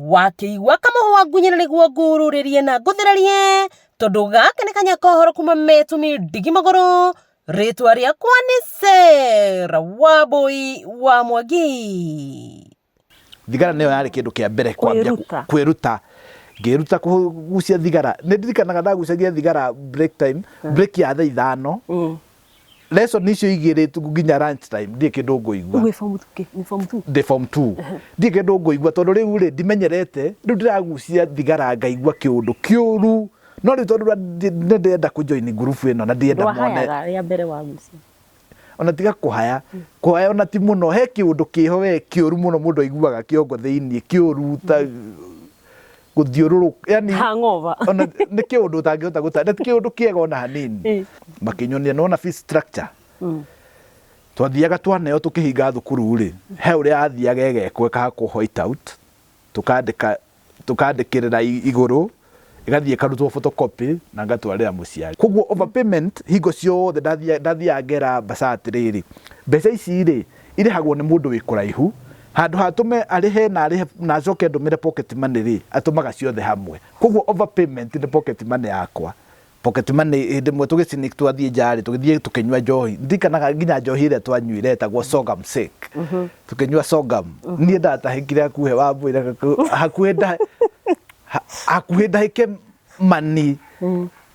Wakĩigua kamũhwa ngunyĩra nĩguo ngururĩrie na ngũthererie tondũ gaka nĩ kanya kohoro kuma metumi ndigi magũrũ. Rĩtwa rĩakwa nĩ Sarah Wambui wa Mwangi. Thigara nĩyo yarĩ kĩndũ kĩa mbere kwambia Kwĩruta. Kwĩruta, ngĩruta kũgucia thigara. Nĩ ndirikanaga ndagucagia thigara break time, break ya thaa 5, lesson icio igĩrĩ tu nginya lunch time, ndirĩ kĩndũ ngũigua. Wĩ form two kĩ? Wĩ form two? Ndĩ form 2, ndirĩ kĩndũ ngũigua tondũ rĩu rĩ ndimenyerete. Rĩu ndĩragucia thigara ngaigua kĩũndũ kĩũru, no rĩu tondũ nĩ ndĩrenda kũjoin ngurubu ĩno na ndĩrenda mone. Ndwahayaga rĩa mbere wagucia? Ona tiga kũhaya, kũhaya ona ti mũno. He kĩũndũ kĩho we kĩũru mũno mũndũ aiguaga kĩongo thĩinĩ, kĩũru ta gũthiũrũrũka, yani Hangover. Ona nĩ kĩũndũ ũtangĩhota gũta, na ti kĩũndũ kĩega ona hanini. Makĩnyonia nona fees structure. Twathiaga twaneo tũkĩhinga thukuru rĩ, he ũrĩa athiaga ĩgekwo ĩkahakwo white out, tũkandĩka, tũkandĩkĩrĩra igũrũ, ĩgathiĩ ĩkarutwo photocopy na ngatwarĩra mũciari. Koguo overpayment hingo ciothe ndathiaga ngera mbaca atĩrĩrĩ, mbeca ici rĩ irĩhagwo nĩ mũndũ wĩ kũraihu, handũ ha tũme arĩhe na arĩhe na acoke ndũmĩre pocket money rĩ, atũmaga ciothe hamwe. Koguo overpayment nĩ pocket money yakwa. Pocket money hĩndĩ ĩmwe tũgĩcinik twathiĩ nja rĩ, tũgĩthiĩ tũkĩnyua njohi. Ndirikanaga nginya njohi ĩrĩa twanyuire ĩtagwo sorghum shake. Tũkĩnyua sorghum, niĩ ndatahĩkire hakuhĩ wambũire hakuhĩ hakuhĩ ndahĩke mani.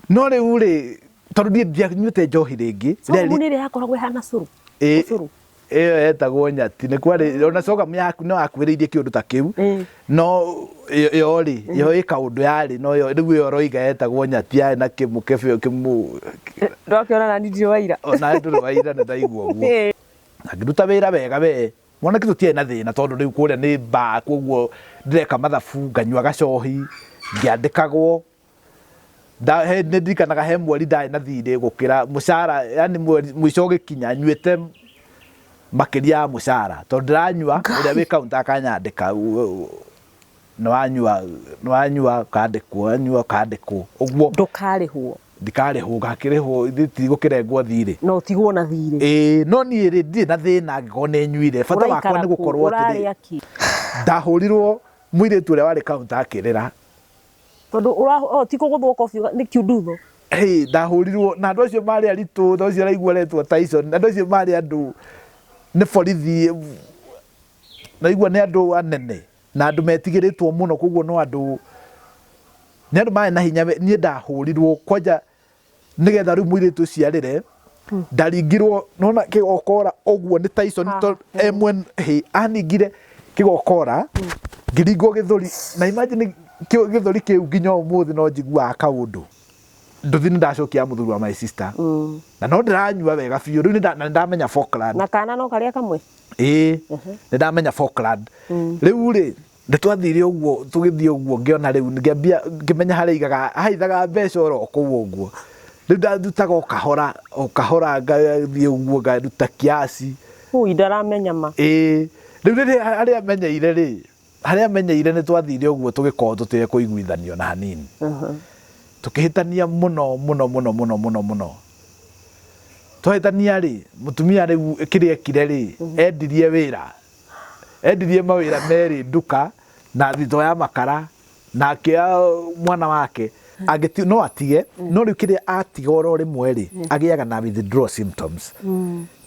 No rĩu rĩ, tondũ niĩ ndianyuĩte njohi rĩngĩ. Sorghum nĩ ĩrĩa yakoragwo ĩhana cũrũ? Ĩ. Ũcũrũ. Ĩyo yetagwo nyati. Nĩ kwarĩ ona sorghum yaku no yakuhĩrĩirie kĩũndũ ta kĩu. No yo rĩ, yo ĩ kaũndũ yarĩ, no yo rĩu ĩyo ũroiga yetagwo nyati yarĩ na kĩmũkebe kĩmũ. Ndwakĩona nani ndirĩ waira. Ona ndũrĩ waira, nĩ ndaigua ũguo. Na ngĩruta wĩra wega we. Mwanake tũtiarĩ na thĩna tondũ rĩu kũrĩa nĩ bar, koguo ndĩreka mathabu, nganyua gacohi, ngĩandĩkagwo. Nĩ ndirikanaga he mweri ndarĩ na thirĩ gũkĩra mũcara, yani mweri mũico ũgĩkinya nyuĩte makĩria ya mũcara tondũ ndĩranyua, ũrĩa wĩ counter akanyandĩka, nĩ wanyua, nĩ wanyua ũkandĩkwo, wanyua ũkandĩkwo ũguo. Ndũkarĩhwo. Ndikarĩhwo, ngakĩrĩhwo tigũkĩrengwo thirĩ. No ũtigwo na thirĩ. Ĩĩ, no niĩ rĩ ndirĩ na thĩna angĩkorwo nĩ nyuire, bata wakwa Ũraikara nĩ kũ? gũkorwo atĩrĩ. Ũrarĩa kĩ? Ndahũrirwo, mũirĩtu ũrĩa warĩ counter akĩrĩra. Tondũ oh, ti kũgũthwo kobi nĩ kiundutho. Hey, ndahũrirwo na andũ acio marĩ aritũ, na ũcio ũraigua aretwo Tyson, andũ acio marĩ andũ nĩ borithi, naigua nĩ andũ anene na andũ metigĩrĩtwo mũno, koguo no andũ nĩ andũ marĩ na hinya. Niĩ ndahũrirwo kwanja nĩgetha rĩu mũirĩtu ũcio arĩre, ndaringirwo nona kĩgokora ũguo nĩ Tyson to emwe aningire kĩgokora, ngĩringwo gĩthũri, na imagine gĩthũri kĩu nginya ũmũthĩ no njiguaga kaũndũ. Nduthi nĩ ndacokia mũthuri wa my sister na no ndĩranyua wega biũ rĩu na nĩ ndamenya Falkland. Na kana no karĩa kamwe? Ĩĩ, nĩ ndamenya Falkland. Rĩu rĩ nĩ twathire ũguo, tũgĩthiĩ ũguo, ngĩona rĩu ngĩambia ngĩmenya harĩa aigaga ahaithaga mbeca oro kũu ũguo. Rĩu ndarutaga o kahora o kahora, ngathiĩ ũguo ngaruta kiasi. Ui, ndaramenya ma. Ĩĩ, rĩu rĩrĩa harĩa menyeire rĩ, harĩa menyeire nĩ twathire ũguo tũgĩkorwo tũtekũiguithanio na hanini. Tũkĩhĩtania mũno mũno mũno mũno mũno mũno. Twahĩtania rĩ, mũtumia rĩu kĩrĩa ekire rĩ, endirie wĩra, endirie mawĩra merĩ, nduka na thito ya makara, na akĩoya mwana wake angĩti no atige. No rĩu kĩrĩa atiga oro rĩmwe rĩ, agĩaga na withdrawal symptoms.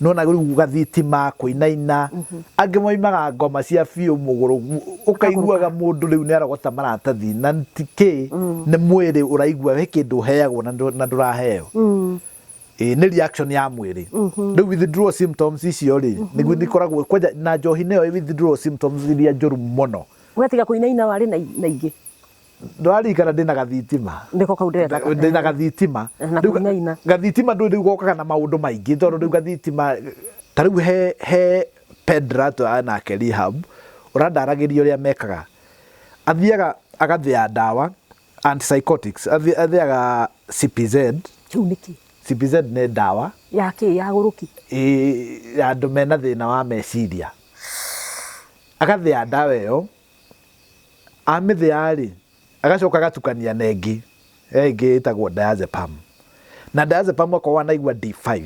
Nona rĩu gathitima kũinaina, angĩ moimaga ngoma cia biũ mũgũrũ, ũkaiguaga mũndũ rĩu nĩ arogota maratathi na ti kĩ, nĩ mwĩrĩ ũraigua he kĩndũ ũheagwo na ndũraheo. Ĩĩ, nĩ reaction ya mwĩrĩ. Rĩu withdrawal symptoms icio rĩ, nĩguo ikoragwo kwanja na njohi, nĩyo withdrawal symptoms iria njũru mũno. Wetiga kũinaina warĩ na ingĩ? Ndwaririkana ndĩna gathitima? Nĩko kau ndĩrenda. Ndĩna gathitima. Na Rĩu kũinaina. Gathitima ndũĩ rĩu gokaga na maũndũ maingĩ, tondũ rĩu gathitima ta rĩu he Pedra twa nake rehab ũrandaragĩria ũrĩa mekaga. Athiaga agathĩa ndawa antipsychotics, athĩaga CPZ. Kĩu nĩ kĩ? CPZ nĩ ndawa. Ya kĩ? Ya gũrũki? Ĩĩ, ya andũ mena thĩna wa meciria. Agathĩa ndawa ĩyo, amĩthĩa rĩ, agacoka agatukania na ĩngĩ, he ĩngĩ ĩtagwo diazepam. Na diazepam okorwo wanaigua D5,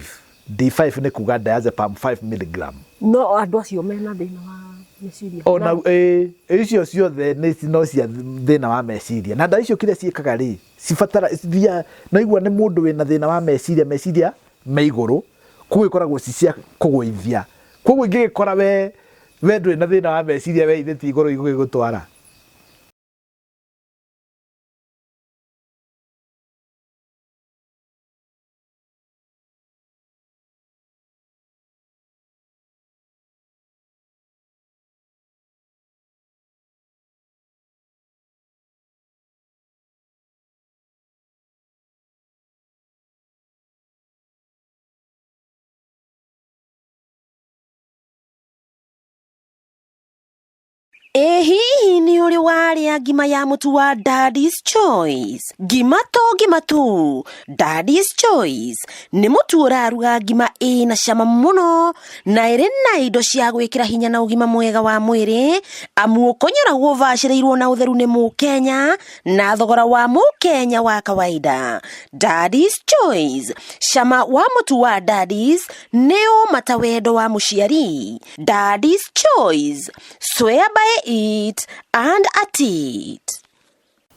D5 nĩ kuga diazepam 5 milligram. No andũ acio mena thĩna wa Meciria. Ona ĩ icio ciothe nĩ no cia thĩna wa meciria. Na ndawa icio kĩrĩa ciĩkaga rĩ, cibatara cithiaga, naigua nĩ mũndũ wĩna thĩna wa meciria, meciria me igũrũ, koguo ikoragwo ci cia kũgũithia. Koguo ingĩgĩkora we we ndũrĩ na thĩna wa meciria we ithe ti igũrũ igũgĩgũtwara. Ĩ hihi nĩ ũrĩ warĩa ngima ya mũtu wa Daddy's Choice? Ngima to ngima tu, Daddy's Choice nĩ mũtu ũraruga ngima ĩna cama mũno na ĩrĩ na indo cia gwĩkĩra hinya na ũgima mwega wa mwĩrĩ, amu ũkonyoragwo ũbacĩrĩirwo na ũtheru nĩ mũkenya na thogora wa mũkenya wa kawaida. Daddy's Choice, cama wa mũtu wa Daddy's nĩ ũma ta wendo wa mũciari. Daddy's Choice, swear by it and at it.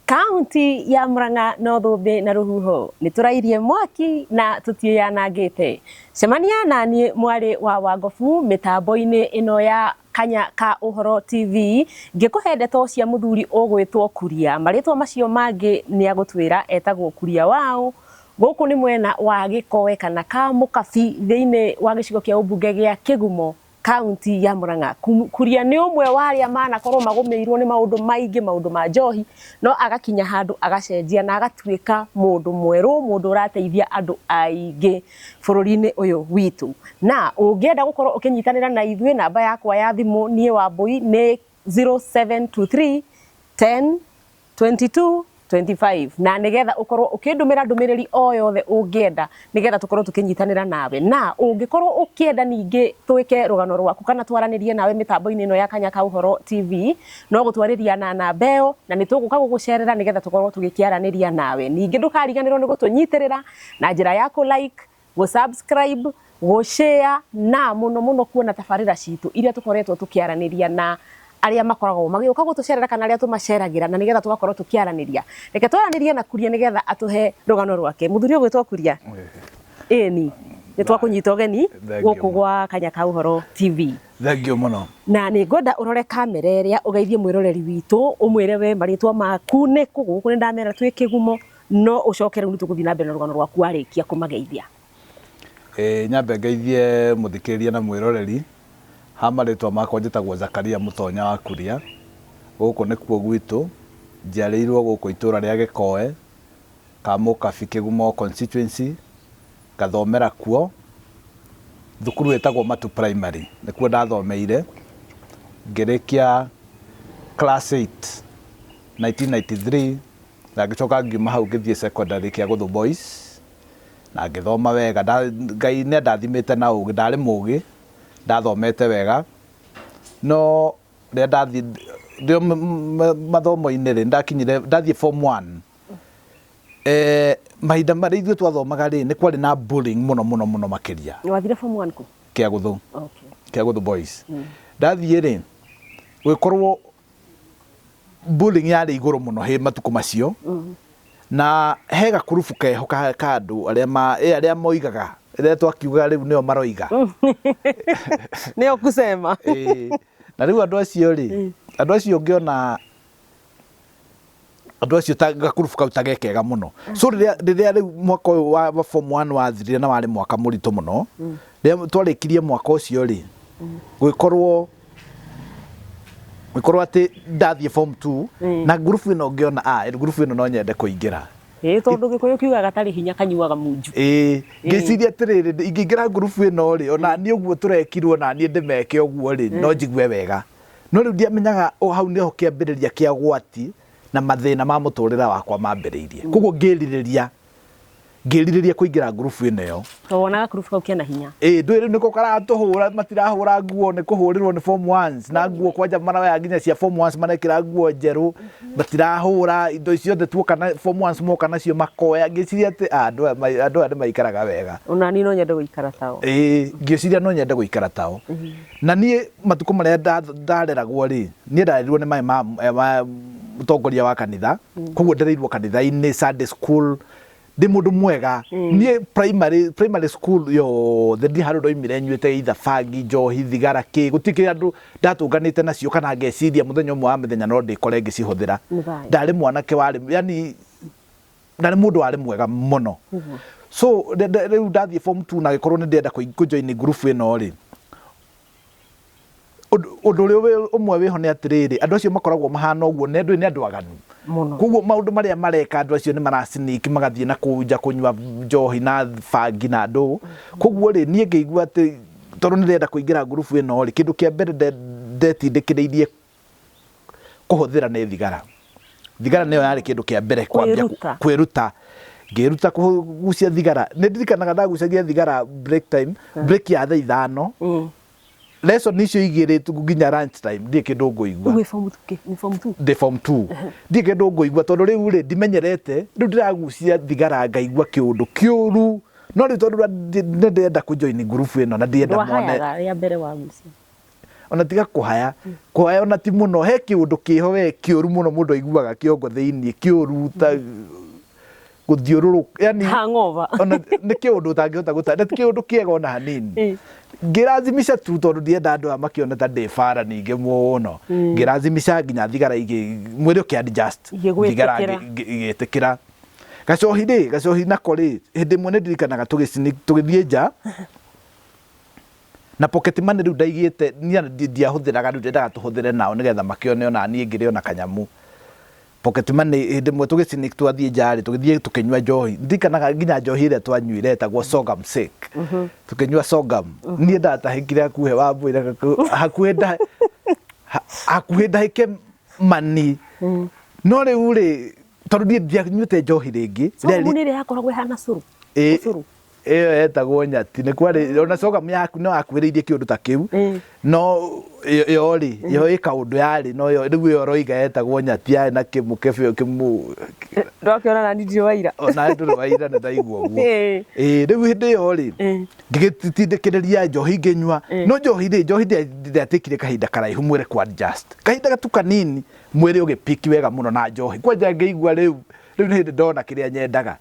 Kaunti ya Murang'a no thũmbĩ na rũhuho nĩ tũrairie mwaki na tũtiĩyanangĩte. Cemania na niĩ mwarĩ wa Wangobu mĩtambo-inĩ ĩno ya Kanya ka Ũhoro TV ngĩkũhe ndeto cia mũthuri ũgwĩtwo Kuria. Marĩtwa macio mangĩ nĩ agũtwĩra etagwo Kuria waũ. Gũkũ nĩ mwena wa Gĩkoe kana Kamũkabi thĩinĩ wa gĩcigo kĩa ũmbunge gĩa Kĩgumo kaunti ya Murang'a. Kuria nĩ ũmwe wa arĩa manakorwo magũmĩirwo nĩ maũndũ maingĩ, maũndũ ma njohi, no agakinya handũ agacenjia na agatuĩka mũndũ mwerũ, mũndũ ũrateithia andũ aingĩ bũrũri-inĩ ũyũ witũ. Na ũngĩenda gũkorwo ũkĩnyitanĩra na ithuĩ, namba yakwa ya thimũ niĩ Wambũi nĩ 0723 10 22 25, na nigetha ukorwo ukindumira ndumiriri o yothe ungienda nigetha tukorwo tukinyitanira nawe. Na ungikorwo ukienda ningi twike rugano rwaku kana twaranirie nawe mitambo-ini ino ya Kanya ka Uhoro TV, no gutwariria na namba iyo na ni tuguka gugucerera nigetha tukorwo tugikiaraniria nawe. Ningi ndukariganirwo ni gutunyitirira na njira ya ku like, gu subscribe, gu share na muno muno kuona tabarira citu iria tukoretwo tukiaraniria na arĩa makoragwo magĩũka gũtũcerera kana arĩa tũmaceragĩra, na nĩgetha tũgakorwo tũkĩaranĩria. Reke twaranĩrie na Kuria nĩgetha atũhe rũgano rwake. Mũthuri ũgwĩtwo Kuria, ĩni nĩ twakũnyita ũgeni gũkũ gwa Kanya ka Ũhoro TV. Thank you mũno. Na nĩ ngwenda ũrore kamera ĩrĩa ũgeithie mwĩroreri witũ, ũmwĩre we marĩtwa maku nĩ kũ, gũkũ nĩ ndamera twĩ Kĩgumo, no ũcoke rĩu nĩ tũgũthiĩ na mbere na rũgano rwaku warĩkia kũmageithia. Nyambe ngeithie mũthikĩrĩria na mwĩroreri. Ha marĩtwa makwa njĩtagwo Zakaria Mũtonya wa Kuria. Gũkũ nĩkuo gwitũ, njiarĩirwo gũkũ itũra rĩa Gĩkoe, Kamũkabi Kĩgumo constituency, ngathomera kuo thukuru ĩtagwo Matu Primary, nĩkuo ndathomeire ngĩrĩkia class 8 1993, na ngĩcoka ngiuma hau ngĩthiĩ secondary Kĩagũthũ Boys na ngĩthoma wega. Ngai nĩ andathimĩte na ũgĩ, ndarĩ mũgĩ, ndathomete wega, no rĩrĩa ndathiĩ ndĩ mathomo-inĩ rĩ, ndakinyire ndathiĩ form 1, mahinda marĩa ithuĩ twathomaga rĩ, nĩ kwarĩ na bullying mũno mũno mũno makĩria. Wathire form 1 kũ? Kĩagũthũ. Okay. Kĩagũthũ Boys. Ndathiĩ rĩ, gũgĩkorwo bullying yarĩ igũrũ mũno hĩ matukũ macio. Na he gakurubu keho ka andũ arĩa ma arĩa moigaga, rĩrĩa twakiugaga rĩu nĩo maroiga. Nĩo kusema. Na rĩu andũ acio rĩ, andũ acio ũngĩona andũ acio ta gakurubu kau ta gekega mũno. So rĩrĩa rĩu mwaka ũyũ wa form 1 wathirire na warĩ mwaka mũritũ mũno, rĩrĩa twarĩkirie mwaka ũcio rĩ, gũgĩkorwo atĩ ndathiĩ form 2 na ngurubu ĩno ngĩona ngurubu ĩno no nyende kũingĩra. Tondũ Gĩkũyũ kiugaga gatarĩ hinya kanyuaga munju. Ngĩciria atĩrĩrĩ, ingĩingĩra ngurubu ĩno rĩ, ona niĩ ũguo tũrekirwo na niĩ ndĩmeke ũguo rĩ, no njigue wega. No rĩu ndiamenyaga o hau nĩho kĩambĩrĩria kĩa gwati na mathĩna ma mũtũrĩre wakwa mambĩrĩirie. Koguo ngĩrirĩria Ngĩrirĩria kũingĩra ngurubu ĩno ĩyo. To wonaga kurubu kau kena hinya. Ĩĩ, ndũĩ rĩu nĩko karatũhũra, matirahũra nguo, nĩ kũhũrĩrwo nĩ form ones, na nguo kwanja maroya nginya cia form ones marekĩra nguo njerũ, matirahũra indo ciothe tuoka na form ones moka nacio makoya. Ngĩciria atĩ ah, andũ aya andũ aya nĩ maikaraga wega. Ona niĩ no nyende gũikara tao. Ĩĩ, ngĩciria no nyende gũikara tao. Na niĩ matukũ marĩa ndareragwo rĩ, niĩ ndarerirwo nĩ maĩ ma ma mũtongoria wa kanitha, koguo ndereirwo kanitha-inĩ, Sunday school, ndĩ mũndũ mwega. Niĩ primary school yothe ndirĩ handũ ndoimire nyuĩte either bangi, njohi, thigara, kĩ, gũtirĩ kĩrĩa andũ ndatũnganĩte nacio kana ngeciria mũthenya ũmwe wa mĩthenya no ndĩkore ngĩcihũthĩra. Nĩ thayũ. Ndarĩ mwanake warĩ, yani ndarĩ mũndũ warĩ mwega mũno. So rĩu ndathiĩ form 2 na gĩkorwo nĩ ndĩrenda kũ join group ĩno rĩ, ũndũ ũrĩa ũmwe wĩho nĩ atĩrĩrĩ, andũ acio makoragwo mahana ũguo nĩ andũ nĩ andũ aganu. Mũno. Koguo maũndũ marĩa mareka andũ acio nĩ marasneak magathiĩ na kũu nja kũnyua njohi na bangi na ndũ. Koguo rĩ, niĩ ngĩigua atĩ tondũ nĩ ndĩrenda kũingĩra ngurubu ĩno rĩ, kĩndũ kĩa mbere ndetindĩkĩrĩirie kũhũthĩra nĩ thigara. Thigara nĩyo yarĩ kĩndũ kĩa mbere kwambia Kwĩruta. Kwĩruta. Ngĩĩruta kũgucia thigara. Nĩ ndirikanaga ndagucagia thigara break time, break ya thaa 5. Lesson icio igĩrĩ tu nginya lunch time ndirĩ kĩndũ ngũigua. Wĩ form 2 wĩ form 2? Ndĩ form 2. Ndirĩ kĩndũ ngũigua tondũ rĩu rĩ ndimenyerete, rĩu ndĩragucia thigara ngaigua kĩũndũ kĩũru. No rĩu tondũ nĩ ndĩrenda kũ join group ĩno na ndirenda mone. Ndwahayaga rĩa mbere wagucia? Ona tiga kũhaya, kũhaya ona ti mũno, he kĩũndũ kĩho we kĩũru mũno mũndũ aiguaga kĩongo thĩiniĩ, kĩũru ta gũthiũrũrũka, yani Hangover. Ona nĩ kĩũndũ ũtangĩhota gũta, na ti kĩũndũ kĩega ona hanini. Ngĩrazimisha tu tondũ ndienda andũ aya makĩone ta ndĩ bara ningĩ mũno. Ngĩrazimisha nginya thigara igĩ, mwĩrĩ ũkĩ adjust. Igĩgwĩtĩkĩra. Thigara igĩtĩkĩra. Gacohi rĩ, gacohi nako rĩ, hĩndĩ ĩmwe nĩ ndirikanaga tũgĩthiĩ nja, na pocket money rĩu ndaigĩte, niĩ ndiahũthĩraga rĩu ndendaga tũhũthĩre nao nĩgetha makĩone ona niĩ ngĩrĩ ona kanyamu. Pocket money hĩndĩ ĩmwe tũgĩcinik twathiĩ nja rĩ, tũgĩthiĩ tũkĩnyua njohi. Ndirikanaga nginya njohi ĩrĩa twanyuire ĩtagwo sorghum shake. Tũkĩnyua sorghum. Niĩ ndatahĩkire hakuhĩ wambũire hakuhĩ hakuhĩ ndahĩke mani. No rĩu rĩ, tondũ niĩ ndianyuĩte njohi rĩngĩ. Sorghum nĩ ĩrĩa yakoragwo ĩhana cũrũ? Ĩĩ. Ũcũrũ. Ĩyo yetagwo nyati. Nĩ kwarĩ ona sorghum yaku no yakuhĩrĩirie kĩũndũ ta kĩu. No yo rĩ, yo ĩ kaũndũ yarĩ no yo rĩu ĩyo ũroiga yetagwo nyati yarĩ na kĩmũkebe kĩmũ. Ndwakĩona nani ndirĩ wa ira. Ona ndũrĩ wa ira nĩ ndaigua ũguo. Ĩĩ, rĩu hĩndĩ ĩyo rĩ, ngĩgĩtindĩkĩrĩria njohi ngĩnyua. No njohi rĩ, njohi ndĩatikire kahinda karaihu mwĩrĩ kũ adjust. Kahinda tu kanini mwĩrĩ ũgĩpiki wega mũno na njohi. Kwanja ngĩigua rĩu, rĩu nĩ hĩndĩ ndona kĩrĩa nyendaga.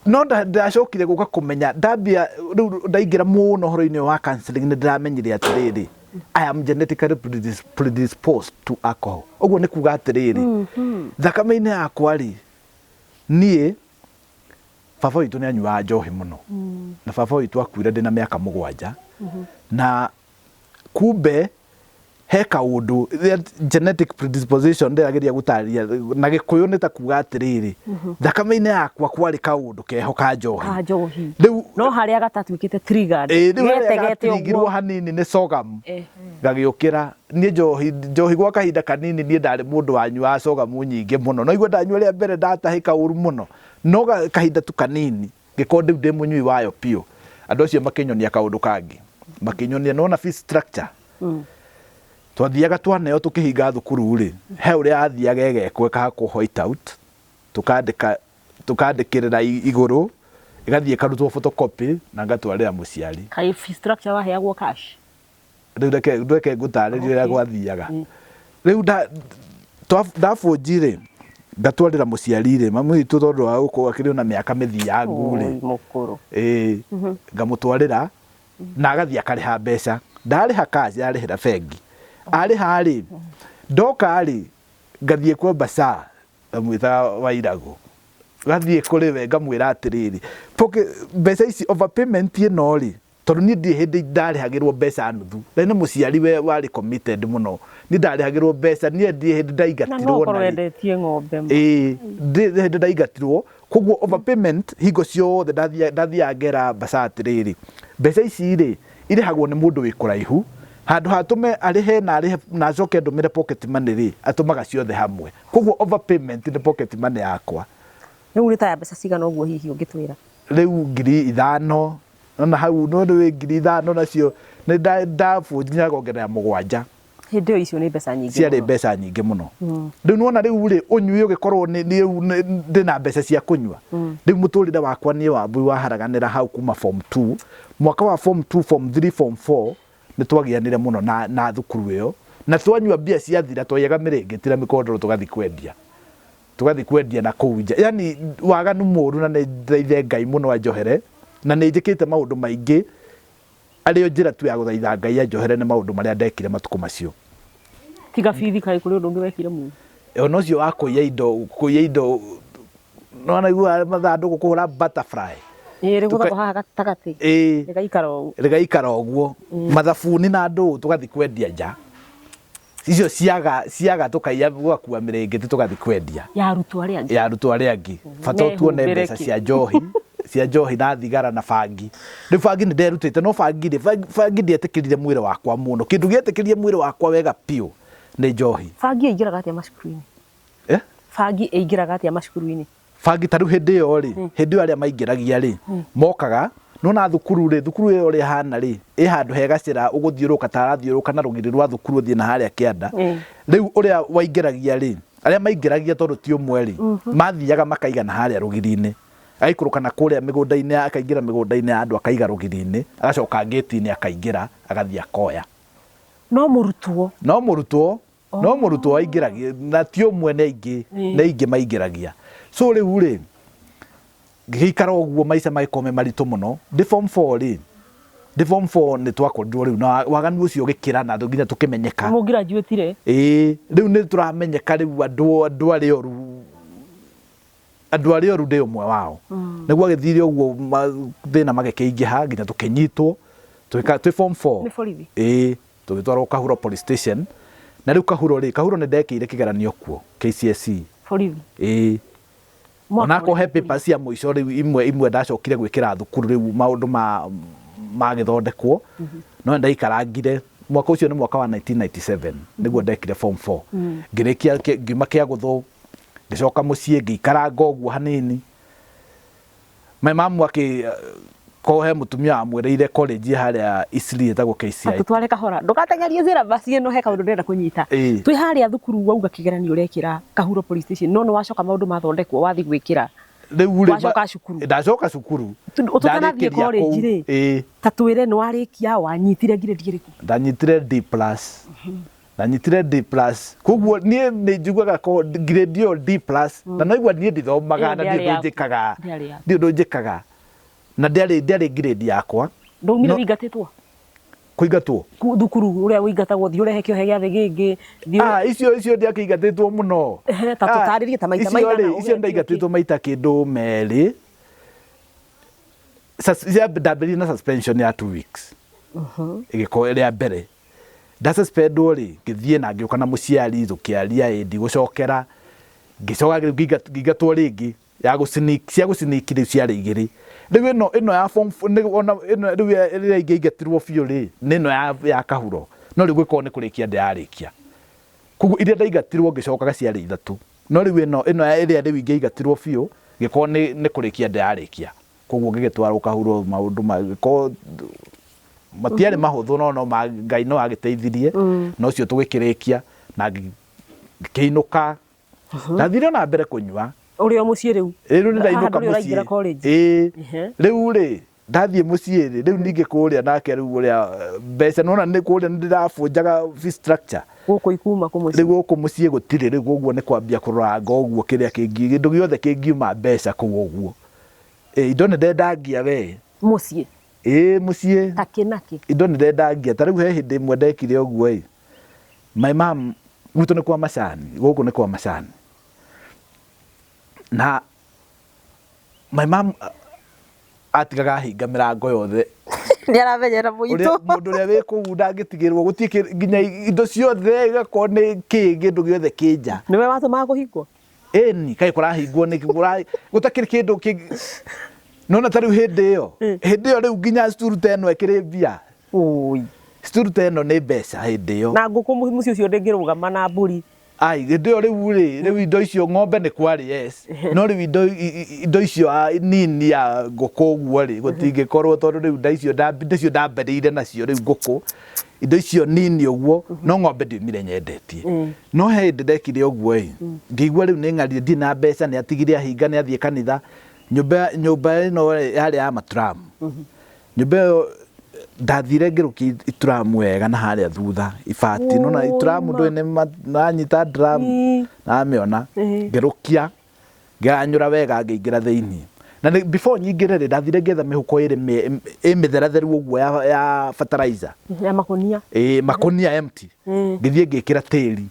No ndacokire gũka kũmenya ndambia rĩu ndaingĩra mũno ũhoro-inĩ wa counseling nĩ ndĩramenyire atĩrĩrĩ, I am genetically predisposed to alcohol. Ũguo nĩ kuga atĩrĩrĩ, thakame-inĩ yakwa rĩ, niĩ baba witũ nĩ anyuaga njohi mũno. Na baba witũ akuire ndĩna mĩaka 7. Na kumbe he kaundu genetic predisposition ndĩrageria gũtarĩria na Gĩkũyũ nĩ ta kuga atĩrĩrĩ, thakame-inĩ yakwa kwarĩ kaũndũ keho ka njohi. Ka njohi. Rĩu no harĩa gatatuĩkĩte triggered. Ĩĩ, rĩu harĩa Getegete gatirigirwo ũguo. hanini nĩ sorghum gagĩũkĩra. Niĩ njohi gwa kahinda kanini niĩ ndarĩ mũndũ wanyuaga sorghum nyingĩ mũno. No igua ndanyua rĩa mbere ndatahĩka ũru mũno. No kahinda tu kanini ngĩkorwo rĩu ndĩ mũnyui wayo biũ. Andũ acio makĩnyonia kaũndũ kangĩ. Makĩnyonia nĩwona fees structure. Twathiaga twaneo tũkĩhinga thukuru rĩ, he ũrĩa athiaga ĩgekwo ĩkahakwo white out, tũkandĩkĩrĩra igũrũ, ĩgathiĩ ĩkarutwo photocopy na ngatwarĩra mũciari. Kaĩ fee structure waheagwo cash? Rĩu reke ngũtarĩrie ũrĩa gwathiaga. Rĩu ndabũnji rĩ, ngatwarĩra mũciari rĩ, mami witũ tondũ wa gũkorwo akĩrĩ ona mĩaka mĩthiangu rĩ. Oi, mũkũrũ. Ĩĩ, ngamũtwarĩra na agathiĩ akarĩha mbeca. Ndarĩha cash, arĩhĩra bengi. Arĩha rĩ, ndoka rĩ, ngathiĩ kwa Basaa, ngamwĩta Wairagũ. Ngathiĩ kũrĩ we ngamwĩra atĩrĩrĩ, mbeca ici overpayment ĩno rĩ, tondũ niĩ ndirĩ hĩndĩ ndarĩhagĩrwo mbeca nuthu. Na nĩ mũciari we warĩ committed mũno. Niĩ ndarĩhagĩrwo mbeca, niĩ ndirĩ hĩndĩ Na no ndaingatirwo ũkorwo na rĩ. endetie ng'ombe ma. Ĩĩ, ndirĩ hĩndĩ ndaingatirwo. Koguo overpayment hingo ciothe ndathiaga ngera Basaa atĩrĩrĩ, mbeca ici rĩ, irĩhagwo nĩ mũndũ wĩ kũraihu, handũ ha atũme arĩhe na arĩhe na acoke ndũmĩre pocket money rĩ, atũmaga ciothe hamwe. Koguo overpayment nĩ pocket money yakwa. Rĩu nĩ ta ya mbeca cigana ũguo hihi ũngĩtwĩra? Rĩu 5,000 nona hau no nĩ 5,000 nacio nĩ ndabũnjaga ngongerera 7. Hĩndĩ ĩyo icio nĩ mbeca nyingĩ ciarĩ mũno. Mbeca nyingĩ mũno. Rĩu nĩwona rĩu rĩ ũnyui ũgĩkorwo nĩ rĩu ndĩna mbeca cia kũnyua. Rĩu mũtũrĩre wakwa niĩ Wambui waharaganĩra hau kuma form 2, mwaka wa form 2, form 3, form 4. Nĩ twagianire mũno na thukuru ĩyo, na twanyua mbia ciathira twaiyaga mĩrĩngĩti na mĩkondoro tũgathiĩ kwendia, tũgathiĩ kwendia na kũu nja. Yani waganu mũru, na nĩ thaithe Ngai mũno anjohere, na nĩ njĩkĩte maũndũ maingĩ arĩ o njĩra tu ya gũthaitha Ngai anjohere nĩ maũndũ marĩa ndekire matukũ macio. Tiga bithi, kaĩ kũrĩ ũndũ ũngĩ wekire mũru? Ona ũcio wa kũiya indo, kũiya indo, nĩwanaigua mathandũkũ kũhũra butterfly? Ĩĩ, rĩgũthagwo haha gatagatĩ. Ĩĩ. Rĩgaikara ũũ. Rĩgaikara ũguo. Mathabuni na ndũũ tũgathiĩ kwendia nja. Icio ciaga ciaga tũkaiya, tũgakua mĩrĩngĩti tũgathiĩ kwendia. Ya arutwo arĩa angĩ. Ya arutwo arĩa angĩ. Bata o tuone Mehumbĩre mbeca kĩ? cia njohi, cia njohi na thigara na bangi. Rĩu bangi nĩ nderutĩte, no bangi rĩ, bangi ndietĩkĩrire mwĩrĩ wakwa mũno. Kĩndũ gĩetĩkĩrire mwĩrĩ wakwa wega biũ nĩ njohi. Bangi ĩingĩraga atĩa macukuru-inĩ? Eh? Bangi ĩingĩraga atĩa macukuru-inĩ? Bangi ta rĩu hĩndĩ ĩyo rĩ, hĩndĩ ĩyo arĩa maingĩragia rĩ, mokaga, nĩwona thukuru rĩ, thukuru ĩyo ũrĩa ĩhana rĩ, ĩ handũ he gacĩra ũgũthiũrũrũka ta arathiũrũrũka na rũgiri rwa thukuru ũthiĩ na harĩa kĩanda. Rĩu ũrĩa waingĩragia rĩ, arĩa maingĩragia tondũ ti ũmwe rĩ, mathiaga makaiga na harĩa rũgiri-inĩ. Agaikũrũka na kũrĩa mĩgũnda-inĩ, akaingĩra mĩgũnda-inĩ ya andũ akaiga rũgiri-inĩ, agacoka ngĩti-inĩ akaingĩra, agathiĩ akoya. No mũrutwo? No mũrutwo. No mũrutwo waingĩragia, na ti ũmwe, nĩ aingĩ, nĩ aingĩ maingĩragia. So rĩu rĩ, ngĩgĩikara ũguo, maica magĩkorwo me maritũ mũno. Ndĩ form 4 rĩ, ndĩ form 4 nĩ twakorirwo rĩu na waganu ũcio ũgĩkĩra na nginya tũkĩmenyeka. Mũngirajuĩtire? Ĩĩ, rĩu nĩ tũramenyeka rĩu andũ arĩa oru, andũ arĩa oru ndĩ ũmwe wao. Nĩguo agĩthire ũguo mathĩna magĩkĩingĩha nginya tũkĩnyitwo twĩ form 4. Nĩ borithi? Ĩĩ, tũgĩtwarwo Kahuro police station. Na rĩu Kahuro rĩ, Kahuro nĩ ndekĩire kĩgeranio kuo KCSE. Borithi? Ĩĩ. Mwaka Onakorwo he ũrĩkũ? paper cia mũico rĩu imwe ndacokire gwĩkĩra thukuru rĩu maũndũ ma magĩthondekwo, no nĩndaikarangire. Mwaka ũcio nĩ mwaka wa 1997 nĩguo ndekire form 4. Ngĩrĩkia ngiuma Kĩagũthũ, ngĩcoka mũciĩ ngĩikaranga ũguo hanini. My mom akĩ ko he mũtumia wamwĩrĩire college harĩa Eastleigh ĩtagwo KCI. Tũtware kahora, ndũgateng'erie syllabus ĩno, he kaũndũ ndĩrenda kũnyita. Twĩ harĩa thukuru wauga kĩgeranio ũrekĩra Kahuro police station, no nĩ wacoka maũndũ mathondekwo wathiĩ gwĩkĩra. Rĩu rĩ, Wacoka cukuru. Ndacoka cukuru. Tũtanathiĩ Ndarĩkĩria college kũu. rĩ, ta twĩre nĩ warĩkia, wanyitire grade ĩrĩkũ? Ndanyitire D plus. Ndanyitire D plus, koguo niĩ nĩ njiguaga ko grade ĩyo D plus, na naigua niĩ ndithomaga Ĩyo na ndĩarĩ ndiũĩ ũndũ yaku. njĩkaga. Ndĩarĩ yaku. Ndiũĩ ũndũ njĩkaga, na ndĩarĩ grade yakwa. Ndwaumire No- ũingatĩtwo? Kũingatwo? Thukuru ũrĩa ũingatagwo, thiĩ ũrehe kĩohe gĩa thĩ gĩngĩ, thiĩ Ah, icio ndiakĩingatĩtwo mũno. Ehe, ta Ah, tũtarĩrie ta maita icio maigana rĩ, icio ũgetio ndaingatĩtwo maita kĩndũ merĩ. Ndambĩrĩirie na suspension ya 2 weeks, ĩgĩkorwo ĩrĩa mbere. Ndasuspendwo rĩ, ngĩthiĩ na ngĩũka na mũciari, tũkĩaria, ĩ ndigũcokera. Ngĩcoka rĩu ngĩingatwo rĩngĩ ya gũ sneak, cia gũ sneak rĩu ciarĩ igĩrĩ. Rĩu ĩno ya form four, nĩ ona ĩno rĩu ĩrĩa ingĩingatirwo biũ rĩ, nĩ ĩno ya Kahuro. No rĩu gũgĩkorwo nĩ kũrĩkia ndĩrarĩkia. Koguo iria ndaingatirwo ngĩcokaga ciarĩ ithatũ. No rĩu ĩno ĩrĩa rĩu ingĩingatirwo biũ, gĩkorwo nĩ kũrĩkia ndĩrarĩkia. Koguo ngĩgĩtwarwo Kahuro, maũndũ magĩkorwo matiarĩ mahũthũ, no Ngai no agĩteithirie, na ũcio tũgĩkĩrĩkia na ngĩinũka. Ndathire na mbere kũnyua. Ũrĩ o mũciĩ rĩu? Ĩĩ, rĩu nĩ Haha ndainũka ndũrĩ ũraingĩra mũciĩ. college? Ĩĩ. Rĩu rĩ, ndathiĩ mũciĩ rĩ, rĩu ningĩ kũrĩa nake rĩu ũrĩa mbeca nĩwona nĩ kũrĩa nĩ ndĩrabunjaga fee structure. Gũkũ ikuma kũ mũciĩ? Rĩu gũkũ mũciĩ gũtirĩ, rĩu ũguo nĩ kwambia kũroranga ũguo kĩrĩa kĩngĩ, kĩndũ gĩothe kĩngiuma mbeca kũu ũguo. Ĩĩ, indo nĩ ndendangia we. Mũciĩ? Ĩĩ, mũciĩ. Ta kĩ na kĩ? Indo nĩ ndendangia, ta rĩu he hĩndĩ ĩmwe ndekire ũguo ĩ, my mom, gwitũ nĩ kwa macani, gũkũ nĩ kwa macani. Na my mom atigaga ahinga mĩrango yothe. Nĩ aramenyera mũitũ. Mũndũ ũrĩa wĩ kũu ndangĩtigĩrwo, gũtirĩ nginya indo ciothe igakorwo nĩ kĩ, kĩndũ gĩothe kĩ nja. Nĩwe watũmaga kũhingwo? Ĩni, kaĩ kũrahingwo nĩkĩ, gũtakĩrĩ kĩndũ kĩngĩ. Nĩwona ta rĩu hĩndĩ ĩyo rĩu nginya stool ta ĩno ĩkĩrĩ mbia. Ũi. Stool ta ĩno nĩ mbeca hĩndĩ ĩyo. Na ngũkũ mũciĩ ũcio ndĩngĩrũgama na mbũri. Ai, hĩndĩ ĩyo rĩu rĩ, rĩu indo icio ng'ombe nĩ kwarĩ yes, no rĩu indo indo icio nini ya ngũkũ ũguo rĩ, gũtingĩkorwo tondũ rĩu indo icio indo icio ndambĩrĩire nacio rĩu ngũkũ, indo icio nini ũguo, no ng'ombe ndiumire nyendetie. No he hĩndĩ ndekire ũguo ĩ, ngĩigua rĩu nĩ ng'arire ndirĩ na mbeca, nĩ atigire ahinga nĩ athiĩ kanitha, nyũmba nyũmba ĩno yarĩ ya maturamu. Nyũmba ĩyo ndathire ngĩrũkia ituramu wega na harĩa thutha ibati nona ituramu ndũĩ nĩ nanyita drum namĩona ngĩrũkia ngĩranyũra wega ngĩingĩra thĩinĩ na before nyingĩre rĩ ndathire ngĩetha mĩhuko ĩrĩ ĩ mĩtheratheru ũguo ya fertilizer ya makonia ĩ makonia empty ngĩthiĩ ngĩkĩra tĩri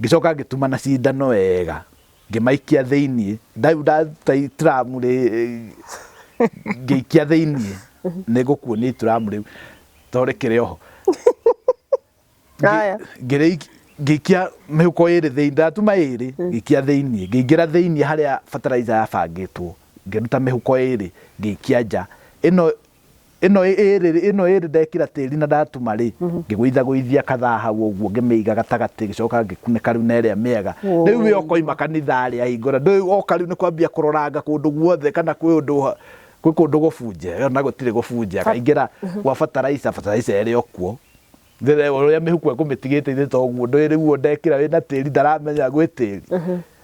ngĩcoka ngĩtuma na cindano wega ngĩmaikia thĩinĩ ndau ndaruta ituramu rĩ ngĩikia thĩinĩ nĩ ngũkuonia ituramu rĩu tondũ rĩkĩrĩ oho ngĩikia mĩhuko ĩrĩ thĩinĩ ndatuma ĩrĩ ngĩikia thĩinĩ ngĩingĩra thĩinĩ harĩa fertilizer yabangĩtwo ngĩruta mĩhuko ĩrĩ ngĩikia nja ĩno ĩno ĩrĩ ĩno ĩrĩ ndekĩra tĩri na ndatuma rĩ ngĩgũithagũithia kathaa hau ũguo ngĩmĩiga gatagatĩ ngĩcoka ngĩkunĩka rĩu na ĩrĩa mĩega rĩu we ũkoima kanitha rĩ ahingũra ndũĩ oka rĩu nĩ kwambia kũroranga kũndũ guothe kana kwĩ ũndũ kwĩ kũndũ gũbunje ona gũtirĩ gũbunje akaingĩra gwa fertilizer fertilizer ĩrĩ o kuo ũrĩa mĩhuko ekũmĩtigĩte ithe toguo ndũĩ rĩu ũyũ ndekĩra wĩna tĩri ndaramenya gwĩ tĩri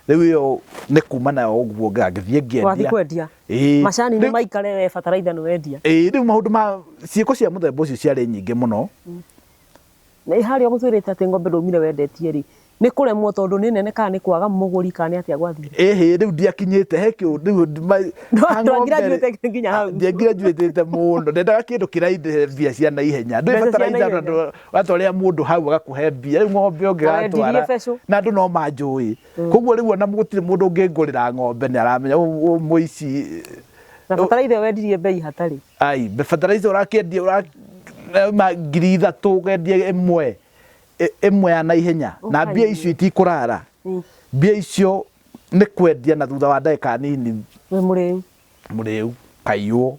rĩu ĩyo nĩ kuma nayo ũguo ngĩthiĩ ngĩendia wathiĩ kwendia Ĩĩ. macani nĩ Rĩu- maikare we bataraitha nĩ wendia Ĩĩ, rĩu maũndũ ma ciĩko cia mũthemba ũcio ciarĩ nyingĩ mũno na harĩa ũgũtwĩrĩte atĩ ng'ombe ndũmire wendetie rĩ nĩ kũremwo tondũ nĩ nene kana nĩ kwaga mũgũri kana nĩ atĩa gwathire ĩhĩ rĩu ndiakinyĩte he kĩũndũ rĩu ha ng'ombe rĩ- Ndwangirajuĩte nginya hau. ndiangirajuĩtĩte mũno ndendaga kĩndũ kĩraindĩhe mbia cia naihenya ndũĩ Mbeca cia bataraitha naihenya. andũ watwarĩra mũndũ hau agakũhe mbia rĩu ng'ombe Wendirie ũngĩgatwara becũ. na andũ no manjũĩ koguo rĩu ona gũtirĩ mũndũ ũngĩngũrĩra ng'ombe nĩ aramenya ũyũ mũici na bataraitha wendirie bei hatarĩ ai bataraitha ũrakĩendia ũra 3,000 ũkendia ĩmwe ĩmwe ya naihenya na mbia icio itikũrara mbia icio nĩ kwendia na thutha wa ndagĩka nini we mũrĩu mũrĩu kaiywo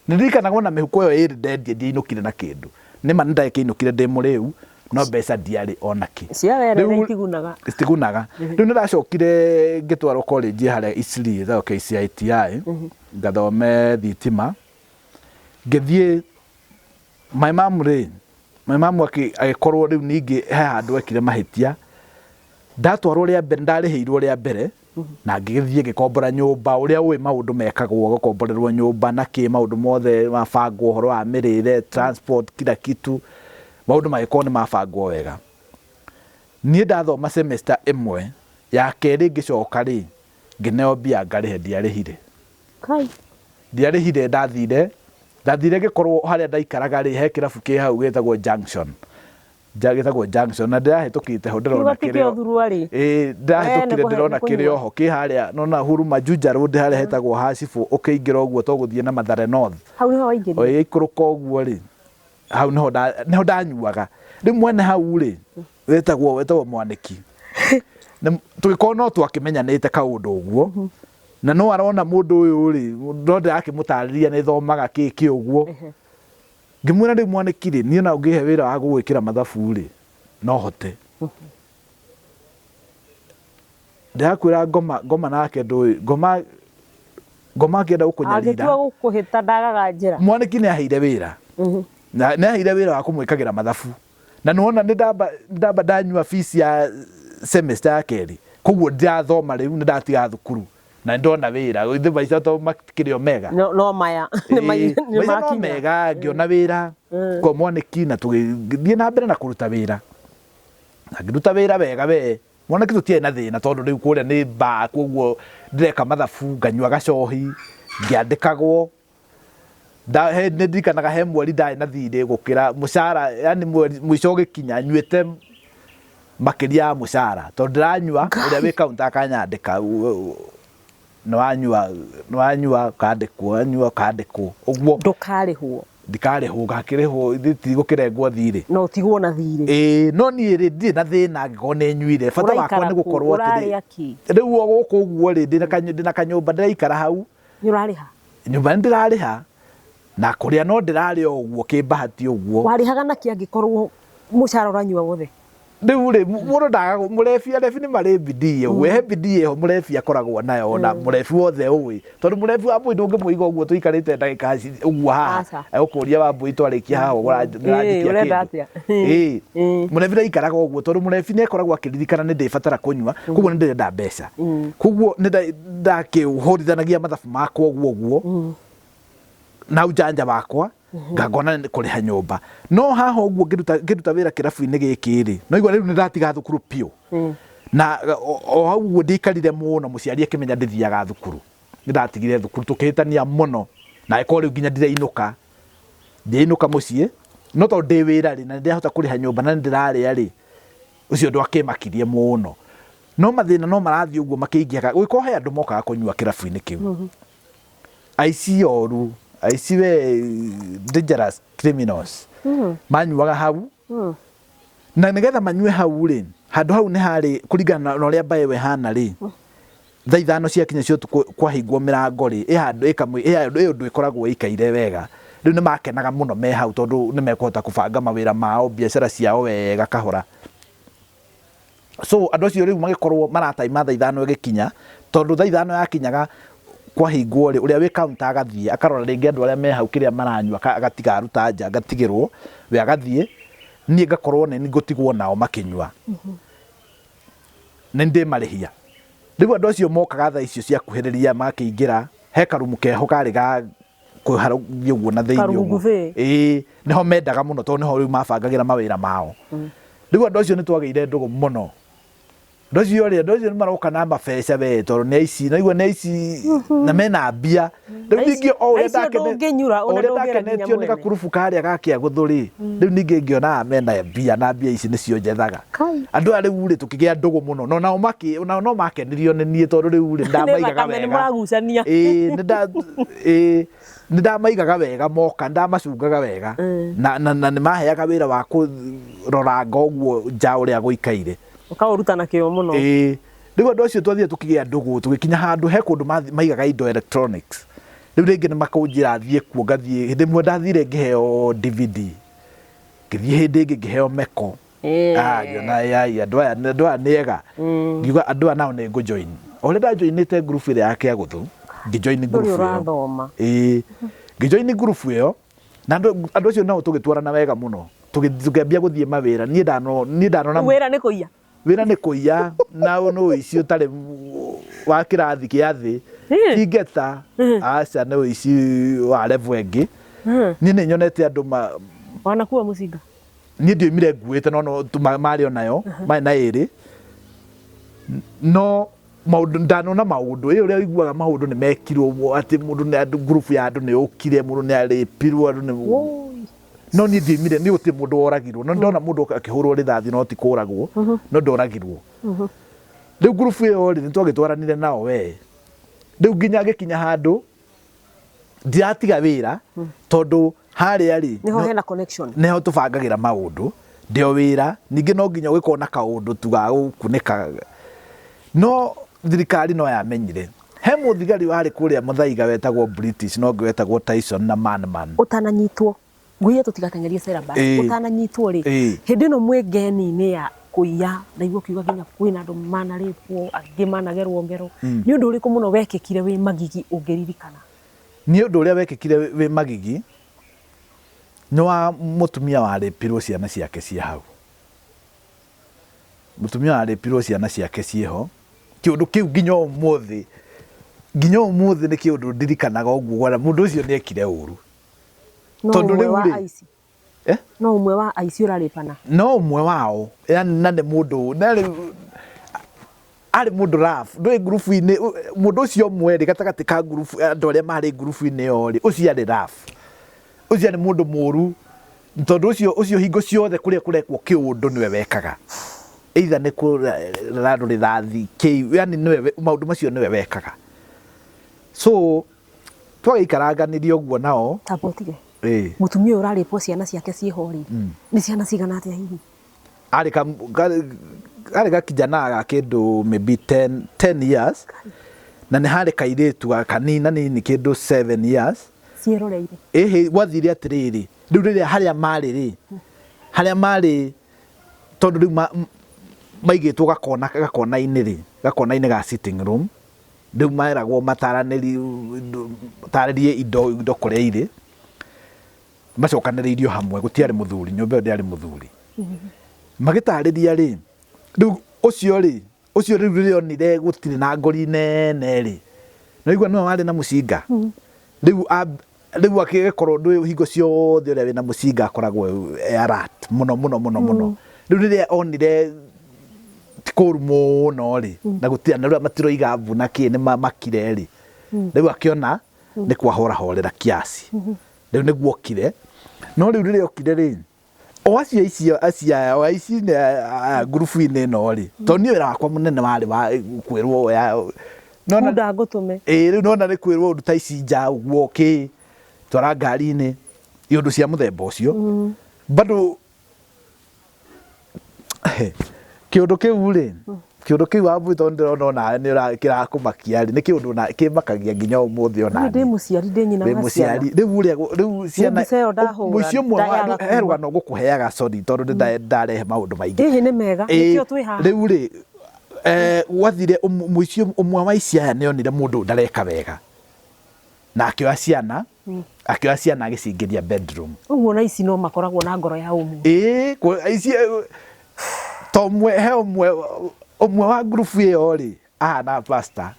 nĩ ndirikanaga ona mĩhuko ĩyo ĩrĩ ndendia ndiainũkire na kĩndũ nĩ ma nĩ ndakĩinũkire ndĩ mũrĩu no mbeca ndiarĩ ona kĩ cia werere Rĩu- itigunaga itigunaga rĩu nĩ ndacokire ngĩtwarwo college harĩa Eastleigh ĩtagwo KCITI ngathome thitima ngĩthiĩ my mom rĩ my mom agĩkorwo rĩu ningĩ he handũ ekire mahĩtia ndatwarwo rĩa mbere ndarĩhĩirwo rĩa mbere na ngĩgĩthiĩ ngĩkombora nyũmba ũrĩa ũĩ maũndũ mekagwo gũkomborerwo nyũmba na kĩ maũndũ mothe mabangwo ũhoro wa mĩrĩre transport kila kitu maũndũ magĩkorwo nĩ mabangwo wega niĩ ndathoma semester ĩmwe ya kerĩ ngĩcoka rĩ ngĩneo mbia ngarĩhe ndiarĩhire kai ndiarĩhire ndathire ngĩkorwo harĩa ndaikaraga rĩ he kĩrabu kĩ hau gĩtagwo Junction gĩtagwo Junction na ndĩrahĩtũkĩte ho ndĩrona Kiugo ti kĩrĩ o- kĩa ũthurwa rĩ. Ĩĩ, ndĩrahĩtũkire We, nĩ ndĩrona kũhe- nĩ kĩrĩ kũnyua. oho kĩ harĩa nona Huruma Juja Road harĩa hetagwo Hacibũ ũkĩingĩra ũguo to gũthiĩ na Mathare North hau nĩho waingĩrire ũgĩikũrũka ũguo rĩ hau nĩho ndanyuaga rĩu mwene hau rĩ wetagwo Mwanĩki tũgĩkorwo no twakĩmenyanĩte kaũndũ ũguo na no arona mũndũ ũyũ rĩ no ndĩrakĩmũtarĩria nĩ thomaga kĩ kĩ ũguo ngĩmwĩra rĩu Mwanĩki rĩ niĩ na ũngĩhe wĩra wa gũgwĩkĩra mathabu rĩ no hote ndĩrakwĩra ngoma nake ndũĩ ngoma akĩenda gũkũnyarira angĩtua gũkũhĩta ndagaga njĩra Mwanĩki nĩ aheire wĩra na nĩ aheire wĩra wa kũmwĩkagĩra mathabu na nĩwona nĩ ndamba ndanyua fees ya semester ya kerĩ koguo ndirathoma rĩu nĩ ndatiga thukuru na nĩ ndona wĩra ithe maica to makĩrĩ o mega no maya nĩ Ĩĩ, nĩ maica no makinya mega ngĩona wĩra kwa Mwanĩki na tũgĩthiĩ na mbere na kũruta wĩra na ngĩruta wĩra wega we Mwanĩki tũtiarĩ na thĩna tondũ rĩu kũrĩa nĩ mbaa koguo ndĩreka mathabu nganyua gacohi ngĩandĩkagwo nĩ ndirikanaga he mweri ndarĩ na thirĩ gũkĩra mũcara yani mweri mũico ũgĩkinya nyuĩte makĩria ya mũcara tondũ ndĩranyua ũrĩa wĩ kaunta akanyandĩka nĩwanyua ũkandĩkwo wanyua ũkandĩkwo ũguo ndũkarĩhwo ndikarĩhwo ngakĩrĩhwo ithuĩ tigũkĩrengwo thirĩ no ũtigwo na thirĩ ĩĩ no niĩ rĩ ndirĩ na thĩna angĩkorwo nĩ nyuire bata wakwa Ũraikara nĩ kũ? gũkorwo atĩrĩ Ũrarĩa kĩ? rĩu o gũkũ ũguo rĩ ndĩna kanyũmba ndĩraikara hau nĩ ũrarĩha nyũmba nĩ ndĩrarĩha na kũrĩa no ndĩrarĩa o ũguo kĩmbahati ũguo warĩhaga nakĩ angĩkorwo mũcara ũranyua wothe Rĩu rĩ, mũndũ ndaga mũrebi, arebi nĩ marĩ bidii ĩyo, he bidii ĩyo mũrebi akoragwo nayo, ona mũrebi wothe ũĩ, tondũ mũrebi wa mbũi ndũngĩmũiga ũguo tũikarĩte ndagĩka ũguo haha. Aca. Egũkũria wa mbũi twarĩkia haha ũranjikia Ũrenda kĩndũ. atĩa? Ĩĩ. Mũrebi ndaikaraga ũguo tondũ mũrebi nĩ akoragwo akĩririkana nĩ ndĩbatara kũnyua, koguo nĩ ndĩrenda mbeca, koguo nĩ ndakĩhũrithanagia mathabu makwa ũguo ũguo na ujanja wakwa ngangona nĩ kũrĩha nyũmba. No haha ũguo ngĩruta ngĩruta wĩra kĩrabu-inĩ gĩkĩ rĩ, no igua rĩu nĩ ndatiga thukuru biũ, na o hau ũguo ndiaikarire mũno mũciari akĩmenya ndithiaga thukuru. Nĩ ndatigire thukuru, tũkĩhĩtania mũno, na ĩkorwo rĩu nginya ndirainũka, ndirainũka mũciĩ, no tondũ ndĩ wĩra rĩ, na nĩ ndĩrahota kũrĩha nyũmba na nĩ ndĩrarĩa rĩ, ũcio ndwakĩmakirie mũno. No mathĩna no marathiĩ ũguo makĩingĩhaga, gũgĩkorwo he andũ mokaga kũnyua kĩrabu-inĩ kĩu, aici oru, aici we, dangerous criminals, manyuaga hau. Na nĩgetha manyue hau rĩ, handũ hau nĩ harĩ kũringana na ũrĩa mbaĩ ĩyo ĩhana rĩ, thaa 5 ciakinya cia ũtukũ kwahingwo mĩrango rĩ, ĩ handũ ĩ kamwe ĩ handũ ĩ ũndũ ĩkoragwo ĩikaire wega. Rĩu nĩ makenaga mũno me hau tondũ nĩ mekũhota kũbanga mawĩra mao, biacara ciao wega kahora. So andũ acio rĩu magĩkorwo marataima thaa 5 ĩgĩkinya, tondũ thaa 5 yakinyaga kwahingwo rĩ, ũrĩa wĩ counter agathiĩ akarora rĩngĩ andũ arĩa me hau kĩrĩa maranyua, agatiga aruta nja, ngatigĩrwo, we agathiĩ, niĩ ngakorwo nĩ ngũtigwo nao makĩnyua. Nĩ ndĩmarĩhia. Rĩu andũ acio mokaga thaa icio ciakuhĩrĩria makĩingĩra, he karumu keho karĩ ga kũharũrio ũguo na thĩinĩ Karumu ũguo. buffet. Ĩĩ, nĩho mendaga mũno tondũ nĩho rĩu mabangagĩra mawĩra mao. Rĩu andũ acio nĩ twagĩire ndũgũ mũno. Andũ acio rĩ, andũ acio nĩ maroka na mabeca we, tondũ nĩ aici, naigua nĩ aici na mena mbia. Rĩu Aici- ningĩ o ũrĩa aici ũndũ ũngĩnyura, o ona ũrĩa ndũngĩra nginya ndakenetio nĩ mwene. gakurubu karĩa ga Kĩagũthũ rĩ, rĩu ningĩ ngĩonaga mena mbia na mbia ici nĩcio njethaga. Kai. Andũ aya rĩu rĩ, tũkĩgĩa ndũgũ mũno, no nao makĩ, nao no makenirio nĩ niĩ tondũ rĩu rĩ, ndamaigaga thakame, nĩ wega. mũragucania. Ĩĩ, ĩĩ, nĩ ndamaigaga wega moka, nĩ ndamacungaga wega. Na nĩ maheaga wĩra wa kũroranga ũguo nja ũrĩa gũikaire. Ũkaũruta na kĩo mũno. Ĩĩ. Rĩu andũ acio twathire tũkĩgĩa ndũgũ, tũgĩkinya handũ he kũndũ maigaga indo electronics. Rĩu rĩngĩ nĩ makũnjĩra thiĩ kuo, ngathiĩ. Hĩndĩ ĩmwe ndathire ngĩheo DVD, ngĩthiĩ hĩndĩ ĩngĩ ngĩheo meko. Ah, ngĩona ai, andũ aya nĩ ega. Ngiuga andũ aya nao nĩ ngũjoin. O ũrĩa ndajoinĩte ngurubu ĩrĩa ya Kĩagũthũ, ngĩjoin Ndũrĩ ngurubu ĩyo. ũrathoma. Ĩĩ. Ngĩjoin ngurubu ĩyo, na andũ acio nao tũgĩtwarana wega mũno. Tũkĩambia gũthiĩ mawĩra. Niĩ ndanona Wĩra nĩ kũiya. Wĩra nĩ kũiya, na nĩ ũici ũtarĩ wa kĩrathi kĩa thĩ. Ti ngeta, aca, nĩ ũici wa level ĩngĩ. Niĩ nĩ nyonete andũ ma Wanakuwa mũcinga? Niĩ ndioimire nguĩte, no marĩ onayo, marĩ na ĩrĩ. No maũndũ ndanona maũndũ ĩ ũrĩa ũiguaga maũndũ nĩ mekirwo atĩ mũndũ nĩ andũ ngurubu ya andũ nĩ yũkire, mũndũ nĩ arĩpirwo, andũ nĩ, no niĩ ndioimire, niĩ gũtirĩ mũndũ woragirwo, no ndona mũndũ akĩhũrwo rithathi, no ti kũragwo, no ndoragirwo. Rĩu ngurubu ĩyo rĩ, nĩ twagĩtwaranire nao we, rĩu nginya ngĩkinya handũ ndiratiga wĩra tondũ harĩa rĩ Nĩho hena connection. Nĩho tũbangagĩra maũndũ ndĩ o wĩra, ningĩ no nginya ũgĩkorwo na kaũndũ tu ga gũkunĩka. No thirikari no yamenyire he mũthigari warĩ kũrĩa Mũthaiga wetagwo British, no ũngĩ wetagwo Tyson na Man Man. Ũtananyitwo, ngũiye tũtigateng'erie syllabus, ũtananyitwo rĩ, hĩndĩ ĩno mwĩ ngeni-inĩ ya kũiya, ndaigua ũkiuga nginya kwĩna andũ manarĩpwo, angĩ managerwo ngero, nĩ ũndũ ũrĩkũ mũno wekĩkire wĩ Magigi ũngĩririkana? Nĩ ũndũ ũrĩa wekĩkire wĩ Magigi nĩ wa mũtumia warĩpirwo ciana ciake ciĩ hau. Mũtumia warĩpirwo ciana ciake ciĩho, kĩũndũ kĩu nginya ũmũthĩ nĩ kĩũndũ ndirikanaga ũguo, mũndũ ũcio nĩ ekire ũru. No Tondũ ũmwe rĩu wa rĩ, aici? Eh? No ũmwe wa aici ũrarĩpana? No ũmwe wao, yani na nĩ mũndũ na rĩu arĩ mũndũ rough, ndũĩ ngurubu-inĩ mũndũ ũcio ũmwe rĩ, gatagatĩ ka ngurubu, andũ arĩa marĩ ngurubu-inĩ ĩyo rĩ, ũcio arĩ rough, ũcio arĩ mũndũ mũru, tondũ ũcio hingo ciothe kũrĩa kũrekwo kĩũndũ nĩwe wekaga, either nĩ kũrara andũ rĩthathi kĩ, yani nĩwe maũndũ macio nĩwe wekaga. So twagĩikaranganirie ũguo nao. Tamba ũtige. Ĩĩ. Mũtumia ũyũ ũrarĩpwo ciana ciake ciĩho rĩ, nĩ ciana cigana atĩa hihi? Arĩ gakijana ga kĩndũ maybe 10 years, na nĩ harĩ kairĩtu kanina nini kĩndũ 7 years. Ciĩroreire. Ĩhĩ, gwathire atĩrĩrĩ, rĩu rĩrĩa harĩa marĩ rĩ, harĩa marĩ Tondũ rĩu maigĩtwo gakona gakona-inĩ rĩ, gakona-inĩ ga sitting room, rĩu meragwo matarĩrie indo indo kũrĩa irĩ, macokanĩrĩirio hamwe, gũtiarĩ mũthuri, nyũmba ĩyo ndĩarĩ mũthuri. Magĩtarĩria rĩ, rĩu ũcio rĩ, ũcio rĩu rĩrĩa onire gũtirĩ na ngori nene rĩ, nĩwaigua nĩwe warĩ na mũcinga, rĩu rĩu akĩkorwo ndũ hingo ciothe ũrĩa wĩna mũcinga akoragwo e alert mũno mũno mũno mũno. Rĩu rĩrĩa onire ti kũru mũno rĩ, na gũtirĩ na rĩu matiroiga mbu na kĩ nĩ makire rĩ, rĩu akĩona nĩ kwahorahorera kiasi, rĩu nĩguo okire. No rĩu rĩrĩa okire rĩ, o acio aici acio aya o aici nĩ aya ngurubu-inĩ ĩno rĩ, tondũ niĩ wĩra wakwa mũnene warĩ wa kwĩrwo oya nona Kunda ngũtũme. Ĩĩ, rĩu nona nĩ kwĩrwo ruta ici nja ũguo kĩ twara ngari-inĩ, iũndũ cia mũthemba ũcio. Bado kĩũndũ kĩu rĩ, kĩũndũ kĩu Wambui tondũ ndĩrona onawe nĩ kĩrakũmakia rĩ, nĩ kĩũndũ kĩmakagia nginya ũmũthĩ ona Niĩ ndĩ mũciari, ndĩ nyina wĩ wa ciana. Mũciari rĩu ũrĩa rĩu ciana mbica ĩyo ndahũra, mũici ũmwe ndayaga he kuma. rũgano ngũkũheaga, sorry tondũ nĩ ndarehe maũndũ maingĩ. Ĩhĩ, nĩ mega. Nĩkĩo twĩ haha. Rĩu rĩ, gwathire mũici ũmwe wa ici aya nĩ onire mũndũ ũyũ ndareka wega na akĩoya ciana, akĩoya ciana agĩcingĩria bedroom. Ũguo na ici no makoragwo na ngoro ya ũmũndũ. Ĩĩ, ici to ũmwe, he ũmwe ũmwe wa ngurubu ĩyo rĩ, ahana pastor,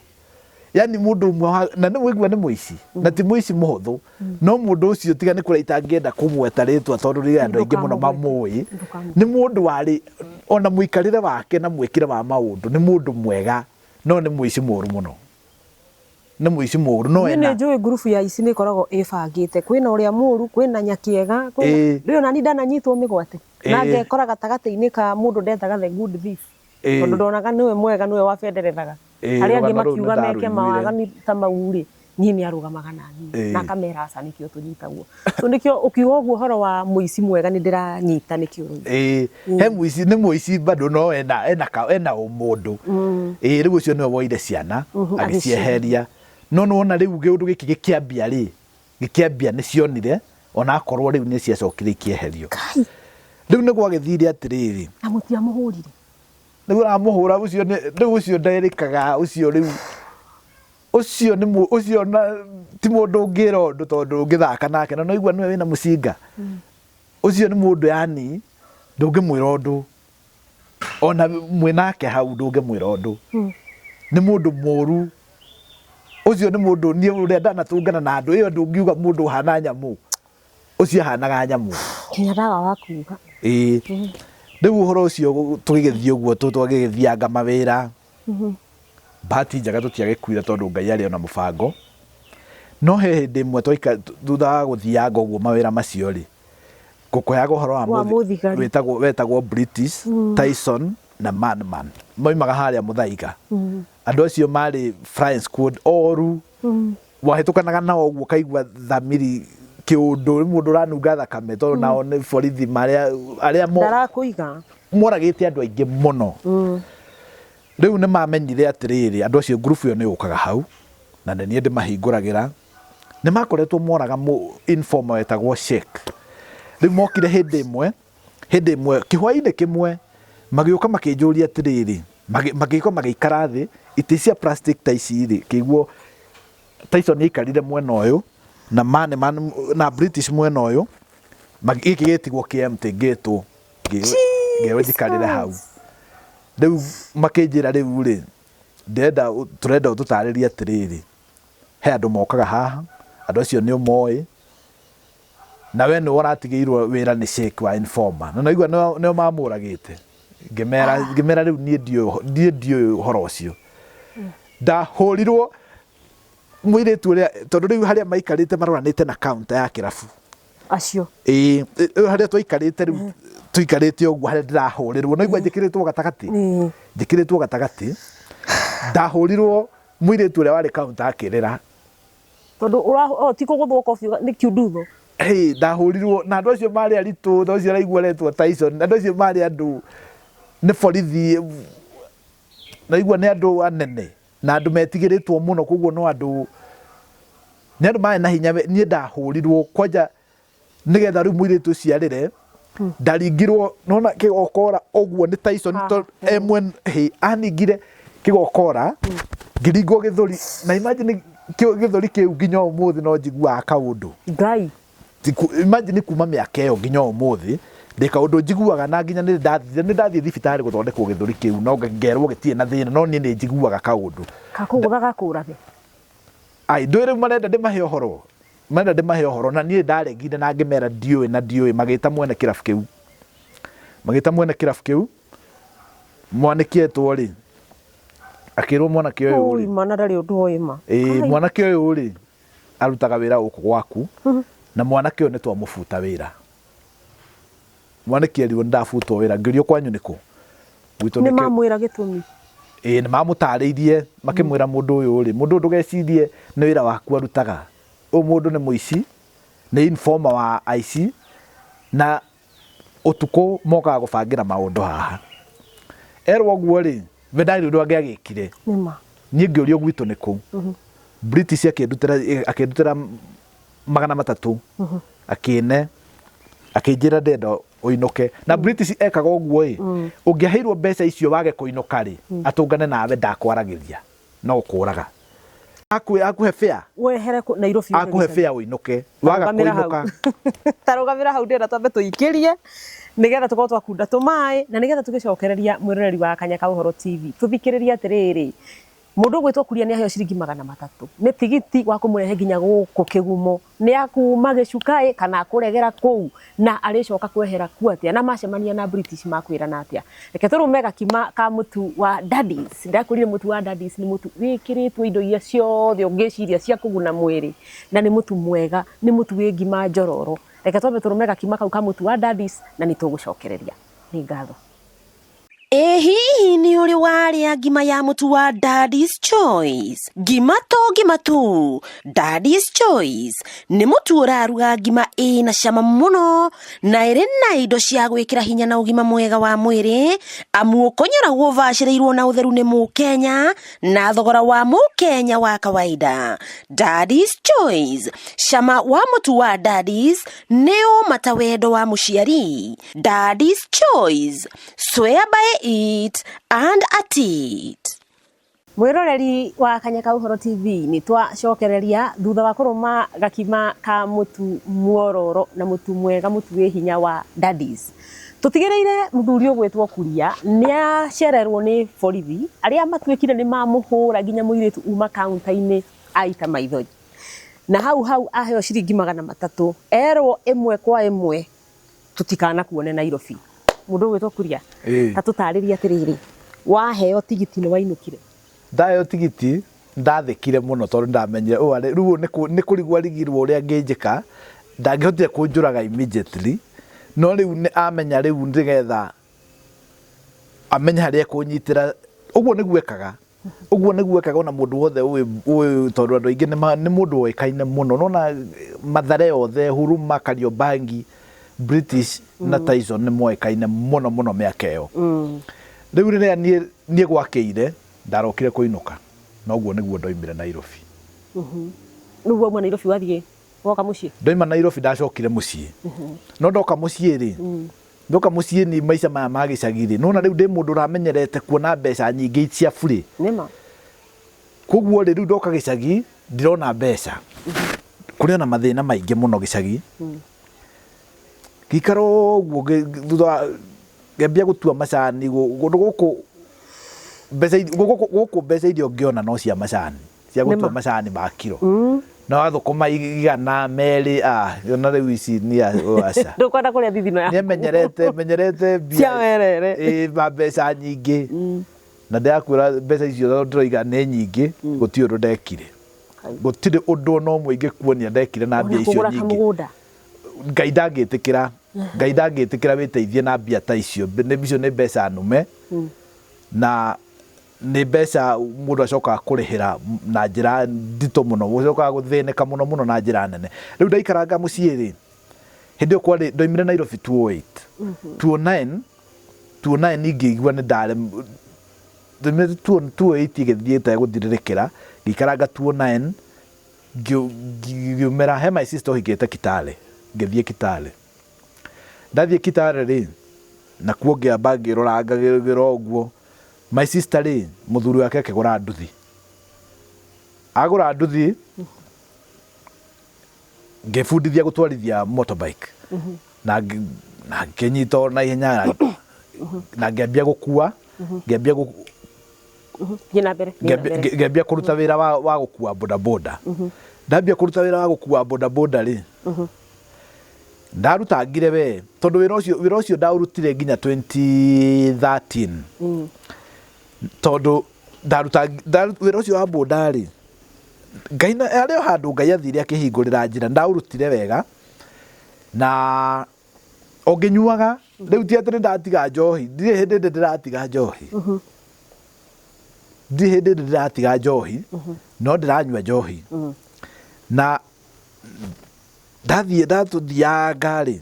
yani mũndũ ũmwe wa na nĩ waigua nĩ mũici na ti mũici mũhũthũ, no mũndũ ũcio tiga nĩ kũrĩa itangĩenda kũmweta rĩtwa tondũ rĩ andũ aingĩ mũno mamũĩ. Nĩ mũndũ warĩ ona mũikarĩre wake na mwĩkĩre wa maũndũ nĩ mũndũ mwega, no nĩ mũici mũru mũno, nĩ mũici mũru no Niĩ ena nĩ njũĩ ngurubu ya ici nĩ ĩkoragwo ĩbangĩte, kwĩna ũrĩa mũru, kwĩna nyakĩega, kwĩna ndũĩ ona niĩ ndananyitwo mĩgwate na ngekora gatagatĩ-inĩ ka mũndũ ndetaga the good thief, tondũ ndonaga nĩwe mwega, nĩwe wabenderethaga arĩa angĩ Rũgano rũu makiuga nĩ meke ndarũiguire. mawaganu ta mau rĩ, niĩ nĩ arũgamaga na niĩ na akamera aca nĩkĩo tũnyitagwo. So nĩkĩo ũkiuga ũguo ũhoro wa mũici mwega nĩ ndĩranyita nĩkĩo ũroiga. Ĩĩ, he mũici, nĩ mũici bado no ena ena ka ena ũmũndũ. Ĩĩ, rĩu ũcio nĩwe woire ciana agĩcieheria, no nĩwona rĩu kĩũndũ gĩkĩ gĩkĩambia rĩ, gĩkĩambia nĩ cionire ona akorwo rĩu nĩ ciacokire ikĩeherio. Kai. Rĩu nĩ gwagĩthire atĩrĩrĩ. Na mũtiamũhũrire? Rĩu ũramũhũra ũcio nĩ rĩu ũcio nderĩkaga ũcio rĩu ũcio nĩ ũcio na ti mũndũ ũngĩra ũndũ tondũ ũngĩthaka nake na noigua nĩwe wĩna mũcinga. Ũcio nĩ mũndũ yani ndũngĩmwĩra ũndũ ona mwĩ nake hau, ndũngĩmwĩra ũndũ, nĩ mũndũ mũru ũcio, nĩ mũndũ niĩ ũrĩa ndanatũngana na andũ ĩyo ndũngiuga mũndũ ũhana nyamũ, ũcio ahanaga nyamũ. Nginya ndaga wa kuga. Ĩĩ, rĩu ũhoro ũcio tũgĩgĩthiĩ ũguo twagĩgĩthianga mawĩra, bahati njega tũtiagĩkuire tondũ Ngai arĩ ona mũbango. No he hĩndĩ ĩmwe twaika thutha wa gũthianga ũguo mawĩra macio rĩ, ngũkũheaga ũhoro wa Wa mũthigari. Wetagwo British Tyson na Madman, moimaga harĩa Mũthaiga. Andũ acio marĩ flying squad oru, wahĩtũkanaga nao ũguo ũkaigua thamiri kĩũndũ, nĩ mũndũ ũranunga thakame tondũ nao nĩ borithi marĩa arĩa Ndarakũiga. Moragĩte andũ aingĩ mũno. Rĩu nĩ mamenyire atĩrĩrĩ, andũ acio ngurubu ĩyo nĩ yũkaga hau na nĩ niĩ ndĩmahingũragĩra. Nĩ makoretwo moraga informer wetagwo Sheikh. Rĩu mokire hĩndĩ ĩmwe kĩhwainĩ kĩmwe magĩũka makĩnjũria atĩrĩrĩ, magĩũka magĩikara thĩ itĩ cia plastic ta ici rĩ, kĩiguo Tyson aikarire mwena ũyũ na man, man, na British mwena ũyũ, gĩkĩ gĩtigwo kĩ empty, ngĩtwo ngĩrwo njikarĩre hau. Rĩu makĩnjĩra, rĩu rĩ, ndĩrenda tũrenda ũtũtarĩrie atĩrĩrĩ, he andũ mokaga haha, andũ acio nĩ ũmoĩ na we nĩwe ũratigĩirwo wĩra nĩ Sheikh wa informer na naigua nĩo mamũragĩte. Ngĩmera rĩu niĩ ndiũĩ ũhoro ũcio. Ndahũrirwo mũirĩtu ũrĩa, tondũ rĩu harĩa maikarĩte maroranĩte na counter ya kĩrabu. Acio. Ĩĩ, rĩu harĩa twaikarĩte, rĩu tũikarĩte ũguo harĩa ndĩrahũrĩrwo naigua njĩkĩrĩtwo gatagatĩ, njĩkĩrĩtwo gatagatĩ, ndahũrirwo mũirĩtu ũrĩa warĩ counter akĩrĩra. Tondũ oh, ti kũgũthwo kobi nĩ kiundutho. Hey, ndahũrirwo na andũ acio marĩ aritũ, na ũcio ũraigua aretwo Tyson, andũ acio marĩ andũ nĩ borithi, naigua nĩ andũ anene na andũ metigĩrĩtwo mũno, koguo no andũ nĩ andũ marĩ na hinya. Niĩ ndahũrirwo kwanja nĩgetha rĩu mũirĩtu ũcio arĩre. Ndaringirwo nona kĩgokora ũguo nĩ Tyson to M1 hĩ aningire kĩgokora ngĩringwo gĩthũri na imagine gĩthũri kĩu nginya ũmũthĩ no njiguaga kaũndũ. Ngai. Imagine kuma mĩaka ĩyo nginya ũmũthĩ ndĩ kaũndũ njiguaga na nginya nĩ ndathiĩ thibitarĩ gũthondekwo gĩthũri kĩu no ngerwo gĩtirĩ na thĩna no niĩ nĩ njiguaga kaũndũ. Kakũgũtha gakũrathe. Ai ndũĩ rĩu marenda ndĩmahe ũhoro marenda ndĩmahe ũhoro na niĩ ndaregire na ngĩmera ndiũĩ na ndiũĩ magĩta mwene kĩrabu kĩu magĩta mwene kĩrabu kĩu mwanĩki etwo rĩ akĩrwo mwanake ũyũ rĩ Mana ndarĩ ũndũ oĩ ma. Ĩĩ mwanake ũyũ rĩ arutaga wĩra gũkũ gwaku na mwanake ũyũ nĩ twamũbuta wĩra mwanĩki erirwo nĩ ndabutwo wĩra ngĩũrio kwanyu nĩkũ gwitũ nĩ mamwĩra gĩtũmi. Ĩĩ nĩ mamũtarĩirie makĩmwĩra mũndũ ũyũ rĩ mũndũ ũyũ ndũgecirie nĩ wĩra waku arutaga ũyũ mũndũ nĩ mũici nĩ informer wa aici na ũtukũ mokaga gũbangĩra maũndũ haha erwo ũguo rĩ we ndarĩ ũndũ angĩagĩkire. Nĩma. Niĩ ngĩũrio gwitũ nĩ kũ British akĩndutĩra akĩndutĩra 300 akĩne akĩnjĩra ndenda ũinũke na British ekaga ũguo ĩ ũngĩaheirwo mbeca icio wage kũinũka rĩ atũngane nawe ndakwaragĩria no kũraga akuhe fare. Wehere Nairobi. Akuhe fare ũinũke waga kũinũka. Tarũgamĩra hau ndĩrenda twambe tũikĩrie nĩgetha tũkorwo twakunda tũmaĩ na nĩgetha tũgĩcokereria mwĩroreri wa Kanya ka Ũhoro TV tũthikĩrĩrie atĩrĩrĩ mũndũ ũgwĩtwo Kuria nĩ aheo ciringi 300 nĩ tigiti wa kũmũrehe nginya gũkũ Kĩgumo nĩ akuma Gĩcukaĩ kana akũregera kũu na arĩcoka kwehera kuo atĩa na macemania na British makwĩrana atĩa. Reke tũrũme gakima ka mũtu wa Daddies. Ndakwĩrire mũtu wa Daddies nĩ mũtu wĩkĩrĩtwo indo iria ciothe ũngĩciria cia kũguna mwĩrĩ na nĩ mũtu mwega, nĩ mũtu wĩ ngima njororo. Reke twambe tũrũme gakima kau ka mũtu wa Daddies na nĩ tũgũcokereria. Nĩ ngatho. Ĩ hihi nĩ ũrĩ warĩa ngima ya mũtu wa Daddy's Choice? Ngima to ngima tu, Daddy's Choice nĩ mũtu ũraruga ngima ĩna cama mũno na ĩrĩ na indo cia gwĩkĩra hinya na ũgima mwega wa mwĩrĩ amu ũkonyoragwo ũbacĩrĩirwo na ũtheru nĩ mũkenya na thogora wa mũkenya wa kawaida. Daddy's Choice, cama wa mũtu wa Daddy's nĩ ũma ta wendo wa mũciari. Daddy's Choice, swear by it and at it. Mwĩroreri wa Kanya ka Ũhoro TV nĩ twacokereria thutha wa kũrũma gakima ka mũtu mwororo na mũtu mwega mũtu wĩ hinya wa Daddies. Tũtigĩrĩire mũthuri ũgwĩtwo Kuria nĩ acererwo nĩ borithi arĩa matuĩkire nĩ mamũhũra nginya mũirĩtu uma kaunta-inĩ aita maithori. Na hau hau aheo ciringi 300 erwo ĩmwe kwa ĩmwe tũtikanakuone Nairobi. Mũndũ ũgwĩtwo Kuria ta tũtarĩrie atĩrĩrĩ waheo tigiti nĩ wainũkire? Ndaheo tigiti ndathĩkire mũno tondũ ndamenyire ũũ rĩu nĩ kũrigwo arigirwo ũrĩa angĩnjĩka ndangĩhotire kũnjũraga immediately no rĩu nĩ amenya rĩu nĩgetha amenye harĩa ekũnyitĩra ũguo nĩguo ekaga ũguo nĩguo ekaga ona mũndũ wothe ũĩ tondũ andũ aingĩ nĩ mũndũ woĩkaine mũno nona Mathare yothe Huruma Kariobangi British na Tyson nĩ moĩkaine mũno mũno mĩaka ĩyo. Rĩu rĩrĩa niĩ gwakĩire ndarokire kũinũka na ũguo nĩguo ndoimire Nairobi. Rĩu wauma Nairobi wathiĩ woka mũciĩ? Ndoima Nairobi ndacokire mũciĩ. No ndoka mũciĩ rĩ ndoka mũciĩ ni maica maya ma gĩcagi rĩ nona rĩu ndĩ mũndũ ũramenyerete kuona mbeca nyingĩ cia burĩ. Nĩma. Koguo rĩ rĩu ndoka gĩcagi ndirona mbeca. Kũrĩ ona mathĩna maingĩ mũno gĩcagi. Ngĩikara ũguo thutha wa ngĩambia gũtua macani kũndũ gũkũ mbeca gũkũ mbeca iria ũngĩona no cia macani cia gũtua macani ma kiro. Na wathũkũma 100 2 ona rĩu ici nĩ aca. Ndũkwenda kũrĩa thithino yaku. Niĩ menyerete menyerete mbia cia werere. Ĩĩ ma mbeca nyingĩ. Na ndĩrakwĩra mbeca icio ndĩroiga nĩ nyingĩ gũtirĩ ũndũ ndekire. Gũtirĩ ũndũ ona ũmwe ingĩkuonia ndekire na mbia icio nyingĩ. Ngai ndangĩtĩkĩra Ngai ndangĩtĩkĩra wĩteithie na mbia ta icio icio nĩ mbeca nume na nĩ mbeca mũndũ acokaga kũrĩhĩra na njĩra nditũ mũno ũcokaga gũthĩnĩka mũno mũno na njĩra nene. Rĩu ndaikaranga mũciĩ rĩ hĩndĩ ĩyo kwarĩ ndoimire Nairobi 2008 2009 2009 ngĩigua nĩ ndarĩ ndoimire 2008 ĩgĩthiĩ ĩtegũthirĩrĩkĩra ngĩikaranga 2009 ngiumĩra he my sister ũhikĩte Kitale ngĩthiĩ Kitale. Ndathiĩ Kitale rĩ, nakuo ngĩamba ngĩrorangagĩra ũguo. My sister rĩ, mũthuri wake akĩgũra nduthi. Agũra nduthi, ngĩbundithia gũtwarithia motorbike. Na ngĩnyita o na ihenya na ngĩambia gũkua, ngĩambia Thiĩ na mbere, thiĩ na mbere. Ngĩambia kũruta wĩra wa gũkua bodaboda. Ndambia kũruta wĩra wa gũkua bodaboda rĩ, ndarutangire we tondũ wĩra ũcio ndaũrutire nginya 2013, tondũ ndaruta wĩra ũcio wa boda rĩ, Ngai harĩ o handũ Ngai athire akĩhingũrĩra njĩra. Ndaũrutire wega na o ngĩnyuaga. Rĩu ti atĩ nĩ ndatiga njohi, ndirĩ hĩndĩ ndĩ ndĩratiga njohi, ndirĩ hĩndĩ ndĩ ndĩratiga njohi, no ndĩranyua njohi. Na ndathiĩ ndatũthianga rĩ,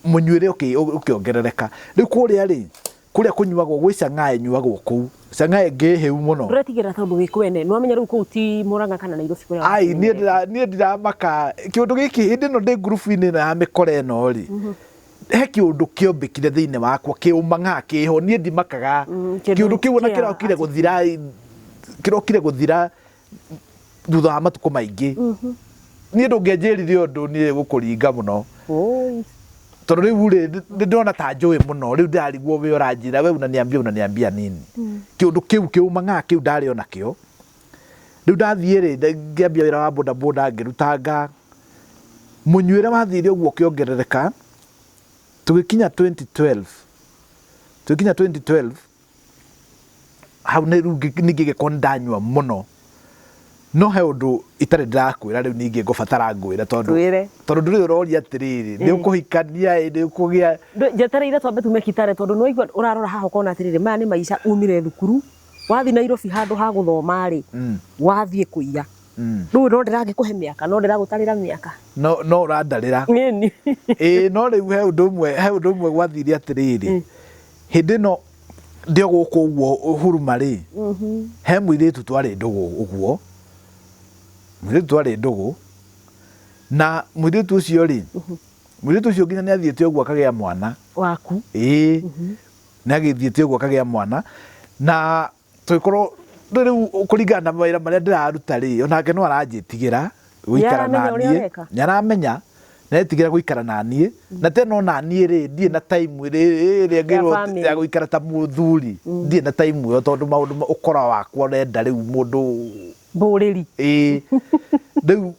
mũnyuĩre ũkĩongerereka. Rĩu kũrĩa rĩ, kũrĩa kũnyuagwo gwĩ chang'aa, ĩnyuagwo kũu chang'aa ĩngĩ hĩu mũno. Ndũretigĩra tondũ wĩ kwene nĩwamenya rĩu kũu ti Murang'a kana Nairobi kũrĩa Ai, niĩ niĩ ndiramaka kĩũndũ gĩkĩ. Hĩndĩ ĩno ndĩ ngurubu-inĩ ĩno ya mĩkora ĩno rĩ, he kĩũndũ kĩombĩkire thĩinĩ wakwa kĩũmang'a kĩho, niĩ ndimakaga. Kĩndũ Kĩũndũ kĩu ona kĩa kĩrokire gũthira thutha wa matukũ maingĩ. Niĩ ndũngĩanjĩrire ũndũ niĩ gũkũringa mũno. Oi. Tondũ rĩu rĩ, nĩ ndĩrona ta njũĩ mũno. Rĩu ndĩrarigwo we ũranjĩra we unaniambia nini. Kĩũndũ kĩu kĩũmang'a kĩu ndarĩ ona kĩo. Rĩu ndathiĩ rĩ, ngĩambia wĩra wa boda boda, ngĩrutanga mũnyuĩre wathire ũguo ũkĩongerereka. Tũgĩkinya 2012, tũgĩkinya 2012 hau nĩ rĩu ningĩ gĩkorwo nĩ ndanyua mũno. No he ũndũ itarĩ ndĩrakwĩra, rĩu ningĩ ngũbatara ngwĩre tondũ Twĩre. Tondũ ndũrĩ ũroria atĩrĩrĩ, nĩ ũkũhikania ĩ, nĩ ũkũgĩa. Njetereire twambe tume Kitale, tondũ nĩwaigua ũrarora haha ũkona atĩrĩrĩ, maya nĩ maica. Umire thukuru wathiĩ Nairobi, handũ ha gũthoma rĩ, wathiĩ kũiya. Rĩu no ndĩragĩkũhe mĩaka, no ndĩragũtarĩra mĩaka. No no ũrandarĩra. Ĩni. Ĩĩ, no rĩu he ũndũ ũmwe gwathire atĩrĩrĩ, hĩndĩ ĩno ndĩ o gũkũ ũguo Huruma rĩ, he mũirĩtu twarĩ ndũgũ ũguo, mũirĩtu twarĩ ndũgũ na mũirĩtu ũcio rĩ, mũirĩtu ũcio nginya nĩ athiĩte ũguo akagĩa mwana. Waku? Ĩĩ, nĩ agĩthiĩte ũguo akagĩa mwana, na tũgĩkorwo rĩu kũringana na mawĩra marĩa ndĩraruta rĩ, onake no aranjĩtigĩra gũikara na Nĩaramenya ũrĩa niĩ. ũreka? Nĩaramenya, nĩaretigĩra gũikara na niĩ, na tena ona niĩ rĩ, ndirĩ na time ĩrĩa ngĩrwo family. ya gũikara ta mũthuri. Ndirĩ na time ĩyo tondũ maũndũ ũkora wakwa ũrenda rĩu mũndũ Mbũrĩri. Ĩĩ, rĩu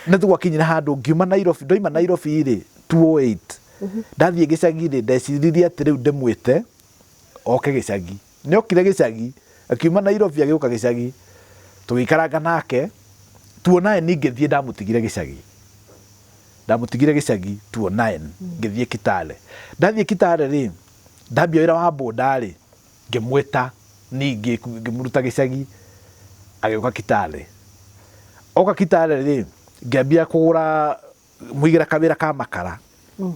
nĩ tũgwakinyire handũ ngiuma Nairobi. Ndoima Nairobi rĩ 208, ndathiĩ gĩcagi rĩ, ndeciririe atĩ rĩu ndĩmwĩte oke gĩcagi. Nĩ okire gĩcagi, akiuma Nairobi agĩũka gĩcagi, tũgĩikaranga nake. 209 ngĩthiĩ, ndamũtigire gĩcagi, ndamũtigire gĩcagi 209, ngĩthiĩ Kitale. Ndathiĩ Kitale rĩ, ndambia wĩra wa boda rĩ, ngĩmwĩta ningĩ, ngĩmũruta gĩcagi agĩũka Kitale. Oka Kitale rĩ, ngĩambia kũgũra mũigĩra kawĩra ka makara,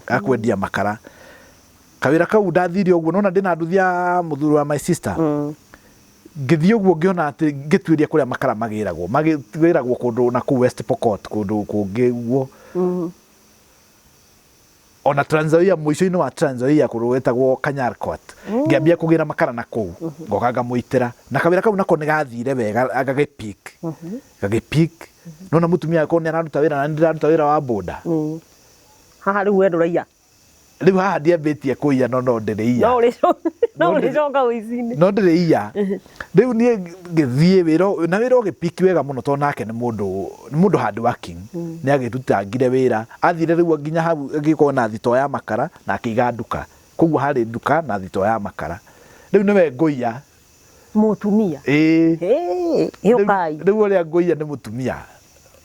ga kwendia makara. Kawĩra kau ndathire ũguo nona ndĩna nduthi ya mũthuri wa my sister, ngĩthiĩ ũguo ngĩona atĩ ngĩtuĩria kũrĩa makara magĩragwo kũndũ na kũu West Pokot, kũndũ kũngĩ ũguo, ona Trans Nzoia, mũico-inĩ wa Trans Nzoia, kũndũ gwĩtagwo Kanyarkot. Ngĩambia kũgĩra makara na kũu, ngoka ngamũitĩra, na kawĩra kau nako nĩ gathire wega, gagĩpick gagĩpick. Nona mũtumia akorwo nĩ araruta wĩra na nĩ ndĩraruta wĩra wa boda. Haha rĩu we ndũraiya? Rĩu haha ndiambĩtie kũiya, no ndĩrĩiya. No ũrĩcoka ũici-inĩ. No ndĩrĩiya. Rĩu niĩ ngĩthiĩ wĩra na wĩra ũgĩpiki wega mũno, tondũ nake nĩ mũndũ hard working. Nĩ agĩrutangire wĩra, athire rĩu nginya hau agĩkorwo na thitoo ya makara na akĩiga nduka. Koguo harĩ nduka na thitoo ya makara. Rĩu nĩwe ngũiya. Mũtumia? Ĩĩ. Gĩũkai. Rĩu ũrĩa ngũiya nĩ mũtumia.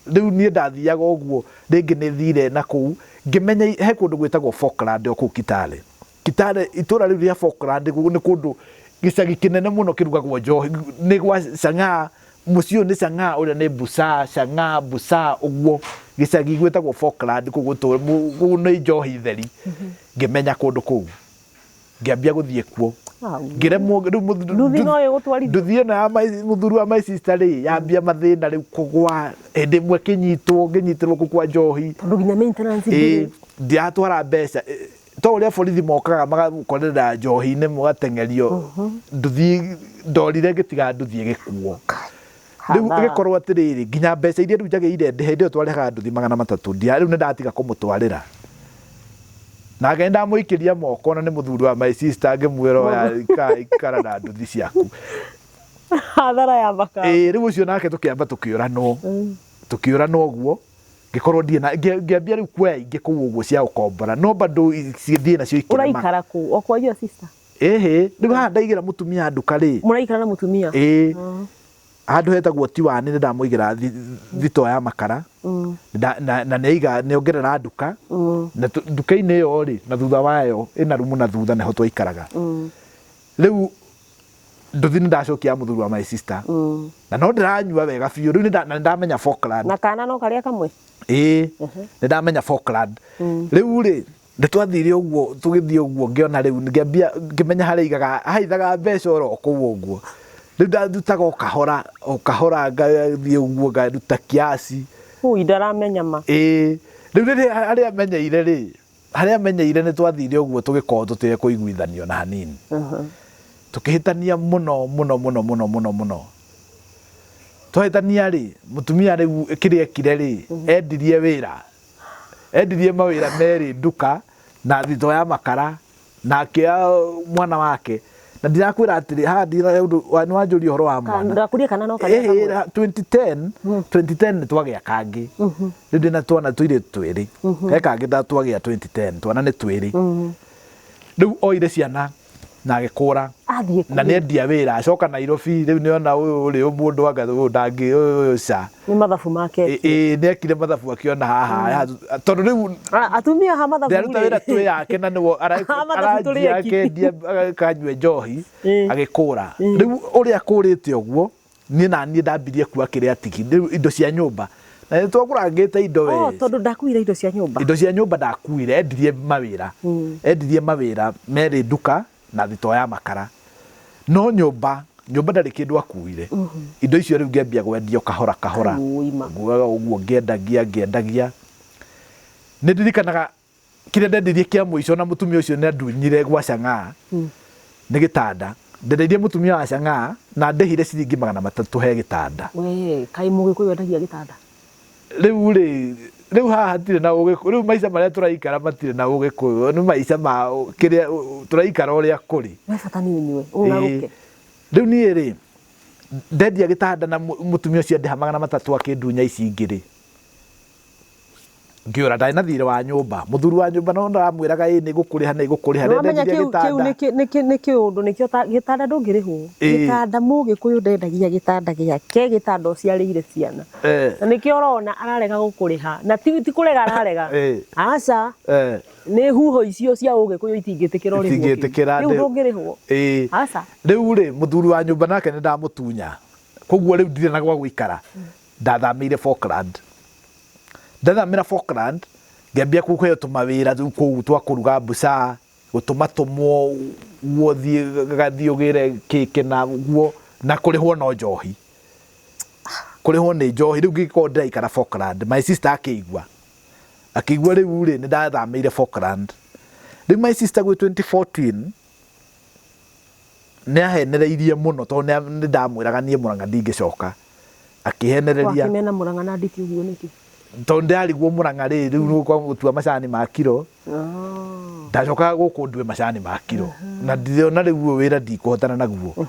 Rĩu niĩ ndathiaga ũguo, rĩngĩ nĩ thire na kũu, ngĩmenya he kũndũ gwĩtagwo Falkland o kũu Kitale. Kitale, itũra rĩu rĩa Falkland nĩ kũndũ gĩcagi kĩnene mũno kĩrugagwo njohi, nĩ gwa chang'aa. Mũciĩ ũyũ nĩ chang'aa, ũrĩa nĩ busaa, chang'aa, busaa ũguo. Gĩcagi gwĩtagwo Falkland kũu, kũu nĩ njohi theri. Ngĩmenya kũndũ kũu. Ngĩambia gũthiĩ kuo. Ngĩremwo rĩu. Nduthi no ĩgũtwarithia? Nduthi ĩno ya mũthuri wa my sister rĩ, yambia mathĩna rĩu kũgwa. Hĩndĩ ĩmwe kĩnyitwo, ngĩnyitĩrwo kũu kwa njohi. Tondũ nginya maintenance ndĩrĩ. Ndiratwara mbeca to ũrĩa borithi mokaga magakorera njohi-inĩ, mũgateng'erio. Nduthi ndorire, ngĩtiga nduthi ĩgĩkuo. Rĩu ĩgĩkorwo atĩrĩrĩ, nginya mbeca iria rĩu njagĩrĩire ndĩhe, hĩndĩ ĩyo twarĩhaga nduthi 300, ndia rĩu nĩ ndatiga kũmũtwarĩra. Nake nĩ ndamũikĩria moko, na nĩ mũthuri wa my sister, ngĩmwĩra, "Oya, ikara na nduthi ciaku." Hathara ya maka. Ĩĩ, rĩu ũcio nake tũkĩamba tũkĩũranwo ũguo, ngĩkorwo ndirĩ na ngĩambia rĩu kuoya ingĩ kũu ũguo cia gũkombora, no bado cigĩthiĩ nacio ikĩrema. Ũraikara kũ? O kwa your sister? Ĩhĩ, rĩu haha ndaigĩra mũtumia nduka rĩ. Mũraikara na mũtumia? Ĩĩ, handũ hetagwo Tiwani, nĩ ndamũigĩra thitoo ya makara na nĩaiga nĩongerera nduka na nduka-inĩ ĩyo rĩ, na thutha wayo ĩna rumu, na thutha nĩho twaikaraga. Rĩu nduthi nĩ ndacokia ya mũthuri wa my sister, na no ndĩranyua wega biũ rĩu na nĩndamenya Falkland. Na kana no karĩa kamwe? Ĩĩ, nĩndamenya Falkland. Rĩu rĩ, nĩ twathire ũguo, tũgĩthiĩ ũguo, ngĩona rĩu ngĩambia ngĩmenya harĩa aigaga ahaithaga mbeca oro kũu ũguo. Rĩu ndarutaga o kahora o kahora, ngathiĩ ũguo ngaruta kiasi. Ui, ndaramenya ma. Ĩĩ, rĩu rĩrĩa harĩa menyeire rĩ, harĩa menyeire, nĩ twathire ũguo tũgĩkorwo tũtekũiguithanio na hanini, tũkĩhĩtania mũno mũno mũno mũno mũno mũno. Twahĩtania rĩ, mũtumia rĩu kĩrĩa ekire rĩ, endirie wĩra, endirie mawĩra merĩ, nduka na thitoo ya makara, na akĩoya mwana wake. Na ndirakwĩra atĩrĩ, haha ũndũ nĩ wanjũria ũhoro wa mwana. Ndakũria kana no karĩa kamwe? Ĩhĩ, 2010 2010 nĩ twagĩa kangĩ. Rĩu ndĩna twana tũirĩtu twĩrĩ, he kangĩ twagĩa 2010, twana nĩ twĩrĩ. Rĩu oire ciana na agĩkũra. Athiĩ Na nĩ endia wĩra, acoka Nairobi. Rĩu nĩona ũyũ rĩ, mũndũ anga ũyũ ndangĩ ũyũ ca. Nĩ mathabu make. Ĩ, nĩ ekire mathabu, akĩona haha tondũ rĩu Atumia ha mathabu. Ndĩraruta wĩra twĩ yake na nĩwo Ha mathabu tũrĩ aranjia eki. akendia akanyue njohi. Agĩkũra. Rĩu ũrĩa akũrĩte ũguo, niĩ na niĩ ndambirie kuoya kĩrĩa tigi rĩu, indo cia nyũmba, na nĩ twagũrangĩte indo. Oh, We tondũ ndakuire indo cia nyũmba. Indo cia nyũmba ndakuire. Endirie mawĩra, endirie mawĩra merĩ, nduka na thitoo ya makara, no nyũmba ndarĩ kĩndũ akuire. Indo icio rĩu ngĩambia gwendio kahora kahora. Ui, ma. Nguaga ũguo, ngĩendagia ngĩendagia. Nĩ ndirikanaga kĩrĩa ndendirie kĩa mũico na mũtumia ũcio nĩ andunyire gwa cang'aa, nĩ gĩtanda. Ndendeirie mũtumia wa cang'aa na ndĩhire ciringi 300 he gĩtanda. We, kaĩ mũgĩkũyũ endagia gĩtanda? Rĩu rĩ, rĩu haha hatirĩ na ũgĩkũyũ. Rĩu maica marĩa tũraikara matirĩ na ũgĩkũyũ, nĩ maica ma kĩrĩa tũraikara ũrĩa kũrĩ. We bata nĩ ũnyue ũng'arũke. Rĩu niĩ rĩ, ndendia gĩtanda na mũtumia ũcio andĩha 300, akĩndunya ici ingĩ rĩ, ngĩũra. Ndarĩ na thirĩ wa nyũmba, mũthuri wa nyũmba, no ndamwĩraga, "Ĩ, nĩ ngũkũrĩha, nĩ ngũkũrĩha." Rĩrĩa Nĩwamenya ndendirie kĩu kĩu gĩtanda nĩ kĩũndũ nĩkĩo gĩtanda ndũngĩrĩhwo. Gĩtanda, mũgĩkũyũ ndendagia gĩtanda gĩake, gĩtanda ũciarĩire ciana. Na nĩkĩo ũrona ararega gũkũrĩha, na ti kũrega ararega, aca, nĩ huho icio cia ũgĩkũyũ itingĩtĩkĩra ũrĩhwo kĩu. Itingĩtĩkĩra. Rĩu ndũngĩrĩhwo, aca. Rĩu rĩ, mũthuri wa nyũmba nake nĩ ndamũtunya, koguo rĩu ndirĩ na gwa gũikara. Ndathamĩire Falkland. Ndathamĩra Falkland, ngĩambia kũheo tũmawĩra rĩu kũu twa kũruga mbuca, gũtũma tũmwo guo, thiĩ gathiĩ ũgĩre kĩkĩ na guo, na kũrĩhwo no njohi, kũrĩhwo nĩ njohi. Rĩu ngĩkorwo ndĩraikara Falkland, my sister akĩigua rĩu rĩ, nĩ ndathamĩire Falkland. Rĩu my sister gwĩ 2014 nĩ ahenereirie mũno, tondũ nĩ ndamwĩraga niĩ Mũrang'a ndingĩcoka, akĩhenereria. Wakĩmena Mũrang'a na nditi ũguo nĩkĩ? Tondũ ndĩrarigwo Mũrang'a rĩ, rĩu nĩ gũtua macani ma kiro. Ndacokaga gũkũ ndue macani ma kiro, na ndĩrona rĩu ũyũ wĩra ndikũhotana naguo.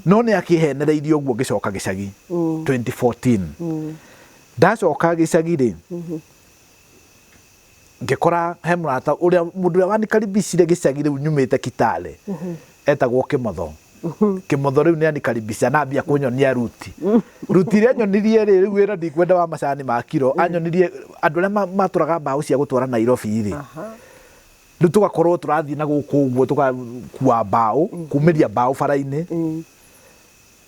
No nĩ akĩhenereirie ũguo, ngĩcoka gĩcagi 2014. Ndacoka gĩcagi rĩ, ngĩkora he mũrata ũrĩa, mũndũ ũrĩa wanikaribicire gĩcagi rĩu nyumĩte Kitale, etagwo Kĩmotho. Kĩmotho rĩu nĩ anikaribica na ambia kũnyonia route ĩrĩa anyonirie rĩ, rĩu wĩra ndikwenda wa macani ma kiro. Anyonirie andũ arĩa matũraga mbaũ cia gũtwara Nairobi rĩ. Rĩu tũgakorwo tũrathiĩ na gũkũ ũguo, tũgakua mbaũ, kumĩria mbaũ bara-inĩ.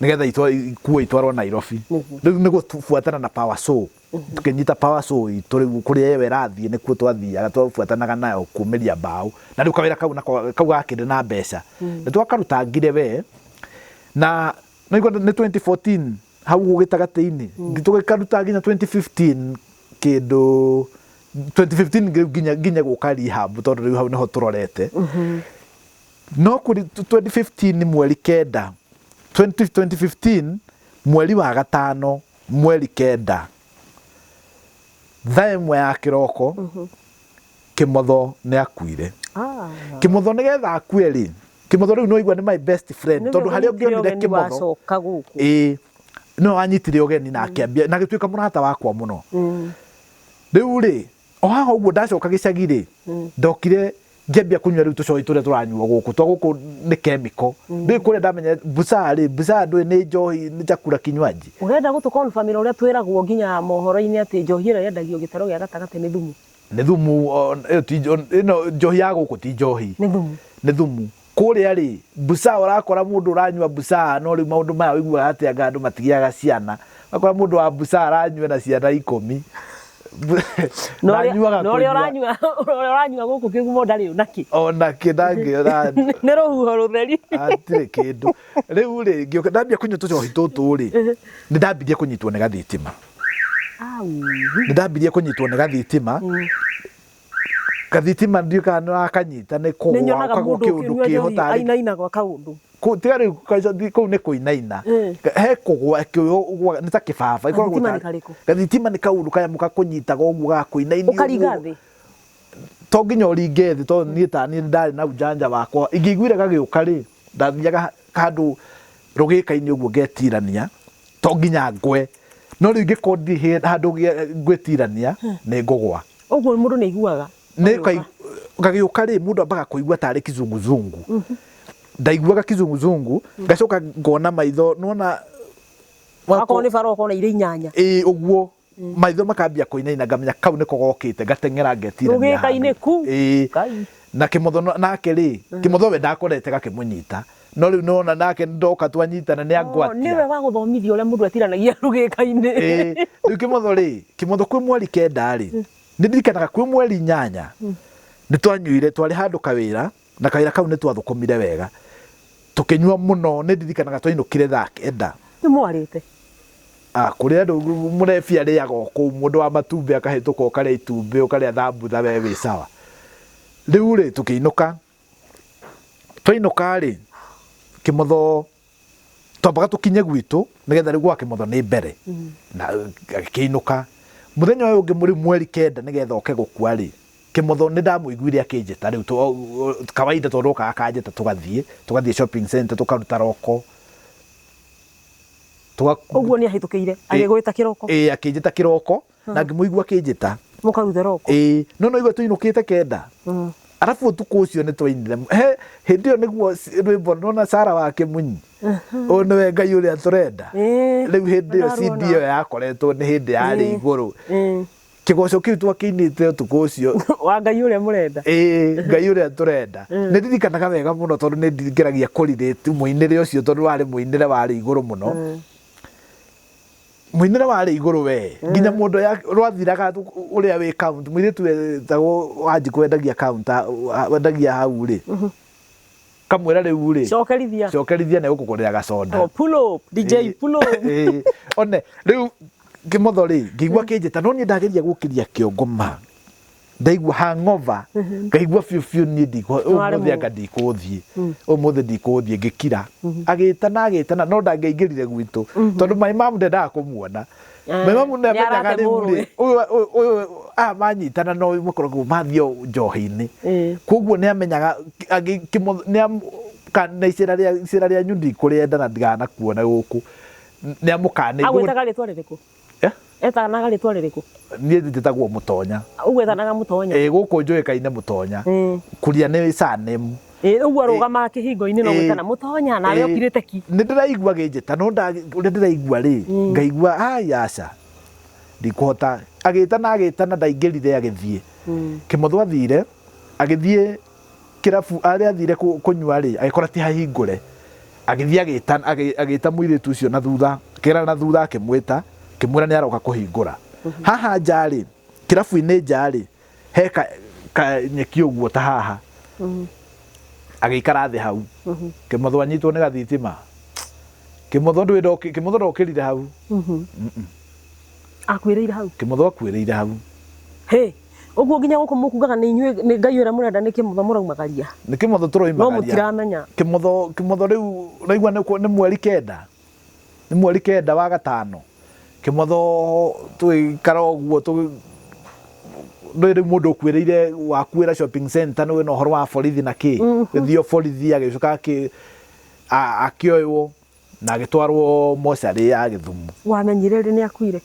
Nĩgetha ikuo itwarwo Nairobi. Rĩu nĩ gũbuatana na power saw. Tũkĩnyita power saw itũ rĩu kũrĩa ĩyo ĩrathiĩ nĩkuo twathiaga twabuatanaga nayo kumĩria mbaũ. Na rĩu kawĩra kau nako kau gakĩrĩ na mbeca. Nĩ twakarutangire we na nĩguo nĩ 2014 hau ũguo gĩtagatĩ-inĩ. Tũgĩkaruta nginya 2015 kĩndũ 2015 rĩu nginya nginya gũka rehab tondũ rĩu hau nĩho tũrorete. No kũrĩ 2015 mweri kenda 20, 2015 mweri wa gatano mweri kenda thaa ĩmwe ya kĩroko Kĩmotho nĩ akuire. Ah. Kĩmotho nĩgetha akue rĩ, Kĩmotho rĩu nĩwaigua nĩ my best friend tondũ harĩa ũngĩonire Kĩmotho wacoka gũkũ ĩĩ nĩwe wanyitire ũgeni na akĩambia na agĩtuĩka mũrata wakwa mũno. Rĩu rĩ, o haha ũguo ndacoka gĩcagi rĩ, ndokire ngĩambia kũnyua rĩu tũcoi tũrĩa tũranyuo gũkũ twa gũkũ nĩ chemical. Rĩu kũrĩa ndamenya busaa rĩ, busaa ndũĩ nĩ njohi nĩ chakula kinywaji. Ũrenda gũtũ confirm ũrĩa twĩragwo nginya mohoro-inĩ atĩ njohi ĩrĩa yendagio gĩtarũ gĩa gatagatĩ nĩ thumu? Nĩ thumu, ĩyo ti ĩno njohi ya gũkũ ti njohi. Nĩ thumu. Nĩ thumu. Kũrĩa rĩ, busaa ũrakora mũndũ ũranyua busaa no rĩu maũndũ maya ũiguaga atĩ anga andũ matigĩaga ciana. Ũgakora mũndũ wa busaa aranyua na ciana ikũmi. Na anyuaga na ũrĩa ũranyua ũrĩa ũranyua gũkũ kĩgumo ndarĩ onakĩ. Onakĩ ndangĩ nĩ rũhuho rũtheri. Hatirĩ kĩndũ. Rĩu rĩ, ngĩũka ndambia kũnyua tũcohi tũtũ rĩ, nĩ ndambirie kũnyitwo nĩ gathitima. Nĩ ndambirie kũnyitwo nĩ gathitima. Gathitima ndiũĩ kana nĩ ũrakanyita nĩ kũgwa Nĩnyonaga ũkagwa mũndũ kĩũndũ ũkĩnyua kĩho njohi tarĩ ainainagwo kaũndũ. Kũu tiga rĩu kũu nĩ kũinaina. He kũgwa ũgwaga nĩ ta kĩbaba. Ĩkoragwo Gathitima nĩ tarĩ- karĩkũ? Gathitima nĩ kaũndũ kanyamũ gakũnyitaga ũguo gagakũinainia Ũkaringa ũguo. thĩ? To nginya ũringe thĩ tondũ niĩ ta niĩ ndarĩ na ujanja wakwa. Ingĩaiguire gagĩũka rĩ, ndathiaga handũ rũgĩka-inĩ ũguo ngetirania, to nginya ngwe. No rĩu ingĩkorwo ndirĩ handũ ngwĩtirania, nĩ ngũgwa. Ũguo mũndũ nĩ aiguaga. Nĩ gagĩũka rĩ, mũndũ ambaga kũigua tarĩ kizunguzungu. Ndaiguaga kizunguzungu, ngacoka ngona maitho, nĩwona Akorwo nĩ bara ũkona irĩ inyanya. Ĩĩ ũguo. Maitho makambia kũinaina ngamenya kau nĩko gokĩte ngateng'era ngetirania Rũgĩka-inĩ handũ. ku. Ĩĩ. Ngai. Na Kĩmotho nake rĩ, Kĩmotho we ndakorete gakĩmũnyita. No rĩu nĩwona nake ndoka twanyitana nĩ angwatia. Nĩwe wa gũthomithia ũrĩa mũndũ etiranagia rũgĩka-inĩ. Ĩĩ. Rĩu Kĩmotho rĩ, Kĩmotho kwĩ mweri kenda rĩ, nĩ ndirikanaga kwĩ mweri inyanya, nĩ twanyuire, twarĩ handũ kawĩra, na kawĩra kau nĩ twathũkũmire wega. Tũkĩnyua mũno, nĩ ndirikanaga twainũkire thaa kenda. Nĩ mwarĩte? Ah, kũrĩa andũ mũrebi arĩaga o kũu, mũndũ wa matumbĩ akahĩtũka ũkarĩa itumbĩ, ũkarĩa thambutha we wĩ sawa. Rĩu rĩ, tũkĩinũka, Twainũka rĩ, Kĩmotho twambaga tũkinye gwitũ nĩgetha rĩu gwa Kĩmotho nĩ mbere na agĩkĩinũka. Mũthenya ũyũ ũngĩ mũrĩ mweri kenda nĩgetha oke gũkua rĩ, Kĩmotho nĩ ndamũiguire akĩnjĩta rĩu kawaida tondũ okaga akanjĩta tũgathiĩ, tũgathiĩ shopping center tũkaruta roko. Ũguo nĩ ahĩtũkĩire agĩgwĩta kĩroko? Ĩĩ akĩnjĩta kĩroko na ngĩmũigua akĩnjĩta. Mũkarute roko? Ĩĩ, no nĩwaigua tũinũkĩte kenda. Arabu ũtukũ ũcio nĩ twainire. He hĩndĩ ĩyo nĩguo rwĩmbo nĩwona Sarah wa Kĩmunyi? Ũyũ nĩwe Ngai ũrĩa tũrenda. Rĩu hĩndĩ ĩyo CD ĩyo yakoretwo nĩ hĩndĩ yarĩ igũrũ. Kĩgoco kĩu twakĩinĩte ũtukũ ũcio. Wa Ngai ũrĩa mũrenda. Ĩĩ, Ngai ũrĩa tũrenda. Nĩ ndirikanaga wega mũno tondũ nĩ ngeragia kũ relate mũinĩre ũcio tondũ warĩ mũinĩre warĩ igũrũ mũno. Mũinĩre warĩ igũrũ we. Nginya mũndũ rwathiraga ũrĩa wĩ counter, mũirĩtu wetagwo Wanjikũ wendagia counter, wendagia hau rĩ. Kamwĩra rĩu rĩ. Cokerithia. Cokerithia nĩ egũkũgũrĩra gacoda. Oh, pull up, DJ pull up. Ĩĩ. One, rĩu Kĩmotho rĩ, ngĩigua akĩnjĩta, no niĩ ndageria gũkĩria kĩongo ma. Ndaigua hangover, ngaigua biũ biũ niĩ ũmũthĩ anga ndikũthiĩ. Ũmũthĩ ndikũthiĩ, ngĩkira. Agĩtana agĩtana, no ndangĩaingĩrire gwitũ. Tondũ my mom ndendaga kũmuona. My mom nĩamenyaga rĩu rĩ, ũyũ aya manyitana no makoragwo mathiĩ o njohi-inĩ. Koguo nĩamenyaga na icera rĩanyu ndikũrĩenda na ndiganakuone gũkũ. Nĩamũkanĩtie. Agwĩtaga rĩtwa rĩrĩkũ? Eh? Etanaga rĩtwa rĩrĩkũ? Niĩ njĩtagwo Mũtonya. Ũguo etanaga Mũtonya? Ĩĩ gũkũ njũĩkaine Mũtonya. Kuria nĩ surname. Ĩĩ ũguo arũgamaga kĩhingo-inĩ na ũgwĩtana Mũtonya nawe ũkirĩte ki. Nĩ ndĩraigua agĩnjĩta no ũrĩa ndĩraigua rĩ, ngaigua ai aca ndikũhota. Agĩtana agĩtana ndaingĩrire agĩthiĩ. Kĩmotho athire agĩthiĩ kĩrabu harĩa athire kũnyua rĩ agĩkora ti hahingũre. Agĩthiĩ agĩta agĩta mũirĩtu ũcio na thutha, akĩgera na thutha akĩmwĩta, akĩmwĩra nĩ aroka kũhingũra. Haha nja rĩ, kĩrabu-inĩ nja rĩ, he kanyeki ũguo ta haha. Agĩikara thĩ hau. Kĩmotho anyitwo nĩ gathitima. Kĩmotho ndũĩ Kĩmotho ndokĩrire hau. Akuĩrĩire hau. Kĩmotho akuĩrĩire hau. Hĩ, ũguo nginya gũkũ mũkugaga nĩ inyuĩ nĩ Ngai ũrĩa mũrenda nĩ kĩmotho mũraumagaria. Nĩ kĩmotho tũroimagaria. No mũtiramenya. Kĩmotho kĩmotho rĩu ũraigua nĩ mweri 9. Nĩ mweri 9 wa gatano. Kĩmotho tũgĩikara ũguo tũgĩ ndũĩ rĩu mũndũ ũkuĩrĩire wakuĩra shopping center nĩ na ũhoro wa borithi na kĩ. Gĩthiĩ borithi agĩcoka akĩoywo na agĩtwarwo mocarĩ ya Gĩthumo. Wamenyire rĩ nĩ akuire?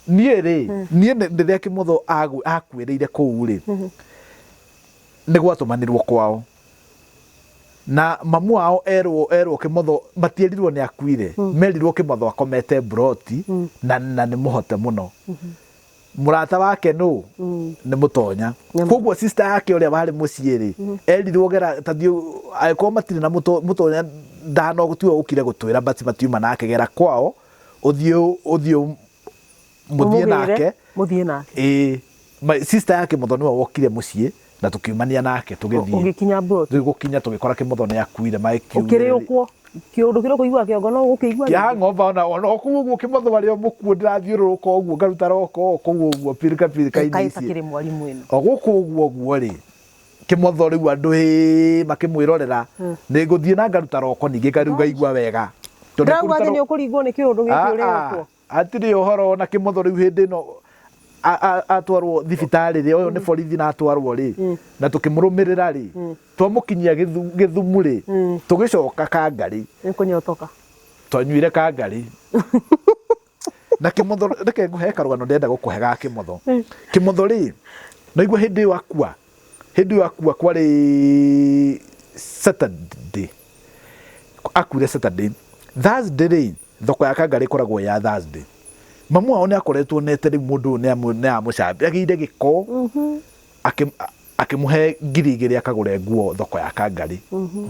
Niĩ rĩ, niĩ rĩrĩa Kĩmotho akuĩrĩire kũu rĩ, nĩ gwatũmanirwo kwao. Na mamu wao erwo erwo Kĩmotho matierirwo nĩ akuire, merirwo Kĩmotho akomete mburoti na nĩ mũhote mũno. Mũrata wake nũ? Nĩ Mũtonya. Koguo sister yake ũrĩa warĩ mũciĩ rĩ, erirwo gera tathiĩ angĩkorwo matirĩ na Mũtonya ndano tiwe ũkire gũtwĩra but matiuma nake gera kwao ũthiĩ ũthiĩ mũthiĩ nake. Mũthiĩ nake. Ĩĩ. Sister yake Kĩmotho nĩwe wokire mũciĩ na tũkiumania nake tũgĩthiĩ. Ũgĩkinya mburoti. Gũkinya tũgĩkora Kĩmotho nĩ akuire Ũkĩrĩũkwo. Kĩũndũ kĩrĩa ũkũigua kĩongo no ũgũkĩigua. Kĩa hangover ona ona o kũu ũguo Kĩmotho arĩ o mũkuũ ndĩrathiũrũrũka ũguo ngaruta roko o kũu ũguo pirika pirika-inĩ Kaĩ ici. takĩrĩ mwarimũ ĩno. O gũkũ ũguo ũguo rĩ, Kĩmotho rĩu andũ ĩĩ makĩmwĩrorera nĩ ngũthiĩ na ngaruta roko ningĩ rĩu ngaigua wega. Tondũ Ndĩrauga atĩ nĩ ũkũringwo nĩ kĩũndũ gĩkĩ ũrĩũkwo. Hatirĩ ũhoro na Kĩmotho rĩu hĩndĩ ĩno atwarwo thibitarĩ rĩ, ũyũ nĩ borithi na atwarwo rĩ, na tũkĩmũrũmĩrĩra rĩ, twamũkinyia Gĩthumu rĩ, tũgĩcoka Kangarĩ. Nĩ kũnyotoka. Twanyuire Kangarĩ. Na Kĩmotho, reke ngũhe karũgano ndĩrenda gũkũhe ga Kĩmotho. Kĩmotho rĩ, naigua hĩndĩ ĩyo akua, hĩndĩ ĩyo akua kwarĩ Saturday. Akuire Saturday. Thursday rĩ, thoko ya Kangarĩ ĩkoragwo ya Thursday. Mamu wao nĩ akoretwo onete rĩu mũndũ ũyũ nĩ amũcambia, agĩire gĩko, akĩmũhe 2000 akagũre nguo thoko ya Kangarĩ.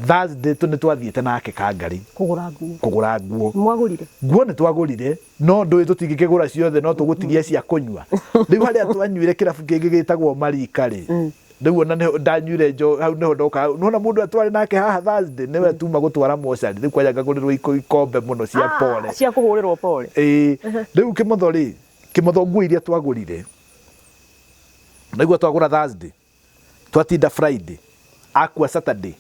Thursday nĩ twathiĩte nake Kangarĩ. Kũgũra nguo. Kũgũra nguo. Mwagũrire? Nguo nĩ twagũrire, no ndũĩ tũtingĩkĩgũra ciothe no tũgũtigia cia kũnyua. Rĩu harĩa twanyuire kĩrabu kĩngĩ gĩtagwo Marika rĩ, rĩu ona nĩho ndanyuire njo hau nĩho ndoka nona mũndũ ũrĩa twarĩ nake haha Thursday nĩwe tuma gũtwara mocarĩ rĩu kwanja ngagũrĩrwo ikombe mũno cia pole. Cia kũhũrĩrwo pole. Ĩĩ. Rĩu Kĩmotho rĩ, Kĩmotho nguo iria twagũrire, naigua twagũra Thursday, twatinda Friday, akua Saturday.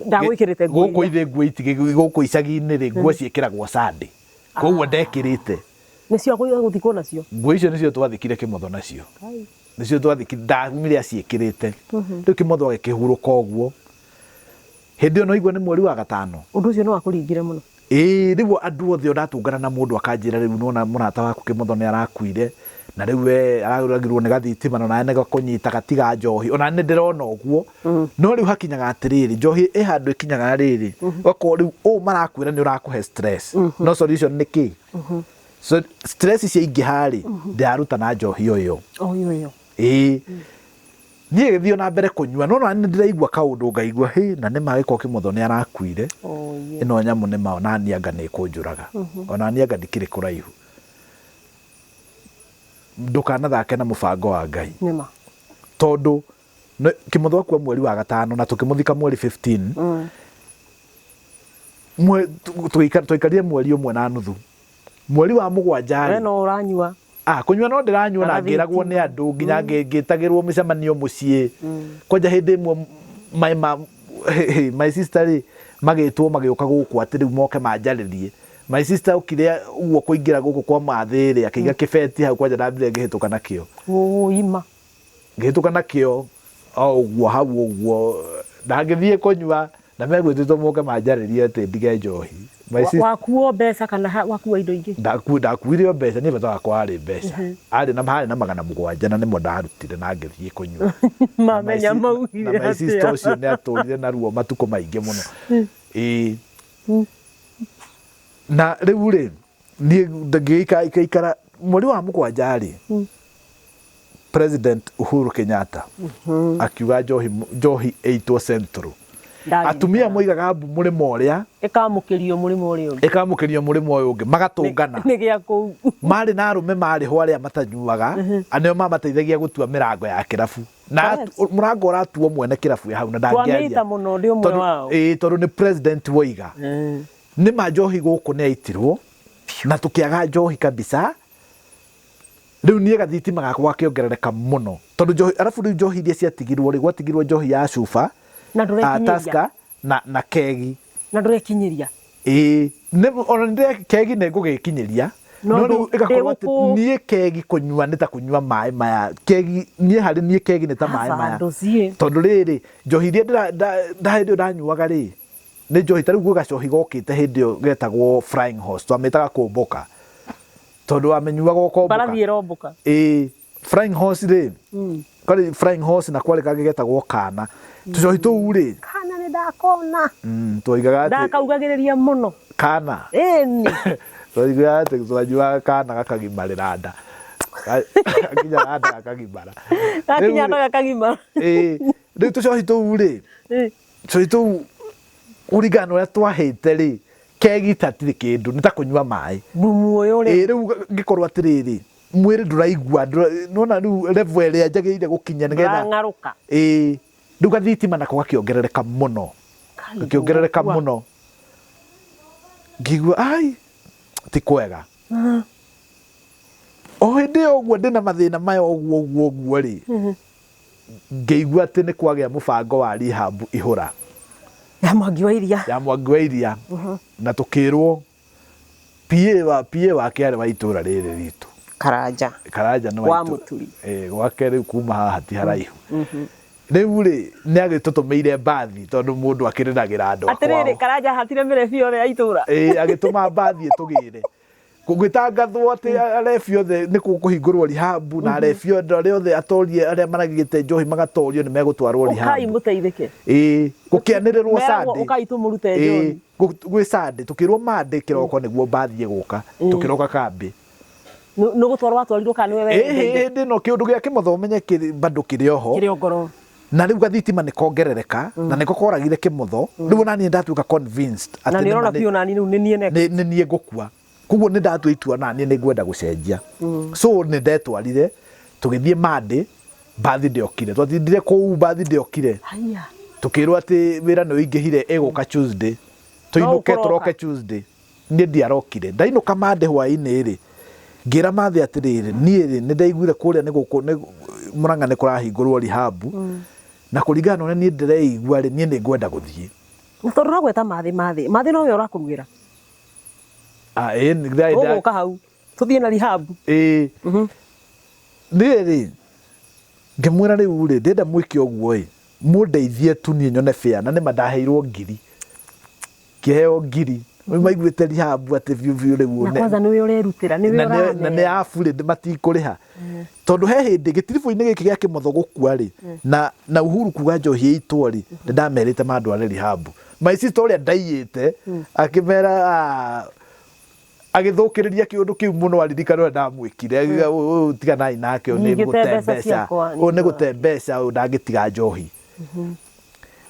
Ndagwĩkĩrĩte nguo Gũkũ iria. Ithe nguo itigĩ gũkũ icagi-inĩ rĩ, nguo ciĩkĩragwo Sunday. Koguo ndekĩrĩte. Nĩ cia gũthikwo nacio. Nguo icio nĩcio twathikire Kĩmotho nacio. Nĩcio twathikire, ndamire aciĩkĩrĩte. Rĩu Kĩmotho agĩkĩhurũka ũguo. Hĩndĩ ĩyo no igua nĩ mweri wa gatano. Ũndũ ũcio nĩ wakũringire mũno. Ĩĩ, rĩu andũ othe ndatũngana na mũndũ akanjĩra rĩu nĩwona mũrata waku Kĩmotho nĩ arakuire na rĩu we aroragirwo nĩ gathitima na nawe nĩgakũnyita gatiga njohi ona nĩ ndĩrona ũguo no rĩu hakinyaga atĩrĩrĩ njohi ĩ handũ ĩkinyaga rĩrĩ ũgakorwo rĩu ũũ marakwĩra nĩ ũrakũhe stress no solution nĩ kĩ? So stress ciaingĩha rĩ ndĩraruta na njohi o ĩyo. O ĩyo ĩyo. Ĩĩ. Niĩ gĩthiĩ na mbere kũnyua no nani ndĩraigua kaũndũ ngaigua hĩ na nĩ ma gĩkorwo Kĩmotho nĩ arakuire ĩno nyamũ nĩ ma ona niĩ anga nĩ ĩkũnjũraga ona niĩ anga ndikĩrĩ kũraihu. Ndũkanathake na mũbango wa Ngai. Nĩ ma. Tondũ Kĩmotho akua mweri wa gatano na tũkĩmũthika mweri 15 twaikarire mweri ũmwe na nuthu. Mweri wa mũgwanja We rĩ, no ũranyua. Ah, kũnyua no ndĩranyua na ngĩragwo nĩ andũ nginya ngĩtagĩrwo mĩcemanio mũciĩ. Kwanja hĩndĩ ĩmwe my ma my sister rĩ magĩtwo magĩũka gũkũ atĩ rĩu moke manjarĩrie. My sister okire ũguo kũingĩra gũkũ kwa mathĩ rĩ akĩiga kĩbeti hau kwanja ndambire ngĩhĩtũka nakĩo. Ũima. Ngĩhĩtũka nakĩo o ũguo hau ũguo na ngĩthiĩ kũnyua na megwĩtĩtwo moke manjarĩrie atĩ ndige njohi. My sister Wakuo mbeca kana wakuo indo ingĩ? Ndakuire o mbeca, niĩ bata wakwa warĩ mbeca. Arĩ na harĩ na 700 na nĩmo ndarutire na ngĩthiĩ kũnyua. Mamenya maugire Na my sister atĩa? ũcio nĩ atũrire na ruo matukũ maingĩ mũno. Ĩĩ. Na rĩu rĩ, niĩ ngĩikara mweri wa mũgwanja rĩ, President Uhuru Kenyatta akiuga njohi njohi ĩitwo Central. Ndaririkana. Atumia moigaga mbu mũrĩmo ũrĩa Ĩkamũkĩrio mũrĩmo ũrĩa ũngĩ. Ĩkamũkĩrio mũrĩmo ũyũ ũngĩ, magatũngana. Nĩ gĩa kũu. Marĩ na arũme marĩ ho arĩa matanyuaga, nĩo mamateithagia gũtua mĩrango ya kĩrabu na mũrango ũratuo mwene kĩrabu hau na ndangĩaria. Twamĩita mũno, ndĩ ũmwe wao. Ĩĩ, tondũ nĩ president woiga. Nĩ ma njohi gũkũ nĩ yaitirwo na tũkĩaga njohi kabisa. Rĩu niĩ gathitima gakwa gakĩongerereka mũno tondũ njohi, arabu rĩu njohi iria ciatigirwo rĩ, gwatigirwo njohi ya cuba, Na ndũrekinyĩria. Tusker na kegi. Na ndũrekinyĩria. Ĩĩ, ona nĩ kegi nĩ ngũgĩkinyĩria, No no rĩu ĩgakorwo atĩ ndĩgũkũ- niĩ kegi kũnyua nĩ ta kũnyua maĩ maya. Kegi niĩ, harĩ niĩ kegi nĩ ta maĩ maya. Ndũciĩ. Tondũ rĩrĩ, njohi iria hĩndĩ ĩyo ndanyuaga rĩ, nĩ njohi ta rĩu gwĩ gacohi gokĩte hĩndĩ ĩyo getagwo Flying Horse, twamĩtaga kũmbũka tondũ wamĩnyuaga ũkombũka. Mbarathi ĩrombũka. Ĩĩ, Flying Horse rĩ, kwarĩ Flying Horse na kwarĩ kangĩ getagwo Kana, tũcohi tũu rĩ. Kana nĩ ndakona. Twoigaga atĩ Ndakaugagĩrĩria mũno. Kana. Ĩni. Twoigaga atĩ twanyuaga kana gakagimarĩra nda, gakinya nda gakagimara. Gakinya nda gakagimara. Ĩĩ, rĩu tũcohi tũu rĩ, tũcohi tũu kũringana na ũrĩa twahĩte rĩ, kegi hatirĩ kĩndũ, nĩ ta kũnyua maĩ. Thumu ũyũ rĩ. Ĩĩ, rĩu ngĩkorwo atĩrĩrĩ, mwĩrĩ ndũraigua, nĩwona rĩu level ĩrĩa njagĩrĩire gũkinya nĩgetha Ndũrang'arũka. Ĩĩ, rĩu gathitima nako gakĩongerereka mũno, gakĩongerereka mũno, ngĩigua ai ti kwega. O hĩndĩ ĩyo ũguo ndĩna mathĩna maya ũguo ũguo ũguo rĩ, ngĩigua atĩ nĩ kwagĩa mũbango wa rehab ihũra ya Mwangi wa Iria. Ya Mwangi wa Iria. Na tũkĩrwo PA wake arĩ wa itũra rĩrĩ ritũ. Karanja. Karanja nĩ wa wa itũra. Mũturi. Ĩĩ, gwake rĩu kuma haha ti haraihu. Rĩu rĩ, nĩ agĩtũtũmĩire mbathi tondũ mũndũ akĩrĩragĩra andũ a Atĩrĩrĩ, kwao. Karanja hatire mĩrebi yothe ya itũra. Ĩĩ, agĩtũma mbathi ĩtũgĩre gũgĩtangathwo atĩ arebi othe nĩ kũhingũrwo rehab, na arebi othe arĩa othe atorie, arĩa maragĩte njohi magatorio, nĩ megũtwarwo Ũkai rehab. Mũteithĩke. Ĩĩ, gũkĩanĩrĩrwo Meragwo Sunday. ũkai tũmũrute Ĩĩ, njohi. Gwĩ Sunday tũkĩrwo Monday kĩroko nĩguo mbathi ĩgũka, tũkĩroka kambĩ. Nĩ gũtwarwo watwarirwo kana nĩwe Ĩĩ, weyendeire? hĩndĩ ĩno kĩũndũ gĩa kĩmotho ũmenye bado kĩrĩ oho. Kĩrĩ o ngoro. Na rĩu gathitima nĩ kongerereka na nĩko koragire kĩmotho. Rĩu ona niĩ ndatuĩka convinced Na atĩ nĩ ũrona nĩma biũ nani rĩu nĩ niĩ next. Nĩ niĩ ngũkua, koguo nĩ ndatua itua na niĩ nĩ ngwenda gũcenjia. So nĩ ndetwarire, tũgĩthiĩ Monday, mbathi ndĩokire, twatindire kũu, mbathi ndĩokire. Haya. Tũkĩrwo atĩ wĩra nĩ ũingĩhire, ĩgũka Tuesday, tũinũke. Ũkũroka. Tũroke Tuesday. Niĩ ndiarokire. Ndainũka Monday hwaĩ-inĩ rĩ, ngĩra Mathe atĩrĩrĩ, niĩ rĩ, nĩ ndaiguire kũrĩa nĩ gũkũ nĩ Mũrang'a nĩ kũrahingũrwo rehab, na kũringana na ũrĩa niĩ ndĩreigua rĩ, niĩ nĩ ngwenda gũthiĩ. Na tondũ ũragweta Mathĩ, Mathĩ Mathĩ nowe ũrakũrugĩra. Ah, ĩĩ, Ũgũka hau tũthiĩ na rehab. Ĩĩ, niĩ rĩ, ngĩmwĩra rĩu rĩ, ndĩrenda mwĩke ũguo ĩ, mũndeithie tu niĩ nyone fare, na nĩma ndaheirwo ngiri, ngĩheo ngiri. Rĩu maiguĩte rehab atĩ biũ biũ rĩu Na kwanza nĩwe ũrerutĩra, nĩwe na nĩ ũramera. ya burĩ, matikũrĩha, tondũ he hĩndĩ gĩtiribũ-inĩ gĩkĩ gĩa kĩmotho gũkua rĩ, na Uhuru kuga njohi ĩitwo rĩ, nĩ ndamerĩte mandware rehab. My sister ũrĩa ndaiyĩte akĩmera, "Ah," agĩthũkĩrĩria kĩũndũ kĩu mũno, aririkana ũrĩa ndamwĩkire. Akiuga, "Ũyũ tiganai nake, ũyũ nĩ Nyingĩte gũte mbeca mbeca, ciakwa, ũyũ nĩ gũte mbeca, ũyũ ndangĩtiga njohi."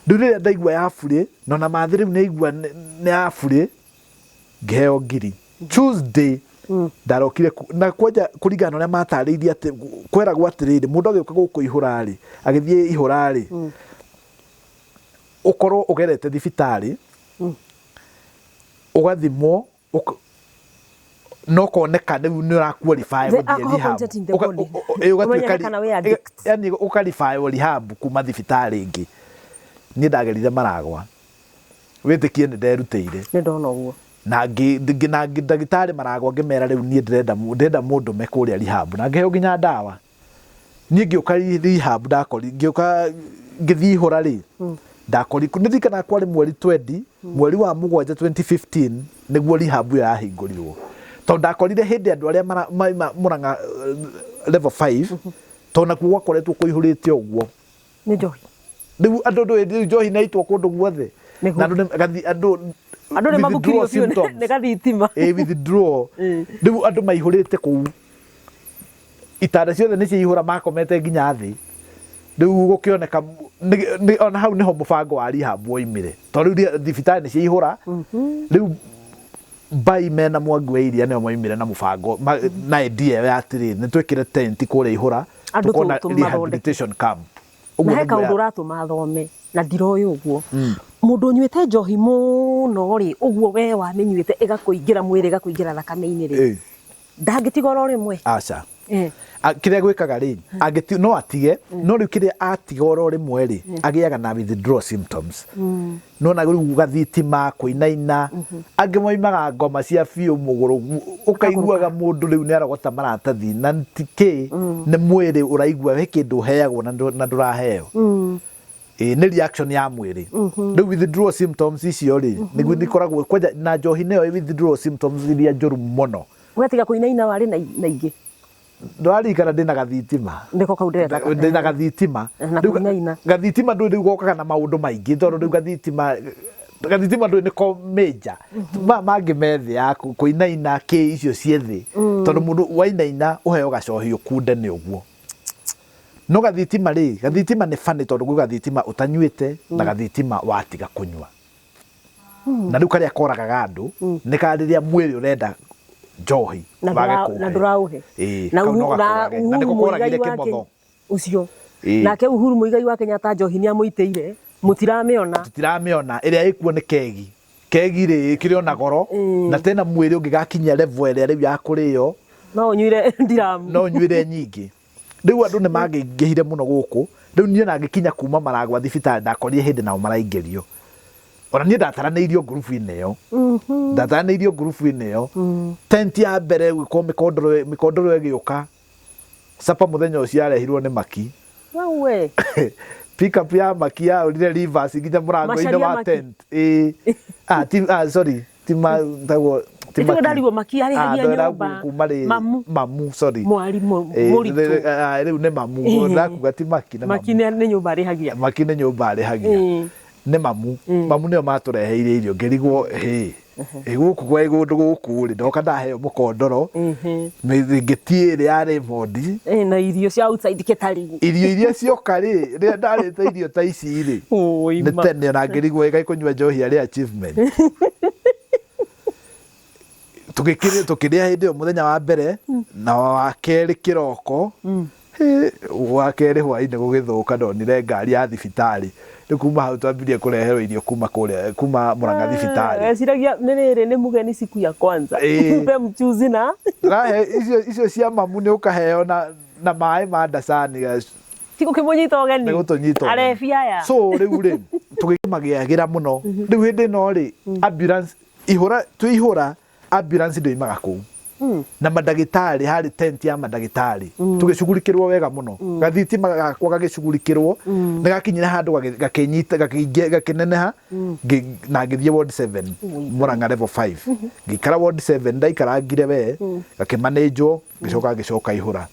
Rĩu rĩrĩa ndaigua ya burĩ, na ona Mathĩ rĩu nĩ aigua nĩ ya burĩ, ngĩheo ngiri. Tuesday ndarokire na kwanja kũringana na ũrĩa matarĩirie atĩ kweragwo atĩrĩrĩ, mũndũ agĩũka gũkũ ihũra rĩ, agĩthiĩ ihũra rĩ, ũkorwo ũgerete thibitarĩ, ũgathimwo, no koneka rĩu nĩ ũra qualify The gũthiĩ alcohol rehab. content in the body. Ũgatuĩka Ũmenyeke kana wĩ addict. Yani ũkarifywo rehab kuma thibitarĩ ĩngĩ. Niĩ ndagerire maragwa, wĩtĩkie nĩ nderutĩire. Nĩ ndona ũguo. Na ndagĩtarĩ maragwa ngĩmera rĩu niĩ ndĩrenda mũndũme kũrĩa rehab, na ngĩheo nginya ndawa. Niĩ ngĩũka rehab, ndakori ngĩũka ngĩthiĩ ihũra rĩ, ndakori nĩ ndirikanaga kwarĩ mweri 20 mweri wa mũgwanja 2015 nĩguo rehab ĩyo yahingũrirwo, tondũ ndakorire hĩndĩ andũ arĩa maima Mũrang'a level 5, tondũ nakuo gwakoretwo kũihũrĩte ũguo. Nĩ njohi. Rĩu andũ ndũĩ njohi nĩ yaitwo kũndũ guothe. Nĩguo. Na andũ andũ Andũ nĩ mathũkirio withdrawal biũ symptoms. nĩ gathitima. Ĩ, withdrawal. Rĩu andũ maihũrĩte kũu, itanda ciothe nĩ ciaihũra, makomete nginya thĩ. Rĩu gũkĩoneka ona hau nĩho mũbango wa rehab woimire, tondũ rĩu thibitarĩ nĩ ciaihũra. Rĩu Mbai mena Mwangi wa Iria nĩo moimire na mũbango na idea ĩyo ya atĩrĩ, nĩ twĩkĩre tent kũrĩa ihũra, Andũ tũkona tũmathondeke. Rehabilitation camp. Na Ũguo he nĩguo kaũndũ ũratũma thome na ndiroĩ ũguo. Mũndũ ũnyuĩte njohi mũno rĩ, ũguo we wamĩnyuĩte ĩgakũingĩra mwĩrĩ, ĩgakũingĩra thakame-inĩ rĩ, ndangĩtiga oro rĩmwe? Aca. Eh. Kĩrĩa gwĩkaga rĩ, no atige, no rĩu kĩrĩa atiga oro rĩmwe rĩ, agĩaga na withdrawal symptoms. Nona rĩu gathitima kũinaina, angĩ moimaga ngoma cia biũ mũgũrũ, ũkaiguaga mũndũ rĩu nĩ arogota maratathi, na ti kĩ, nĩ mwĩrĩ ũraigua he kĩndũ ũheagwo na ndũraheo. Ĩĩ, nĩ reaction ya mwĩrĩ. Rĩu withdrawal symptoms icio rĩ, nĩguo ikoragwo kwanja na njohi, nĩyo withdrawal symptoms iria njũru mũno. Wetiga kũinaina warĩ na ingĩ? Ndwaririkana ndĩna gathitima? Nĩko kau ndĩrenda. Ndĩna gathitima. Na Rĩu kũinaina. Gathitima ndũĩ rĩu gokaga na maũndũ maingĩ, tondũ rĩu gathitima ndũĩ nĩko major, maya mangĩ me thĩ ya kũinaina kĩ, icio ciĩ thĩ, tondũ mũndũ wainaina ũheo gacohi ũkunde nĩ ũguo. No gathitima rĩ, gathitima nĩ funny, tondũ gwĩ gathitima ũtanyuĩte na gathitima watiga kũnyua. Na rĩu karĩa koragaga andũ nĩ ka rĩrĩa mwĩrĩ ũrenda njohi Na wage na kũũhe. Ndũraũhe. Ĩĩ, Na kau no na gakũrage. Na Uhuru nĩko koragire Muigai wa Kĩmotho. Ũcio. Ĩĩ. Nake Uhuru Muigai wa Kenyatta njohi nĩ amũitĩire, mũtiramĩona. Tũtiramĩona. Ĩrĩa ĩkuo nĩ kegi. Kegi rĩ, ĩkĩrĩ ona goro, na tena mwĩrĩ ũngĩgakinyia level ĩrĩa rĩu ya kũrĩo, No ũnyuire ndiramu. No ũnyuĩre nyingĩ. Rĩu andũ nĩ mangĩingĩhire mũno gũkũ. Rĩu niĩ ona ngĩkinya kuma Maragwa thibitarĩ, ndakorire hĩndĩ nao maraingĩrio. Ona niĩ ndataranĩirio ngurubu-inĩ ĩyo, ndataranĩirio ngurubu-inĩ ĩyo. Tent ya mbere gwĩkwo mĩkondoro, mĩkondoro ĩgĩũka capa mũthenya ũcio yarehirwo nĩ Maki. Wewe. Pickup ya Maki yaũrire reverse nginya mũrango-inĩ Macaria wa Maki. tent. Ĩĩ. Ah, ti, ah, sorry, ti ma, tagwo ti Nĩkĩo Maki. ndarigwo Maki arĩhagia Ah, ndwera nyũmba. kuma rĩrĩ. Mamu. Mamu, sorry. Mwarimũ Ĩĩ, mũritũ. ah, rĩu nĩ mamu. Ndakuga ti Maki, nĩ Maki mamu. nĩ nyũmba arĩhagia. Maki nĩ nyũmba arĩhagia. Nĩ mamu. Mamu nĩo matũreheire irio, ngĩrigwo hĩ ĩ gũkũ kwa kũndũ gũkũ rĩ, ndoka ndaheo mũkondoro, ngĩtie ĩrĩa yarĩ mondi. Eh, na irio cia outside catering. Irio iria cioka rĩ, rĩrĩa ndarĩte irio ta ici rĩ, Oi, nĩ ma. tene ona ngĩrigwo ĩgai kũnyua njohi arĩ achievement. Tũgĩkĩrĩa, tũkĩrĩa hĩndĩ ĩyo mũthenya wa mbere na wa kerĩ kĩroko. Hĩ, wa kerĩ hwainĩ gũgĩthũka, ndonire ngari ya thibitarĩ. Rĩu kuma hau twambirie kũreherwo irio kuma kũrĩa, kuma Mũrang'a thibitarĩ. Weciragia nĩ rĩrĩ nĩ mgeni siku ya kwanza. Ĩĩ. Mpe mchuzi na Rahe icio cia mamu nĩ ũkaheo na maĩ ma ndacani. Ti gũkĩmũnyita ũgeni. Nĩ gũtũnyita ũgeni. Arebi aya. So rĩu rĩ, tũgĩkĩmagĩagĩra mũno. Rĩu hĩndĩ ĩno rĩ, ambulance ihũra, twĩ ihũra, ambulance ndĩoimaga kũu, na mandagĩtarĩ, harĩ tent ya mandagĩtarĩ, tũgĩcugurikĩrwo wega mũno. Gathitima gakwa gagĩcugurikĩrwo, nĩ gakinyire handũ gakĩnyita, gakĩneneha, na ngĩthiĩ ward 7, Murang'a level 5. Ngĩikara ward 7, ndaikarangire we, gakĩmanĩnjwo, ngĩcoka ngĩcoka ihũra.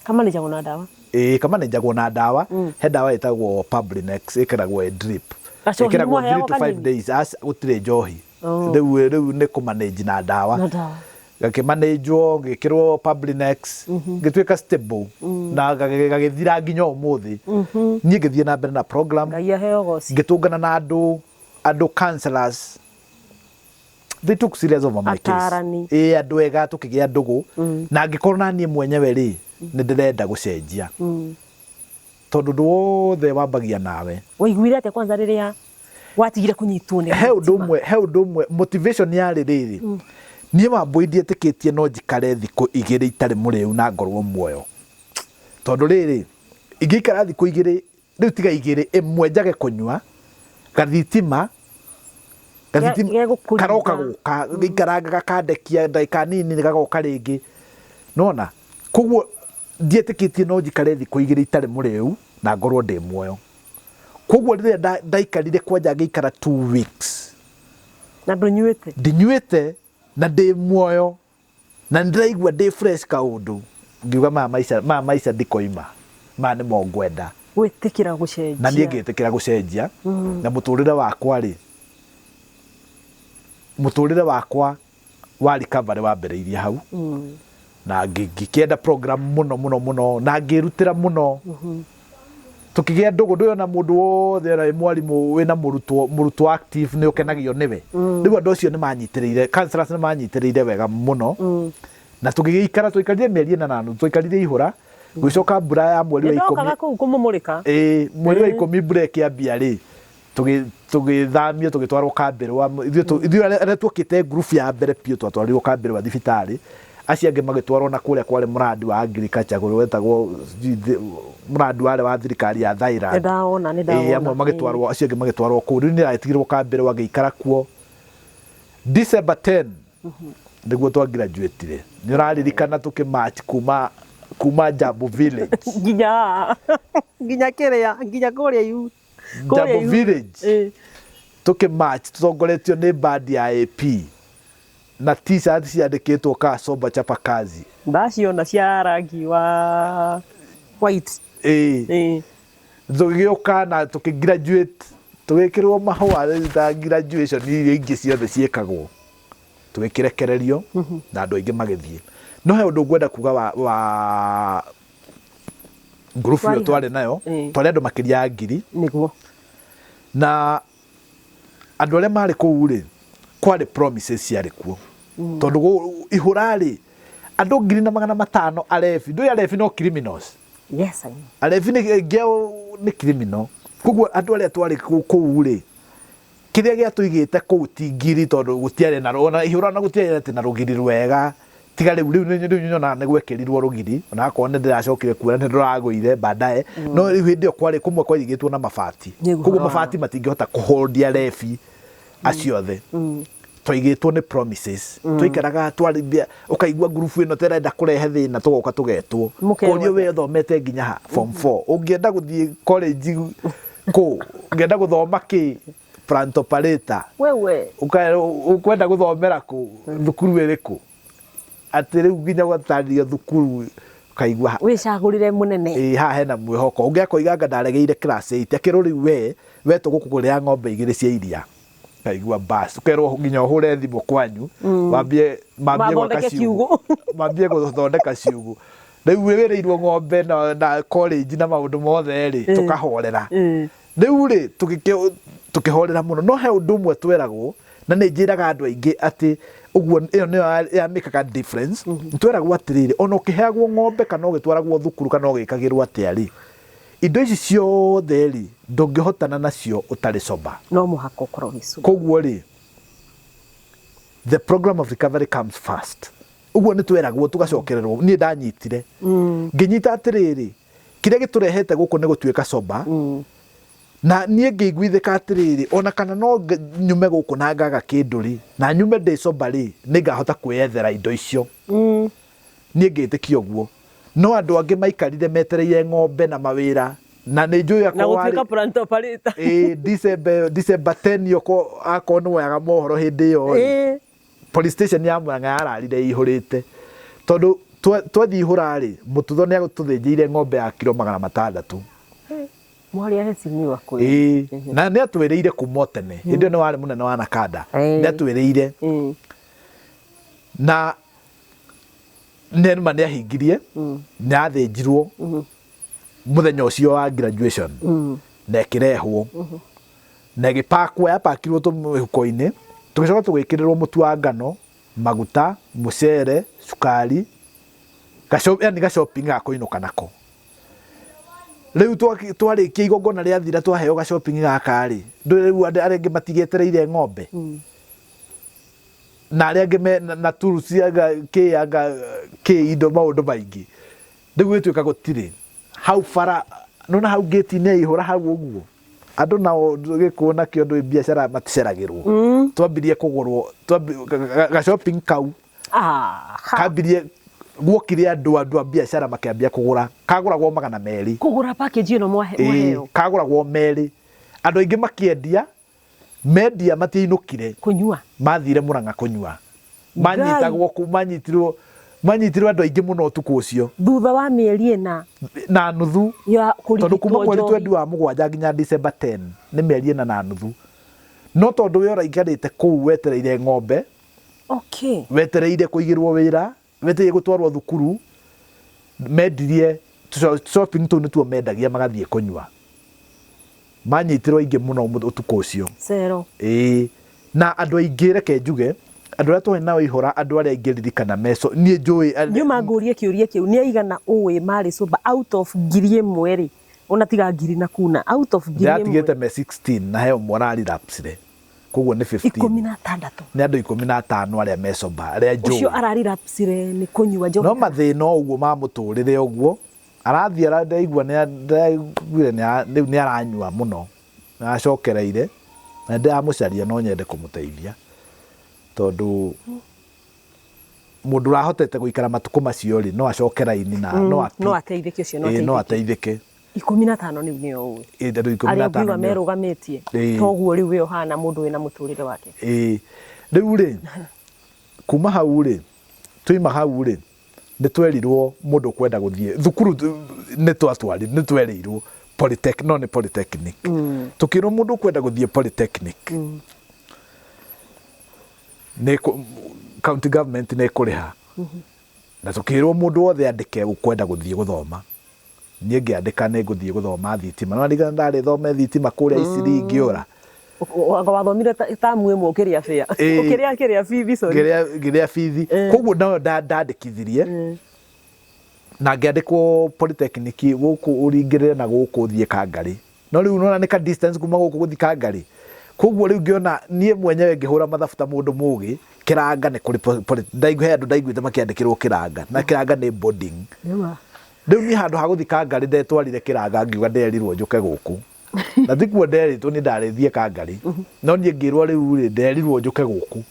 Kamanĩjagwo na ndawa? Ĩĩ, kamanĩnjagwo na ndawa. He ndawa ĩtagwo Publinex, ĩkĩragwo ĩ drip. Gacohi Ĩkĩragwo mwaheagwo 3 to 5 kanini? days. Aca, gũtirĩ njohi. Oh. Rĩu nĩ kũmanage na ndawa. Na ndawa. Gakĩmanĩnjwo, ngĩkĩrwo Publinex, ngĩtuĩka stable na gagĩthira nginya ũmũthĩ. Niĩ ngĩthiĩ na mbere na program. Ngai aheo goci. Ngĩtũngana na andũ counselors, they took serious over my case. Ataarani. Ĩĩ, andũ ega, tũkĩgĩa ndũgũ, na angĩkorwo na niĩ mwenyewe rĩ, nĩ ndĩrenda gũcenjia, tondũ ũndũ wothe wambagia nawe. Waiguire atĩa kwanza rĩrĩa watigire kũnyitwo nĩ He ũndũ ũmwe, he ũndũ ũmwe, motivation yarĩ rĩrĩ, niĩ Wambũi ndietĩkĩtie no njikare thikũ 2 itarĩ mũrĩu na ngorwo muoyo, tondũ rĩrĩ, ingĩikara thikũ 2 rĩu, tiga 2, 1 njage kũnyua gathitima, gathitima Gegũkũringa. Karoka gũka gĩikaranga, gakandekia ndagĩka nini, gagoka rĩngĩ, nona koguo ndietĩkĩtie no njikare thikũ 2 itarĩ mũrĩu na ngorwo ndĩ muoyo. Koguo rĩrĩa ndaikarire kwanja, ngĩikara 2 weeks Na ndũnyuĩte? Ndinyuĩte na ndĩ muoyo na ndĩraigua ndĩ fresh kaũndũ, ngiuga maya maica ndikoima, maya nĩmo ngwenda. Gwĩtĩkĩra gũcenjia. Na niĩ ngĩtĩkĩra gũcenjia, na mũtũrĩre wakwa rĩ, mũtũrĩre wakwa wa recovery wambĩrĩirie hau, na ngĩkĩenda program mũno mũno mũno, na ngĩrutĩra mũno. Tukigĩa ndũgũ, ndũĩ ona mũndũ wothe ona wĩ mwarimũ wĩna mũrutwo, mũrutwo active nĩ ũkenagio nĩwe. Rĩu andũ acio nĩ manyitĩrĩire, counselors nĩ manyitĩrĩire wega mũno. Na tũgĩgĩikara, twaikarire mĩeri ĩna na nuthu, twaikarire ihũra, gũgĩcoka mbura ya mweri wa Nĩ ikũmi. ndokaga kũu kũmũmũrĩka. Ĩĩ, mweri wa 10 mbura ĩkĩambia rĩ, tũgĩthamio tũgĩtwarwo Kambĩrwa. Ithuĩ arĩa tuokĩte ngurubu ya mbere biũ twatwarirwo Kambĩrwa thibitarĩ, acio angĩ magĩtwarwo na kũrĩa kwarĩ mũrandi wa agriculture kũrĩa wetagwo mũrandi warĩ wa thirikari ya Thailand. Nĩ ndawona, nĩ ndawona. Ĩĩ, amwe magĩtwarwo, acio angĩ magĩtwarwo kũu. Rĩu niĩ ndagĩtigirwo Kambĩrwa ngĩikara kuo. December 10 nĩguo twa graduate-ire. Nĩ ũraririkana tũkĩ march kuma Jambo Village. Nginya kĩrĩa, nginya kũrĩa ihu. Kũrĩa Jambo ihu. Village. Tũkĩ march tũtongoretio nĩ band ya AP na t-shirt ciandĩkĩtwo kaa sober chapa kazi. Ndaciona cia rangi wa white. Ĩĩ. Tũgĩũka na tũkĩ graduate, tũgĩkĩrwo mahũa ta graduation iria ingĩ ciothe ciĩkagwo, tũgĩkĩrekererio na andũ aingĩ magĩthiĩ. No he ũndũ ngwenda kuga wa ngurubu ĩyo Twarĩ twarĩ nayo, twarĩ andũ makĩria ya 1000. Na andũ arĩa marĩ kũu rĩ, kwarĩ promises ciarĩ kuo. Tondũ ihũra rĩ, andũ 1500 arebi, ndũĩ arebi no criminals. Yes, I know. Arebi nĩ aingĩ ao nĩ criminal. Koguo andũ arĩa twarĩ kũu rĩ, kĩrĩa gĩatũigĩte kũu ti ngiri, tondũ gũtiarĩ na, ona ihũra ona gũtiarĩ atĩ na rũgiri rwega. Tiga rĩu, rĩu nyonaga nĩ gwekĩrirwo rũgiri, ona akorwo nĩ ndĩracokire kuona nĩ rũragũire baadaye. No rĩu hĩndĩ ĩyo kwarĩ kũmwe kwairigĩtwo na mabati. Nĩguo Koguo ũhoro wa mabati matingĩhota kũholdia rebi acio othe. Twaigĩtwo nĩ promises. Twaikaraga twarithia, ũkaigua ngurubu ĩno ta ĩrenda kũrehe thĩna, tũgoka tũgetwo. Mũkerwo Kũrio we ũthomete nginya ha? Form 4. Ũngĩenda gũthiĩ college kũ? Ũngĩenda gũthoma kĩ? Plant operator. Wewe. Ũkwenda gũthomera kũ? Thukuru ĩrĩkũ? Atĩ rĩu nginya gũtarĩrio thukuru ũkaigua Wĩcagũrĩre mũnene. Ĩĩ, haha hena mwĩhoko. Ũngĩ akoiga anga ndaregeire class 8, akĩrwo rĩu we tũgũkũgũrĩra ng'ombe igĩrĩ cia iria. Ũkaigua bas, ũkerwo nginya ũhũre thimũ kwanyu, wambie mambie gwaka Mathondeke ciugũ. kiugũ. Mambie gũthondeka ciugũ. Rĩu wĩrĩirwo ng'ombe na college na maũndũ mothe rĩ, tũkahorera. Rĩu rĩ, tũkĩhorera mũno. No he ũndũ ũmwe tweragwo, na nĩ njĩraga andũ aingĩ atĩ ũguo ĩyo nĩyo yamĩkaga difference. Tweragwo atĩrĩrĩ, ona ũkĩheagwo ng'ombe kana ũgĩtwaragwo thukuru kana ũgĩkagĩrwo atĩa rĩ, indo ici ciothe rĩ, ndũngĩhotana nacio ũtarĩ sober. No mũhaka ũkorwo wĩ sober. Koguo rĩ, the program of recovery comes first. Ũguo nĩ tweragwo tũgacokererwo. Niĩ ndanyitire. Ngĩnyita atĩrĩrĩ, kĩrĩa gĩtũrehete gũkũ nĩ gũtuĩka sober. Na niĩ ngĩiguithĩka atĩrĩrĩ, ona kana no nyume gũkũ na ngaga kĩndũ rĩ, na nyume ndĩ sober rĩ, nĩ ngahota kwĩyethera indo icio. Niĩ ngĩtĩkia ũguo. No andũ angĩ maikarire metereire ng'ombe na mawĩra, na nĩ njũĩ Na akorwo warĩ gũtuĩka plant operator. Ĩĩ, December 10 akorwo nĩ woyaga mohoro hĩndĩ ĩyo rĩ. Police station ya Murang'a yararire ĩihũrĩte. Tondũ twathiĩ ihũra rĩ, Mũtutho nĩ atũthĩnjĩire ng'ombe ya kiro 600. Mwarĩ ahecimiwa kweli. Ĩĩ, na nĩ atwĩrĩire kuma o tene. Hĩndĩ ĩyo nĩ warĩ mũnene wa Nakanda. Nĩ atwĩrĩire. Na nĩ ma nĩ ahingirie, nĩ athĩnjirwo mũthenya ũcio wa graduation na ĩkĩrehwo na ĩgĩpakwo, yapakirwo tũmĩhuko-inĩ, tũgĩcoka tũgĩkĩrĩrwo mũtu wa ngano, maguta, mũcere, cukari, yani ga shopping ga kũinũka nako. Rĩu twarĩkia igongona rĩathira twaheo ga shopping gaka rĩ, ndũĩ rĩu andũ arĩa angĩ matigĩetereire ng'ombe. Na arĩa angĩ me na tools anga kĩ anga kĩ indo maũndũ maingĩ. Rĩu gũgĩtuĩka gũtirĩ. Hau bara, nĩwona hau ngĩti-inĩ ya ihũra hau ũguo, andũ nao gĩkũyũ nakĩo ndũĩ biacara maticeragĩrwo. Twambirie kũgũrwo, ga shopping kau kambirie, guokire andũ a biacara makĩambia kũgũra, kagũragwo 200. Kũgũra package ĩno mwaheo? Kagũragwo merĩ. Andũ aingĩ makĩendia, mendia matiainũkire. Kũnyua? Mathire Murang'a kũnyua. Manyitagwo kũu, manyitirwo andũ aingĩ mũno ũtukũ ũcio. Thutha wa mĩeri ĩna na nuthu. Ya Tondũ kuma kũrigitwo mweri njohi. twendi wa mũgwanja nginya December 10 nĩ mĩeri 4.5. No tondũ we ũraikarĩte kũu wetereire ng'ombe, wetereire kũigĩrwo wĩra, wetereire gũtwarwo thukuru, mendirie shopping tũu nĩtuo mendagia magathiĩ kũnyua. Manyitirwo aingĩ mũno ũtukũ ũcio. Cero. Ĩĩ, na andũ aingĩ, reke njuge, andũ arĩa twarĩ nao ihũra, andũ arĩa ingĩririkana meco niĩ njũĩ. Nyuma ngũrie kĩũria kĩu, nĩ aigana ũĩ marĩ sober out of 1000 rĩ, ona tiga ngiri na kuna, out of 1000? Ndĩratigĩte me 16 na he ũmwe ũrarelapsire, koguo nĩ 15. 16. Nĩ andũ 15 arĩa me sober arĩa Ũcio njũĩ. Ararelapsire nĩ kũnyua njohi? No mathĩna o ũguo ma mũtũrĩre ũguo arathiĩ, ndaigua ndaiguire rĩu nĩ aranyua mũno, nĩ aracokereire na ndĩramũcaria, no nyende kũmũteithia tondũ mũndũ ũrahotete gũikara matukũ macio rĩ, no acoke raini na no No ateithĩke ũcio, no no ateithĩke. Ateithĩke. 15 rĩu nĩo ũĩ? Ĩĩ, andũ ikũmi na Arĩa atano ũngiuga nĩo. merũgamĩtie Ĩĩ. toguo rĩu we ũhana mũndũ wĩna mũtũrĩre wake. Ĩĩ, rĩu rĩ, kuma hau rĩ, twaima hau rĩ, nĩ twerirwo mũndũ ũkwenda gũthiĩ thukuru nĩ twatwari, nĩ twerĩirwo polytech, no nĩ polytechnic. Tũkĩrwo mũndũ ũkwenda gũthiĩ polytechnic nĩ county government nĩ ĩkũrĩha, na tũkĩrwo mũndũ wothe andĩke ũkwenda gũthiĩ gũthoma. Niĩ ngĩandĩka nĩ ngũthiĩ gũthoma thitima. No ndirikana ndarĩ thome thitima kũrĩa Isiri ngĩũra. Anga wathomire tamu ĩmwe ũkĩrĩa bĩa? Ĩĩ. Ũkĩrĩa kĩrĩa bithi, sorry. Ngĩrĩa bithi. Koguo nayo ndandĩkithirie na ngĩandĩkwo polytechnic gũkũ ũringĩrĩre na gũkũ ũthiĩ Kangarĩ, no rĩu nona nĩ ka distance kuma gũkũ gũthiĩ Kangarĩ. Koguo rĩu ngĩona niĩ mwenyewe ngĩhũra mathabu ta mũndũ mũgĩ, Kĩranga nĩ kũrĩ ndaigua he andũ ndaiguĩte makĩandĩkĩrwo Kĩranga, na Kĩranga nĩ boarding. Nĩma. Rĩu niĩ handũ ha gũthiĩ Kangarĩ ndetwarire Kĩranga, ngiuga nderirwo njũke gũkũ na tikuo nderĩtwo, niĩ ndarĩthiĩ Kangarĩ, no niĩ ngĩrwo rĩu rĩ, nderirwo njũke gũkũ,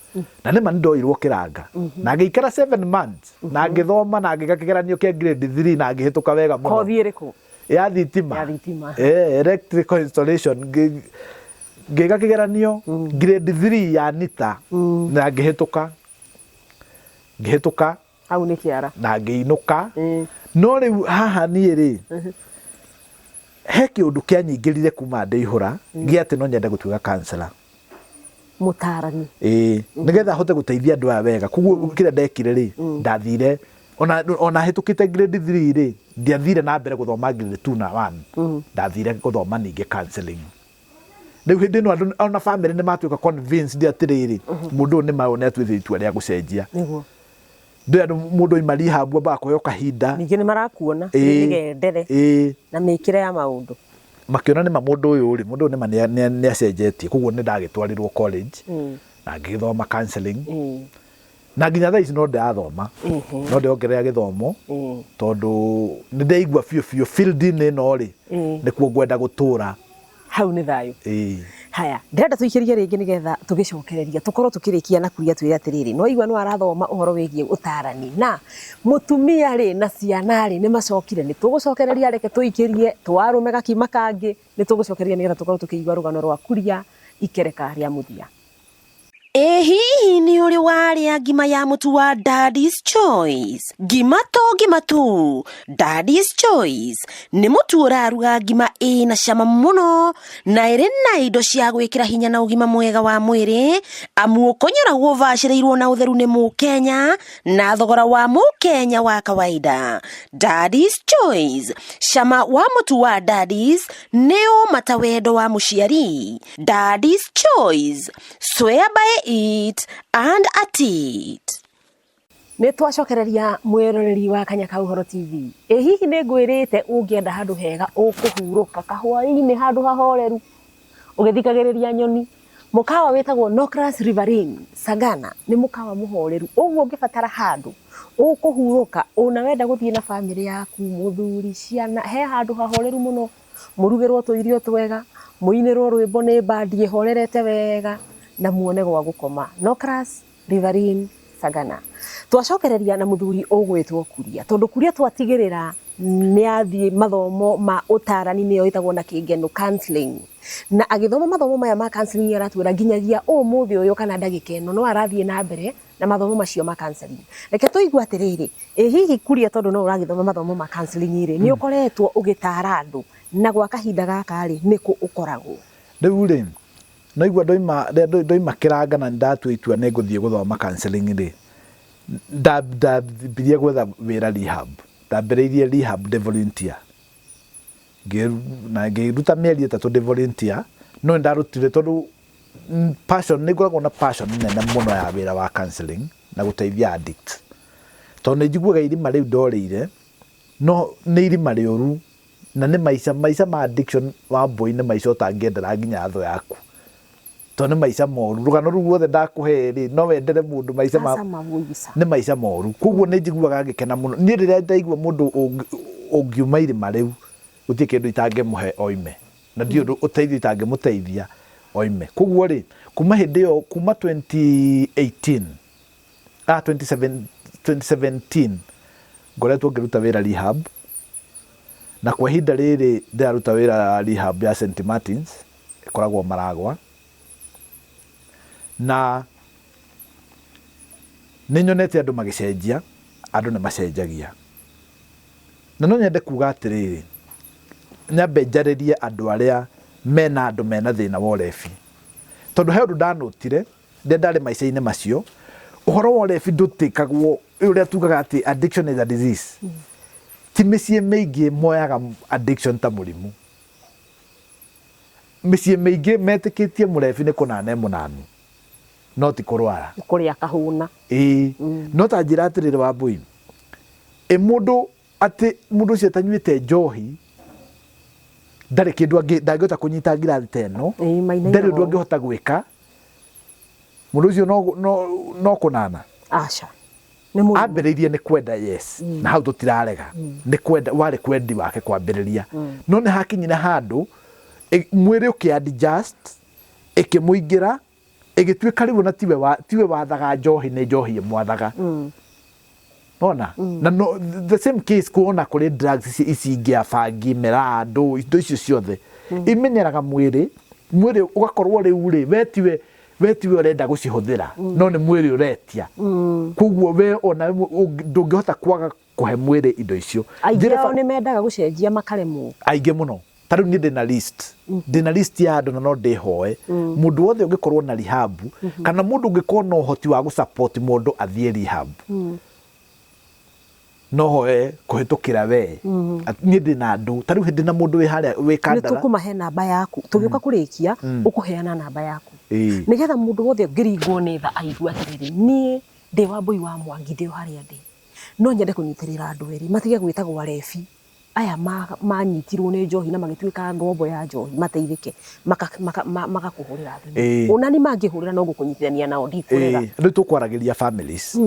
na nĩma nĩ ndoirwo Kĩranga na ngĩikara 7 months na ngĩthoma na ngĩka kĩgeranio kĩa grade 3 na ngĩhĩtũka wega mũno. Kothi ĩrĩkũ? Ya thitima. Ya thitima. Eh, electrical installation. Ngĩka kĩgeranio grade 3 ya NITA na ngĩhĩtũka, ngĩhĩtũka. Hau nĩ kĩara. Na ngĩinũka. No rĩu haha niĩ rĩ, he kĩũndũ kĩanyingĩrire kuma ndĩ ihũra gĩa atĩ no nyende gũtuĩka counselor. Mũtarani. Ĩĩ, nĩgetha hote gũteithia andũ aya wega. Koguo kĩrĩa ndekire rĩ, ndathire ona hĩtũkĩte grade 3 rĩ, ndiathire na mbere gũthoma grade 2 na 1, ndathire gũthoma ningĩ counseling. Rĩu hĩndĩ ĩno andũ ona family nĩ matuĩka convinced atĩrĩrĩ, mũndũ ũyũ nĩ ma nĩ atuĩte itua rĩa gũcenjia. Ndĩ andũ mũndũ oima rehab ambaga kũheo kahinda. Ningĩ nĩ marakuona mĩgendere na mĩkĩre ya maũndũ. Makĩona nĩma mũndũ ũyũ rĩ, mũndũ ũyũ nĩma nĩ acenjetie. Koguo nĩ ndagĩtwarirwo college na ngĩgĩthoma counseling, na nginya thaa ici no ndĩrathoma, no ndĩrongerera gĩthomo, tondũ nĩ ndĩraigua biũ biũ field-inĩ ĩno rĩ, nĩkuo ngwenda gũtũra. Hau nĩ thayũ. Ĩĩ. Haya, ndĩrenda tũikĩrie rĩngĩ nĩgetha tũgĩcokereria tũkorwo tũkĩrĩkia na kuria twĩre atĩrĩrĩ, no igua no arathoma ũhoro wĩgiĩ ũtarani na mũtumia rĩ na ciana rĩ nĩ macokire. Nĩ tũgũcokereria, reke tũikĩrie twarũme gakima kangĩ, nĩ tũgũcokereria nĩgetha tũkorwo tũkĩigua rũgano rwa Kuria ikereka rĩa mũthia. Ĩ hihi nĩ ũrĩ warĩa ngima ya mũtu wa Daddy's Choice? Ngima to ngima tu, Daddy's Choice nĩ mũtu ũraruga ngima ĩna cama mũno na ĩrĩ na indo cia gwĩkĩra hinya na ũgima mwega wa mwĩrĩ, amu ũkonyoragwo ũbacĩrĩirwo na ũtheru nĩ mũkenya na thogora wa mũkenya wa kawaida. Daddy's Choice, cama wa mũtu wa Daddy's nĩ ũma ta wendo wa mũciari. Daddy's Choice, swear by it and at it. Nĩ twacokereria mwĩroreri wa Kanya ka Ũhoro TV. Ĩ hihi nĩ ngwĩrĩte ũngĩenda handũ hega ũkũhurũka kahwaĩ-inĩ, handũ hahoreru ũgĩthikagĩrĩria nyoni, mũkawa wĩtagwo Nocras Riverine Sagana nĩ mũkawa mũhoreru ũguo ũngĩbatara handũ ũkũhurũka, ona wenda gũthiĩ na bamĩrĩ yaku, mũthuri, ciana, he handũ hahoreru mũno, mũrugĩrwo tũirio twega, mũinĩrwo rwĩmbo nĩ bandi ĩhorerete wega na muone gwa gũkoma. Nocras Riverine Sagana. Twacokereria na mũthuri ũgwĩtwo Kuria, tondũ Kuria twatigĩrĩra nĩ athiĩ mathomo ma ũtarani, nĩyo ĩtagwo na kĩngeno counseling, na agĩthoma mathomo maya ma counseling aratwĩra nginyagia ũmũthĩ ũyũ kana ndagĩka ĩno no arathiĩ na mbere na mathomo macio ma counseling. Reke tũigue atĩrĩrĩ, ĩ hihi Kuria, tondũ no ũragĩthoma mathomo ma counseling rĩ, nĩ ũkoretwo ũgĩtara andũ, na gwa kahinda gaka rĩ, nĩkũ ũkoragwo? Rĩu rĩ, naigua ndoima ndoima Kĩranga na ndatua itua nĩ ngũthiĩ gũthoma counseling rĩ, ndambirie gwetha wĩra rehab. Ndambĩrĩirie rehab ndĩ volunteer. Na ngĩruta mĩeri 3 ndĩ volunteer, no nĩ ndarutire tondũ passion, nĩ ngoragwo na passion nene mũno ya wĩra wa counseling na gũteithia addict, tondũ nĩ njiguaga irima rĩu ndorĩire no nĩ irima rĩũru, na nĩ maica ma addiction wa mbũi, nĩ maica ũtangĩendera nginya thũ yaku, tondũ nĩ maica moru. Rũgano rũu ruothe ndakũhe rĩ, no wendere mũndũ maica ma Aca mawũica. Nĩ maica moru. Koguo nĩ njiguaga ngĩkena mũno niĩ rĩrĩa ndaigua mũndũ ũngiuma irima rĩu, gũtirĩ kĩndũ itangĩmũhe oime, na ndirĩ ũndũ ũteithio itangĩmũteithia oime. Koguo rĩ, kuma hĩndĩ ĩyo, kuma 2018, ah, 27 2017, ngoretwo ngĩruta wĩra rehab, na kwa ihinda rĩrĩ ndĩraruta wĩra rehab ya St Martins, ĩkoragwo Maragwa, na nĩ nyonete andũ magĩcenjia. Andũ nĩ macenjagia, na no nyende kuga atĩrĩrĩ, nyambe njarĩrie andũ arĩa mena andũ mena thĩna wa ũrebi, tondũ he ũndũ ndanũtire rĩrĩa ndarĩ maica-inĩ macio. Ũhoro wa ũrebi ndũtĩkagwo ũrĩa tugaga atĩ addiction is a disease. Ti mĩciĩ mĩingĩ moyaga addiction ta mũrimũ. Mĩciĩ mĩingĩ metĩkĩtie mũrebi nĩ kũnana e mũnanu, no ti kũrwara. Kũrĩa kahũna. Ĩĩ, no ta njĩra atĩrĩrĩ, Wambũi, ĩ mũndũ atĩ mũndũ ũcio atanyuĩte njohi ndarĩ kĩndũ ndangĩhota kũnyita ngirathi ta ĩno. Ĩĩ, mainainaga. Ndarĩ ũndũ ũũ. Angĩhota gwĩka mũndũ ũcio no kũnana. Aca, nĩ mũrimũ. Ambĩrĩirie nĩ kwenda, yes, na hau tũtirarega, nĩ kwenda warĩ kwendi wake kwambĩrĩria, no nĩ hakinyire handũ mwĩrĩ ũkĩ adjust, ĩkĩmũingĩra, ĩgĩtuĩka rĩu ona tiwe wathaga njohi, nĩ njohi ĩmwathaga. Ona na no, the same case kuona kũrĩ drugs ici ingĩ ya bangi, miraa, ndũ, indo icio ciothe imenyeraga mwĩrĩ. Mwĩrĩ ũgakorwo rĩu rĩ, we tiwe ũrenda gũcihũthĩra, no nĩ mwĩrĩ ũretia. Koguo we ona ndũngĩhota kwaga kũhe mwĩrĩ indo icio. Aingĩ Njĩre ao nĩ mendaga gũcenjia makaremwo. Aingĩ mũno. Ta rĩu niĩ ndĩna list ya andũ, na no ndĩhoe mũndũ wothe ũngĩkorwo na rehab, kana mũndũ ũngĩkorwo na ũhoti wa gũsupport mũndũ athiĩ rehab, no hoe kũhĩtũkĩra we. Niĩ ndĩna andũ, ta rĩu ndĩna mũndũ wĩ harĩa wĩ Nĩ Kandara. Tũkũmahe namba yaku tũgĩũka kũrĩkia, ũkũheana namba yaku nĩgetha mũndũ wothe ũngĩringwo nĩ tha aigue atĩrĩrĩ, niĩ ndĩ Wambũi wa Mwangi, ndĩ o harĩa ndĩ, no nyende kũnyitĩrĩra andũ erĩ matige gwĩtagwo arebi aya manyitirwo nĩ njohi na magĩtuĩka ngombo ya njohi, mateithĩke, magakũhũrĩra thimũ. Ona ni mangĩhũrĩra no gũkũnyitithania nao, ndikũrega. Rĩu tũkwaragĩria families,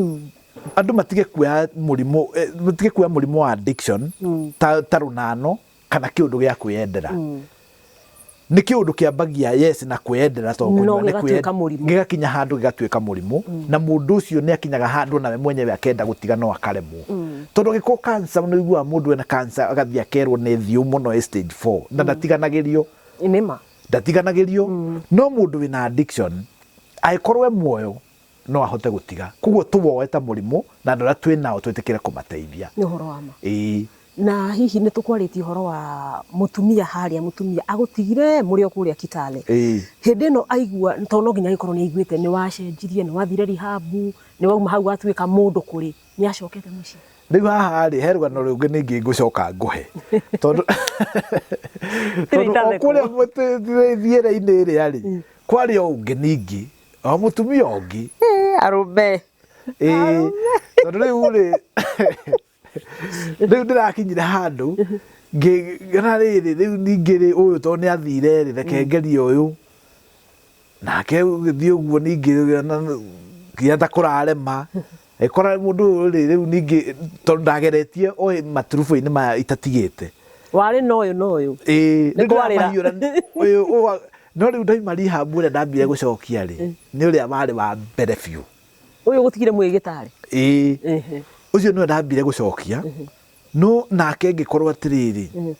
andũ matige kuoya mũrimũ, matige kuoya mũrimũ wa addiction ta rũnano kana kĩũndũ gĩa kwĩyendera. Nĩ kĩũndũ kĩambagia, yes, na kwĩyendera, tondũ No kũnyua nĩ gĩgatuĩka mũrimũ. Gĩgakinya handũ gĩgatuĩka mũrimũ, na mũndũ ũcio nĩ akinyaga handũ nawe mwenyewe akenda gũtiga no akaremwo, tondũ angĩkorwo cancer, nĩ ũiguaga mũndũ ena cancer agathiĩ akerwo nĩ thiũ mũno, ĩ stage 4, na ndatiganagĩrio. Nĩ ma. Ndatiganagĩrio. No mũndũ wĩna addiction angĩkorwo e muoyo no ahote gũtiga. Koguo tũwoe ta mũrimũ, na andũ arĩa twĩ nao twĩtĩkĩre kũmateithia. Nĩ ũhoro wa ma. Ĩĩ. Na hihi nĩ tũkwarĩtie ũhoro wa mũtumia harĩa, mũtumia agũtigire mũrĩ o kũrĩa Kitale. Hĩndĩ ĩno aigua, tondũ no nginya agĩkorwo nĩ aiguĩte nĩ wacenjirie, nĩ wathire rehab, nĩ wauma hau watuĩka mũndũ, kũrĩ nĩ acokete mũciĩ? Rĩu haha rĩ, he rũgano rũngĩ ningĩ ngũcoka ngũhe, tondũ o itathekwo. Kũrĩa thiĩra-inĩ ĩrĩa rĩ, kwarĩ o ũngĩ ningĩ, o mũtumia ũngĩ. Arũme. Ĩĩ, tondũ rĩu rĩ, rĩu ndĩrakinyire handũ ngĩona rĩrĩ, rĩu ningĩ rĩ, ũyũ tondũ nĩ athire rĩ, reke ngerie ũyũ nake. Ũgĩthiĩ ũguo ningĩ nginya ta kũrarema, ĩkora mũndũ ũyũ rĩ, rĩu ningĩ tondũ ndageretie o maturubũ-inĩ maya itatigĩte. Warĩ na ũyũ na ũyũ. Ĩĩ. Nĩ rĩu kwarĩra. ndĩramahiũra ũyũ no rĩu ndaima rehab, ũrĩa ndambire gũcokia rĩ, nĩ ũrĩa warĩ wa mbere biũ. Ũyũ gũtigire mwĩ gĩtarĩ. Ĩĩ, ũcio nĩwe ndambire gũcokia, no nake ngĩkorwo atĩrĩrĩ,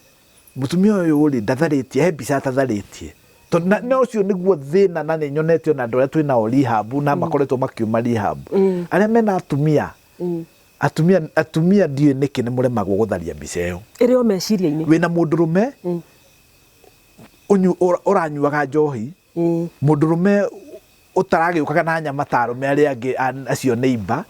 mũtumia ũyũ rĩ, ndatharĩtie, he mbica atatharĩtie. Tondũ na ũcio nĩguo thĩna, na nĩ nyonete ona andũ arĩa twĩ nao rehab na makoretwo makiuma rehab, arĩa mena atumia, atumia ndiũĩ nĩkĩ nĩ mũremagwo gũtharia mbica ĩyo. Ĩrĩ o meciria-inĩ. Wĩna mũndũrũme ũranyuaga njohi, mũndũrũme Ũtaragĩũkaga na nyama ta arũme arĩa angĩ acio neighbor.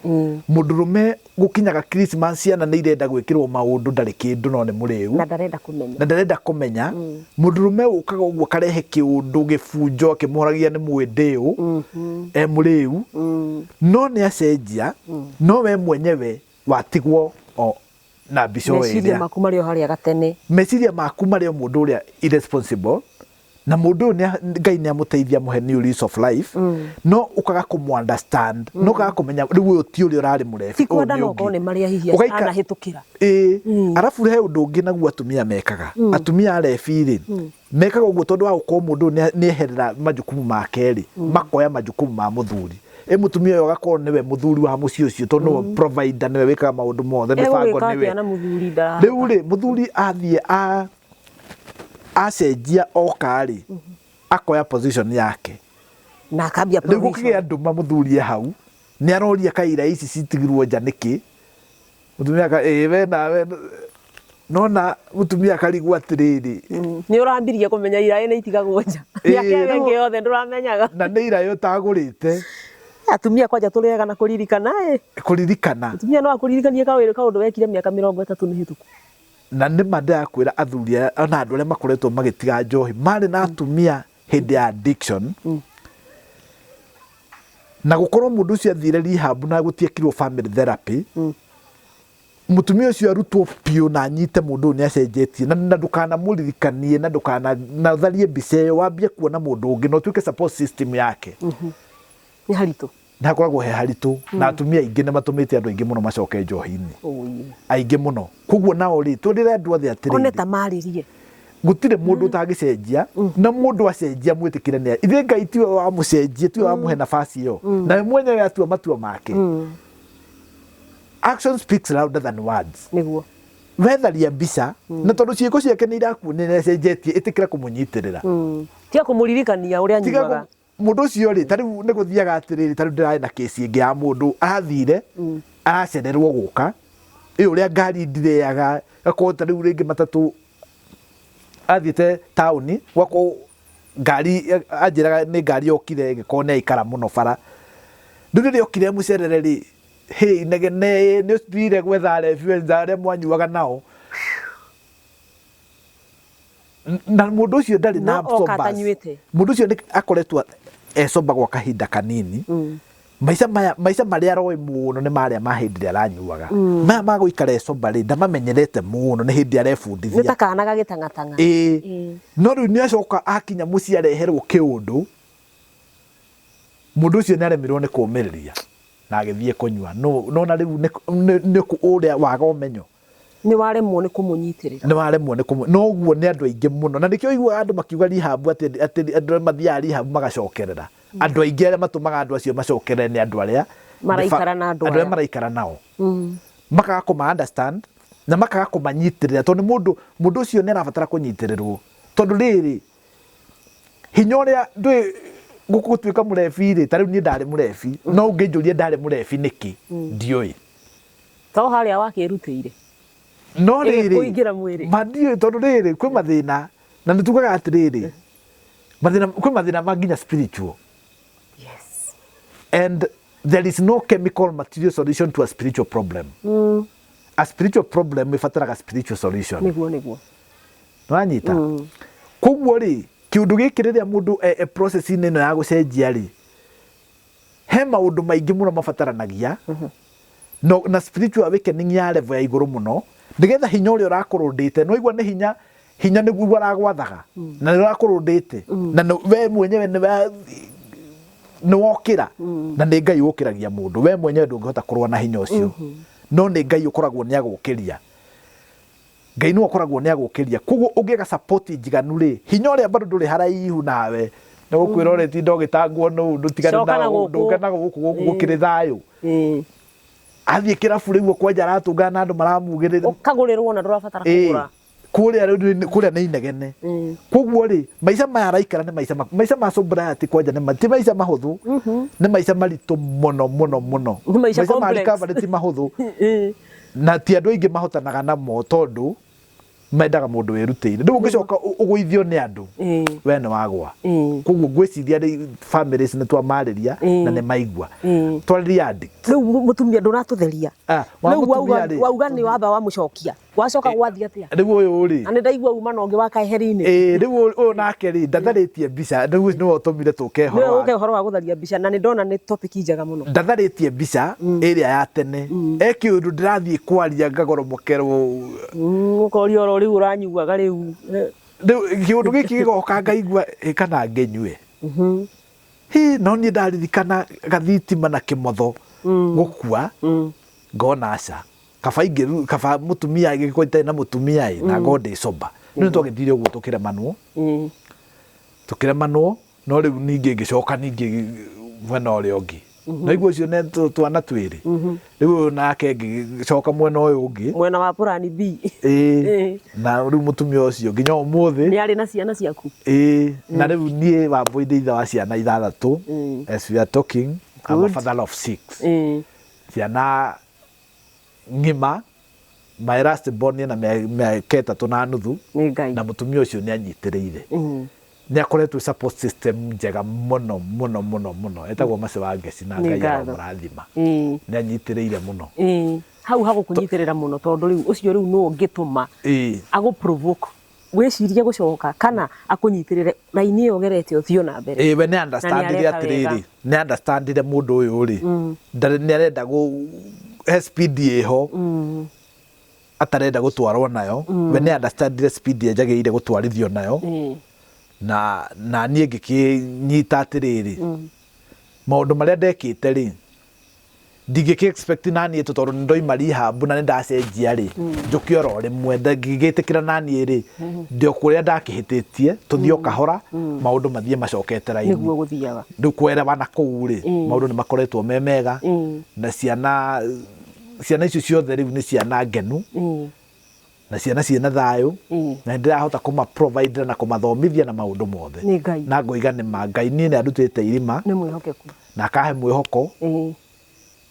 Mũndũrũme gũkinyaga Christmas ciana nĩ irenda gwĩkĩrwo maũndũ, ndarĩ kĩndũ no nĩ mũrĩu. Na ndarenda kũmenya. Na ndarenda kũmenya. Mũndũrũme ũkaga ũguo akarehe kĩũndũ gĩbunjo akĩmũhoragia nĩ mwĩndĩũ e mũrĩu, no nĩ acenjia, no we mwenyewe watigwo o na mbica o Meciria ĩrĩa. Maku marĩ o harĩa gatene. Meciria maku marĩ o mũndũ ũrĩa irresponsible, na mũndũ ũyũ Ngai nĩ amũteithia amũhe new lease of life, no ũkaga kũmũ understand, no ũkaga kũmenya rĩu ũyũ ti ũrĩa ũrarĩ mũrebi. Ti Ũyũ kwenda nĩ no ũngĩ. ũkorwo nĩ marĩa hihi anahĩtũkĩra. Ĩĩ, arabu he ũndũ ũngĩ naguo atumia mekaga. Atumia arebi rĩ, mekaga ũguo tondũ wa gũkorwo mũndũ ũyũ nĩ eherera majukumu make rĩ, makoya majukumu ma mũthuri. Ĩ mũtumia ũyũ agakorwo nĩwe mũthuri wa mũciĩ ũcio, tondũ nĩwe provider, nĩwe wĩkaga maũndũ mothe, mĩbango Egũgĩka nĩwe. atĩa na mũthuri ndarahota? Rĩu rĩ, mũthuri athiĩ a acenjia oka rĩ, akoya position yake. Na akambia Rĩu provision. gũkĩgĩa nduma, mũthuri e hau nĩ aroria kaira ici citigirwo nja nĩkĩ. Mũtumia aka ĩĩ we nawe nona mũtumia akarigwo atĩrĩrĩ. Nĩ ũrambirie kũmenya iraĩ nĩ itigagwo nja. Ĩĩ, Mĩaka ĩyo rĩu- ĩngĩ yothe ndũramenyaga. Na nĩ iraĩ ũtagũrĩte. Atumia kwanja tũrĩega na kũririkana ĩ. Kũririkana. Mũtumia no akũririkanie kawĩra kaũndũ wekire mĩaka 30 mĩhĩtũku. Na nĩ ma ndĩrakwĩra, athuri aya ona andũ arĩa makoretwo magĩtiga njohi marĩ na atumia hĩndĩ ya addiction, na gũkorwo mũndũ ũcio athire rehab na gũtiekirwo family therapy, mũtumia ũcio arutwo biũ na anyite mũndũ ũyũ nĩ acenjetie, na ndũkanamũririkanie na ndũkana na ũtharie mbica ĩyo, wambie kuona mũndũ ũngĩ na ũtuĩke support system yake. Nĩ haritũ. Nĩ hakoragwo he haritũ, na atumia aingĩ nĩ matũmĩte andũ aingĩ mũno macoke njohi-inĩ. Ũĩ. Aingĩ mũno. Koguo nao rĩ, twĩrĩre andũ othe One atĩrĩrĩ, ta marĩrie. Gũtirĩ mũndũ ũtangĩcenjia, na mũndũ acenjia mwĩtĩkĩre nĩ ithuĩ Ngai tiwe wamũcenjie, tiwe wamũhe nafasi ĩyo, nawe mwenyewe atua matua make. Action speaks louder than words. Wetharia mbica, na tondũ ciĩko ciake nĩ irakuonia nĩ acenjetie, ĩtĩkĩra kũmũnyitĩrĩra. Tiga kũmũririkania ũrĩa Tiga anyuaga. Mũndũ ũcio rĩ, ta rĩu nĩ gũthiaga atĩrĩrĩ, ta rĩu ndĩrarĩ na kĩci ĩngĩ ya mũndũ arathire aracererwo gũka, ĩ ũrĩa ngari ndireaga, gakorwo ta rĩu rĩngĩ matatũ athiĩte taũni, gwakorwo ngari anjĩraga nĩ ngari yokire ĩgĩkorwo nĩ aikara mũno bara. Rĩu rĩrĩa okire mũcerere rĩ, hĩ inegene, nĩ ũthire gwetha arebi wenza arĩa mwanyuaga nao, na mũndũ ũcio ndarĩ na No oka sober. atanyuĩte. Mũndũ ũcio nĩ akoretwo e sober gwa kahinda kanini. Maica maya, maica marĩa aroĩ mũno nĩ marĩa ma hĩndĩ ĩrĩa aranyuaga. Maya ma gũikara e sober rĩ, ndamamenyerete mũno, nĩ hĩndĩ Nĩ arebundithia. Ta kana gagĩtang'atang'a. Ĩĩ, no rĩu nĩ acoka akinya mũciĩ areherwo kĩũndũ, mũndũ ũcio nĩ aremirwo nĩ kũmĩrĩria na agĩthiĩ kũnyua. No nona rĩu nĩ ũrĩa waga ũmenyo. Nĩ waremwo nĩ kũmũnyitĩrĩra. Nĩ waremwo nĩ kũmũ, no ũguo nĩ andũ aingĩ mũno, na nĩkĩo ũiguaga andũ makiuga rehab, atĩ andũ arĩa mathiaga rehab magacokerera. Andũ aingĩ arĩa matũmaga andũ acio macokerere nĩ andũ arĩa maraikara na andũ andũ arĩa aya. Maraikara nao makaga kũma understand na makaga kũmanyitĩrĩra, tondũ nĩ mũndũ ũcio nĩ arabatara kũnyitĩrĩrwo, tondũ rĩrĩ hinya ũrĩa ndũĩ gũtuĩka mũrebi rĩ, ta rĩu niĩ ndarĩ mũrebi, no ũngĩnjũria ndarĩ mũrebi nĩkĩ, ndiũĩ. To harĩa wakĩrutĩire. No rĩrĩ Ĩgĩkũingĩra mwĩrĩ. Ma ndiũĩ, tondũ rĩrĩ kwĩ mathĩna, na nĩ tugaga atĩrĩrĩ, mathĩna, kwĩ mathĩna ma nginya spiritual. And there is no chemical material solution to a spiritual problem. A spiritual problem ĩbataraga spiritual solution. Nĩguo. Nĩwanyita? Koguo rĩ, kĩũndũ gĩkĩ rĩrĩa mũndũ e process-inĩ ĩno ya gũcenjia rĩ, he maũndũ maingĩ mũno mabataranagia, no, na spiritual awakening ya level ya igũrũ mũno, nĩgetha hinya ũrĩa ũrakũrũndĩte, nĩwaigua nĩ hinya, hinya nĩguo aragwathaga, na nĩ ũrakũrũndĩte, na we mwenyewe nĩ wokĩra, na nĩ Ngai ũkĩragia mũndũ. We mwenyewe ndũngĩhota kũrũa na hinya ũcio, no nĩ Ngai ũkoragwo nĩ agũkĩria. Ngai nĩwe ũkoragwo nĩ agũkĩria. Koguo ũngĩaga support njiganu rĩ, hinya ũrĩa bado ndũrĩ haraihu nawe, nĩ gũkwĩra ũrĩtinda ũgĩtangwo nũ ndũtigane Coka na na gũkũ. ndũke na gũkũ, gũkũ gũkĩrĩ thayũ. Athiĩ kĩrabu rĩu kwanja aratũngana na andũ maramugĩrĩra. Ũkagũrĩrwo na ndũrabatara kũgũra. Kũrĩa rĩu kũrĩa nĩ inegene. Koguo rĩ, maica maya araikara nĩ maica maica ma sobriety kwanja nĩ ti maica mahũthũ, nĩ maica maritũ mũno mũno mũno. Nĩ maica Maica ma complex. recovery ti mahũthũ. Na ti andũ aingĩ mahotanaga namo, tondũ Mendaga mũndũ wĩrutĩire. Rĩu ũngĩcoka ũgũithio nĩ andũ, we nĩ wagwa. Koguo ngwĩciria rĩ families nĩ twamarĩria na nĩ maigua. Twarĩria addict. Rĩu mũtumia ndũratũtheria. Ah, wa Rĩu wauga mũtumia rĩ, wauga nĩ wamba wamũcokia, wacoka gwathiĩ atĩa? Rĩu ũyũ rĩ, Na nĩ ndaigua uma na ũngĩ wa keheri-inĩ. Ĩĩ, rĩu ũyũ nake rĩ, ndatharĩtie mbica. Rĩu nĩwe ũtũmire tũke Nĩwe ũhoro wa ũke ũhoro wa gũtharia mbica na nĩ ndona nĩ topic njega mũno. Ndatharĩtie mbica ĩrĩa ya tene e kĩũndũ ndĩrathiĩ kwaria ngagoromokerwo. Ũkoria oro rĩu ũranyuaga rĩu. Rĩu kĩũndũ gĩkĩ gĩgoka ngaigua ĩ kana ngĩnyue hi, no niĩ ndaririkana gathitima na kĩmotho gũkua, ngona aca, kaba ingĩru kaba mũtumia angĩkorwo itarĩ na mũtumia ĩ na ngorwo ndĩ sober. Rĩu nĩtwagĩthire ũguo tũkĩremanwo, tũkĩremanwo, no rĩu ningĩ ngĩcoka ningĩ mwena ũrĩa ũngĩ no igua ũcio nĩ twana twĩrĩ. Rĩu ũyũ nake ngĩcoka mwena ũyũ ũngĩ. Mwena wa plan B. Ĩĩ. Na rĩu mũtumia ũcio nginya ũmũthĩ. Nĩ arĩ na ciana ciaku? Ĩĩ, na rĩu niĩ Wambũi ndĩ ithe wa ciana ithathatũ. As we are talking, I'm a father of six. Ciana ng'ima. My last born ena mĩaka 3.5. Nĩ Ngai. Na mũtumia ũcio nĩ anyitĩrĩire, nĩ akoretwo support system njega mũno mũno mũno mũno. Etagwo Mercy wa Ngeci na Nĩ Ngai ngatho. aromũrathima. Nĩ anyitĩrĩire mũno. Ĩĩ. Hau hagũkũnyitĩrĩra mũno tondũ rĩu ũcio rĩu nũ ũngĩtũma agũ provoke wĩcirie gũcoka kana akũnyitĩrĩre raini ĩyo ũgerete ũthiĩ na mbere. Ĩĩ, we nĩ Na nĩ understandire areka wega. atĩrĩrĩ, nĩ understandire mũndũ ũyũ rĩ, ndarĩ nĩ arenda gũ he speed ĩho atarenda gũtwarwo nayo. We nĩ understandire speed ĩrĩa njagĩrĩire gũtwarithio nayo. Na niĩ ngĩkĩnyita atĩrĩrĩ, maũndũ marĩa ndekĩte rĩ, ndingĩkĩ expect na niĩ tondũ nĩ ndoima rehab na nĩ ndacenjia rĩ, njũke oro rĩmwe. Ngĩgĩtĩkĩra na niĩ rĩ, ndĩ o kũrĩa ndakĩhĩtĩtie, tũthiĩ o kahora, maũndũ mathiĩ macokete raini. Nĩguo gũthiaga. Rĩu kwerewana kũu rĩ, maũndũ nĩ makoretwo me mega. Na ciana icio ciothe rĩu nĩ ciana ngenu na ciana ciĩna thayũ, na nĩ ndĩrahota kũma provide na kũmathomithia na maũndũ mothe. Nĩ Ngai. Na ngoiga nĩ ma Ngai niĩ nĩ andutĩte irima Nĩ mwĩhokeku. na akahe mwĩhoko.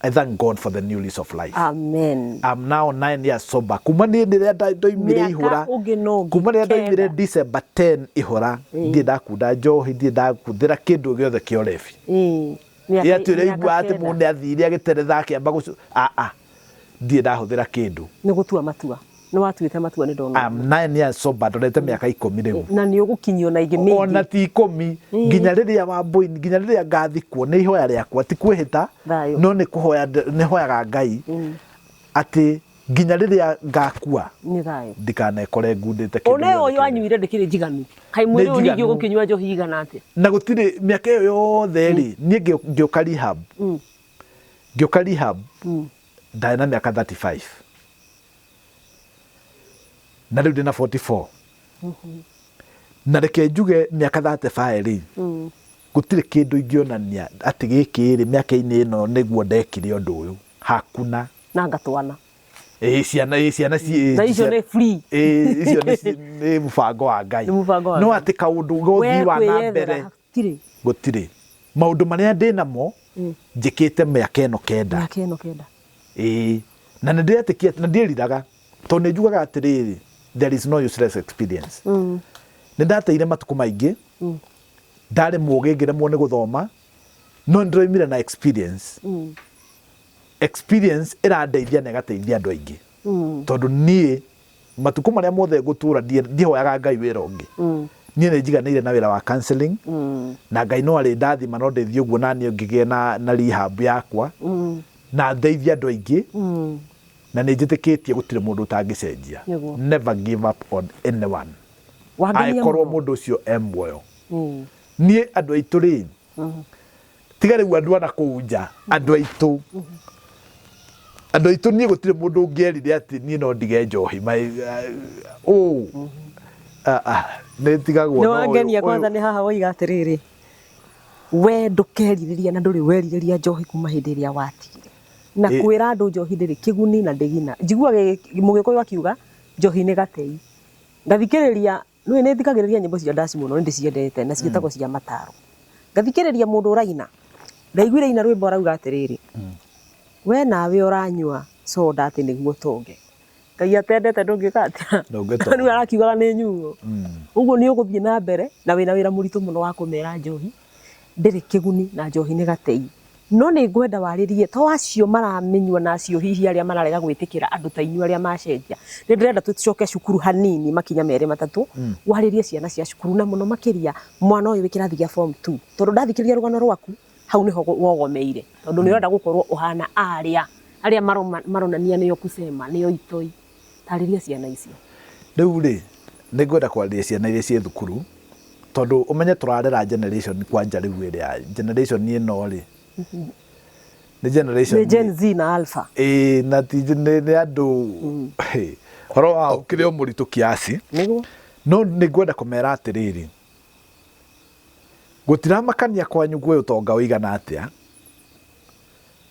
I thank God for the new lease of life. Amen. I'm now 9 years sober kuma niĩ rĩrĩa ndoimire Mĩaka ihũra. ũngĩ na ũngĩ Kuma rĩrĩa ndoimire 9. December 10 ihũra, ndirĩ ndakunda njohi, ndirĩ ndakunthĩra kĩndũ gĩothe kĩa ũrebi. Mĩaka Ĩ atĩ ũraigua mĩaka atĩ 9. mũndũ nĩ athire agĩteretha akĩamba gũcu, aa, ndirĩ ndahũthĩra kĩndũ. Nĩ gũtua matua, nĩ watuĩte matua, nĩ ndona. I'm 9 years sober, ndorete mĩaka 10 rĩu. Na nĩ ũgũkinyio na ingĩ Ona mĩingĩ. ti 10, nginya rĩrĩa Wambũi, nginya rĩrĩa ngathikwo, nĩ ihoya rĩakwa, ti kwĩhĩta, Thayũ. no nĩ kũhoya, nĩ hoyaga Ngai atĩ nginya rĩrĩa ngakua Nĩ thayũ. ndikanekore ngundĩte kĩndũ Ona ĩyo gĩothe kĩũru. Wanyuire ndĩkĩrĩ njiganu, kaĩ Nĩ mwĩrĩ ũyũ ningĩ njiganu. ũgũkĩnyua njohi igana atĩa? Na gũtirĩ mĩaka ĩyo yothe rĩ, niĩ ngĩũka rehab, ngĩũka rehab ndarĩ na mĩaka 35, na rĩu ndĩna 44. Na reke njuge mĩaka 35 rĩ, gũtirĩ kĩndũ ingĩonania atĩ gĩkĩ rĩ, mĩaka-inĩ ĩno nĩguo ndekire ũndũ ũyũ, hakuna. Na ngatwana. Ĩĩ, ciana, ĩĩ, ciana na icio nĩ free. Ĩĩ, icio nĩ mũbango wa Ngai. Nĩ mũbango wa No Ngai. atĩ kaũndũ gothii wa na mbere hatirĩ. Gũtirĩ maũndũ marĩa ndĩ namo njĩkĩte mĩaka ĩno 9. Mĩaka ĩno 9. Ĩĩ, na nĩ ndĩretĩkia na ndiĩriraga tondũ nĩ njugaga atĩrĩrĩ, there is no useless experience. Nĩ ndateire matukũ maingĩ, ndarĩ mũgĩ ngĩremwo nĩ gũthoma, no nĩ ndĩroimire na experience. Experience ĩrandeithia na ĩgateithia andũ aingĩ, tondũ niĩ matukũ marĩa mothe ngũtũra ndihoyaga Ngai wĩra ũngĩ. Niĩ nĩ njiganĩire na wĩra wa counseling, na Ngai no arĩ ndathima, no ndĩthiĩ ũguo na niĩ ngĩgĩe na rehab yakwa na ndeithie andũ aingĩ. Na nĩ njĩtĩkĩtie gũtirĩ mũndũ ũtangĩcenjia. Never give up on anyone. Wangenia Angĩkorwo mũno. Mũndũ ũcio e muoyo. Niĩ andũ aitũ rĩ, tiga rĩu andũ ana kũu nja, andũ aitũ niĩ gũtirĩ mũndũ ũngĩerire atĩ niĩ no ndige njohi. Ũ nĩ tigagwo Nĩ no wangenia. Kwanza nĩ haha woiga atĩrĩrĩ, we ndũkerirĩria na ndũrĩ werirĩria njohi kuma hĩndĩ ĩrĩa watigire na kwĩra andũ njohi ndĩrĩ kĩguni na ndĩgina. Njiguaga mũgĩkũyũ akiuga njohi nĩ gatei. Ngathikĩrĩria, nĩ nĩ thikagĩrĩria nyĩmbo cia ndaci mũno, nĩ ndĩciendete na ciĩtagwo cia mataro. Ngathikĩrĩria mũndũ ũraina, ndaiguire ina rwĩmbo arauga atĩrĩrĩ, we nawe ũranyua soda atĩ nĩguo ũtonge. Ngai atendete ndũngĩka atĩa? Ndũngĩtonga. Rĩu arakiugaga nĩ nyuo. Ũguo nĩ ũgũthiĩ na mbere na wĩna wĩra mũritũ mũno wa kũmera njohi ndĩrĩ kĩguni na njohi nĩ gatei. No nĩ ngwenda warĩrie to acio maramĩnyua na acio hihi arĩa mararega gwĩtĩkĩra andũ ta inyuĩ arĩa macenjia. Nĩ ndĩrenda tũcoke cukuru hanini makinya merĩ matatũ, warĩrie ciana cia cukuru na mũno makĩria mwana ũyũ wĩ kĩrathi gĩa form 2. Tondũ ndathikĩrĩria rũgano rwaku hau nĩho wogomeire tondũ nĩ ũrenda gũkorwo ũhana arĩa arĩa maronania nĩo kusema nĩo itoi. Tarĩria ciana icio. Rĩu rĩ, nĩ ngwenda kwarĩria ciana iria ciĩ thukuru, tondũ ũmenye tũrarera generation kwanja rĩu ĩrĩa generation ĩno rĩ, nĩ generation Nĩ Gen Z na Alpha. Ĩĩ, na ti nĩ andũ horo wao ũkĩrĩ o mũritũ kiasi. Nĩguo. No nĩ ngwenda kũmera atĩrĩrĩ, gũtiramakania kwanyu gwĩ ũtonga ũigana atĩa,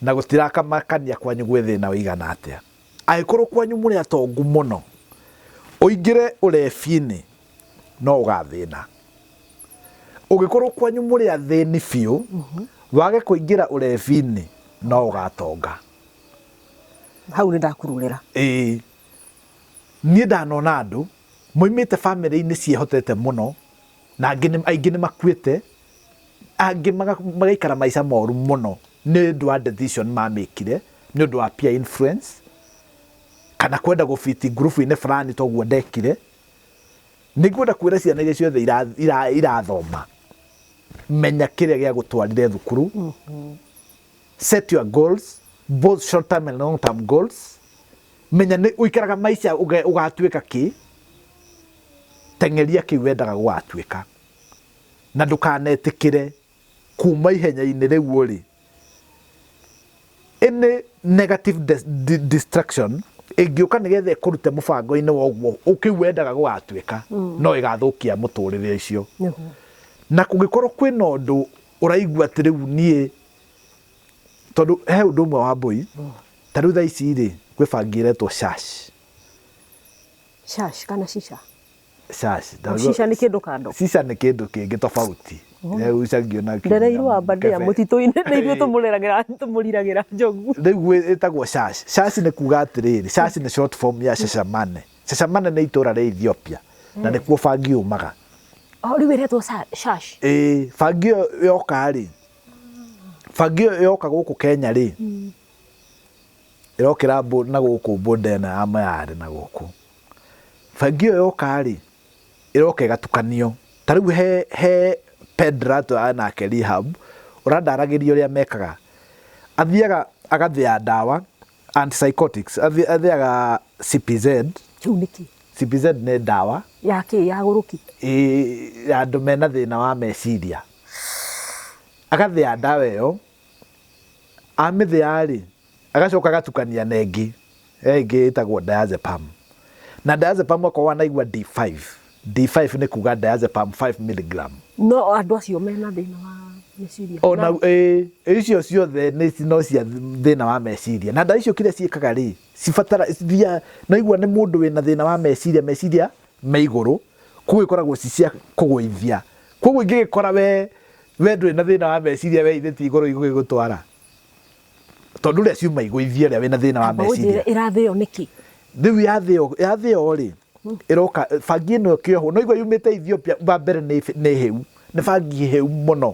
na gũtirakamakania kwanyu gwĩ thĩna ũigana atĩa. Angĩkorwo kwanyu mũrĩ atongu mũno, ũingĩre ũrebi-inĩ no ũgathĩna. Ũngĩkorwo kwanyu mũrĩ athĩni biũ, wage kũingĩra ũrebi-inĩ no ũgatonga. Hau nĩ ndakururĩra. Ĩĩ. Niĩ ndanona andũ moimĩte bamĩrĩ-inĩ ciĩhotete mũno, na angĩ aingĩ nĩ makuĩte, angĩ magaikara maica moru mũno nĩ ũndũ wa decision mamĩkire nĩ ũndũ wa peer influence kana kwenda gũbiti ngurubu-inĩ fulani toguo ndekire. Nĩ ngwenda kwĩra ciana iria ciothe irathoma, menya kĩrĩa gĩagũtwarire thukuru, set your goals, both short term and long term goals. Menya nĩ ũikaraga maica ũgatuĩka kĩ, teng'eria kĩu wendaga gũgatuĩka, na ndũkanetĩkĩre kuma ihenya-inĩ rĩu ũrĩ. Any negative distraction ĩngĩũka nĩgetha ĩkũrute mũbango-inĩ wa ũguo kĩu wendaga gũgatuĩka, no ĩgathũkia mũtũrĩre ũcio. Na kũngĩkorwo kwĩna ũndũ ũraigua atĩ rĩu niĩ, tondũ he ũndũ ũmwe wa mbũi, ta rĩu thaa ici rĩ, kwĩ bangi ĩretwo shash. Shash kana shisha? Shash. O, shisha nĩ kĩndũ kando? Shisha nĩ kĩndũ kĩngĩ tofauti. Rĩu ũcagio na Ndereirwo Aberdare mũtitũ-inĩ nĩ ithuĩ tũmũreragĩra tũmũriragĩra njogu. Rĩu ĩtagwo shash. Shash nĩ kuga atĩrĩrĩ, shash nĩ short form ya Shashamane. Shashamane nĩ itũra rĩa Ethiopia na nĩkuo bangi yumaga. O rĩu ĩretwo shash. Ĩĩ, bangi ĩyo yoka rĩ, bangi ĩyo yoka gũkũ Kenya rĩ, ĩrokĩra na gũkũ boda ĩno ya Moyale na gũkũ. Bangi ĩyo yoka rĩ, ĩroka ĩgatukanio. Ta rĩu he he Pedra tũrarĩ nake rehab, ũrandaragĩria ũrĩa mekaga. Athiaga agathĩa ndawa antipsychotics, athĩaga CPZ. Kĩu nĩ kĩ? CPZ nĩ ndawa. Ya kĩ? Ya gũrũki? Ĩĩ, ya andũ mena thĩna wa meciria. Agathĩa ndawa ĩyo, amĩthĩa rĩ, agacoka agatukania na ĩngĩ, he ĩngĩ ĩtagwo diazepam. Na diazepam okorwo wanaigua D5, D5 nĩ kuga diazepam 5 milligram. No andũ acio mena thĩna wa meciria. Ona ĩĩ, icio ciothe nĩ no cia thĩna wa meciria. Na ndawa icio kĩrĩa ciĩkaga rĩ, cibatara cithiaga, naigua nĩ mũndũ wĩna thĩna wa meciria, meciria me igũrũ, koguo ikoragwo ci cia kũgũithia. Koguo ingĩgĩkora we we ndũrĩ na thĩna wa meciria we ithe ti igũrũ igũgĩgũtwara. Tondũ ũrĩa ciuma igũithie ũrĩa wĩna thĩna wa Amba ũnjĩre meciria. ĩrathĩo nĩkĩ? Rĩu yathĩo yathĩo rĩ, ĩroka bangi ĩno ĩkĩohwo, no igua yumĩte Ethiopia wa mbere nĩ nĩ hĩu, nĩ bangi hĩu mũno.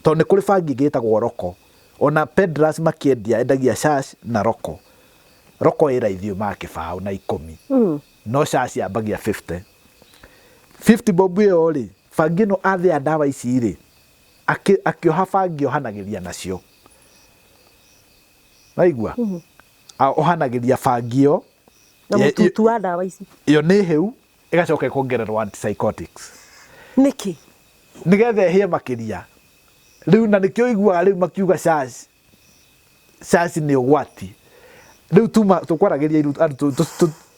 Tondũ nĩ kũrĩ bangi ĩngĩ ĩtagwo roko. Ona peddlers makĩendia endagia shash na roko. Roko ĩ raithi yumaga kĩbaũ na ikũmi. No shash yambagia 50. 50 bob ĩyo rĩ, bangi ĩno athĩa ndawa ici rĩ, akĩoha bangi ohanagĩria nacio. Waigua? Ohanagĩria bangi ĩyo. Na mũtutu wa ndawa ici. Ĩyo nĩ hĩu, ĩgacoka ĩkongererwo antipsychotics. Nĩkĩ? Nĩgetha ĩhĩe makĩria. Rĩu na nĩkĩo ũiguaga rĩu makiuga shash, shash nĩ ũgwati. Rĩu tuma tũkwaragĩria arutwo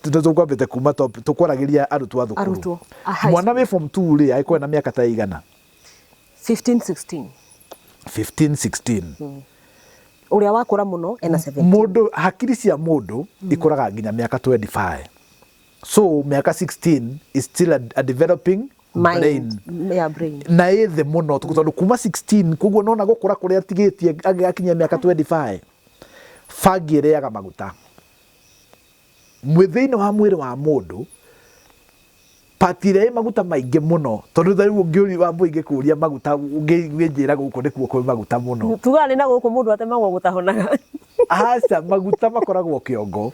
tũkwambĩte kuma top tũkwaragĩria arutwo a thukuru. Arutwo a high Mwana wĩ form 2 rĩ angĩkorwo ena mĩaka ta ĩigana? 15 16. 15 16. Ũrĩa wakũra mũno ena 17. Mũndũ hakiri cia mũndũ ikũraga nginya mĩaka 25. So mĩaka 16 is still a developing brain. Mind, ya brain. Na ĩ thĩ mũno tondũ kuma 16 koguo nona gũkũra kũrĩa atigĩtie agĩgakinyia mĩaka 25 bangi ĩrĩaga maguta. Thĩinĩ wa mwĩrĩ wa mũndũ, part ĩrĩa ĩ maguta maingĩ mũno, tondũ ta rĩu ũngĩũria wa ingĩkũria maguta, ũngĩnjĩra gũkũ nĩkuo kwĩ maguta mũno. Tugaga nĩ na gũkũ mũndũ atemagwo gũtahonaga. Aca, maguta makoragwo kĩongo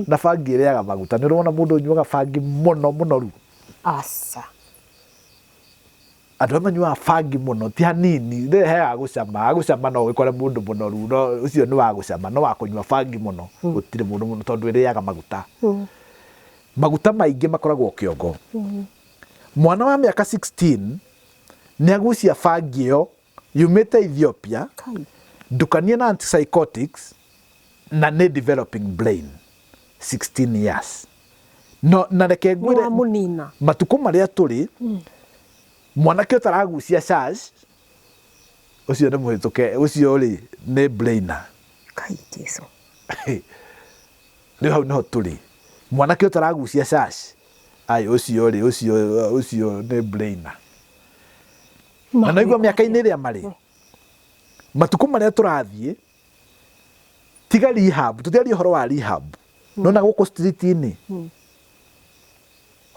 na bangi ĩrĩaga maguta. Nĩ ũrona mũndũ ũnyuaga bangi mũno mũnoru? Aca. Andũ arĩa manyuaga bangi mũno ti hanini, rĩrĩ he agũcama, agũcama no ũgĩkore mũndũ mũnoru, no ũcio nĩ wa gũcama, no wa kũnyua bangi mũno gũtirĩ mũndũ mũno tondũ ĩrĩaga maguta. Maguta maingĩ makoragwo kĩongo. Mwana wa mĩaka 16 nĩ agucia bangi ĩyo yumĩte Ethiopia, ndukanie na antipsychotics na nĩ developing brain 16 years. No, na reke ngwĩre Nĩwamũnina. Matukũ marĩa tũrĩ, mwanake ũtaragucia shash ũcio nĩ mũhĩtũke, ũcio rĩ nĩ brainer. Kai Jesu. Rĩu hau nĩho tũrĩ. Mwanake ũtaragucia shash, ai ũcio rĩ, ũcio ũcio nĩ brainer. Na naigua mĩaka-inĩ ĩrĩa marĩ, matukũ marĩa tũrathiĩ, tiga rehab, tũtiaria ũhoro wa rehab. Nona gũkũ street-inĩ,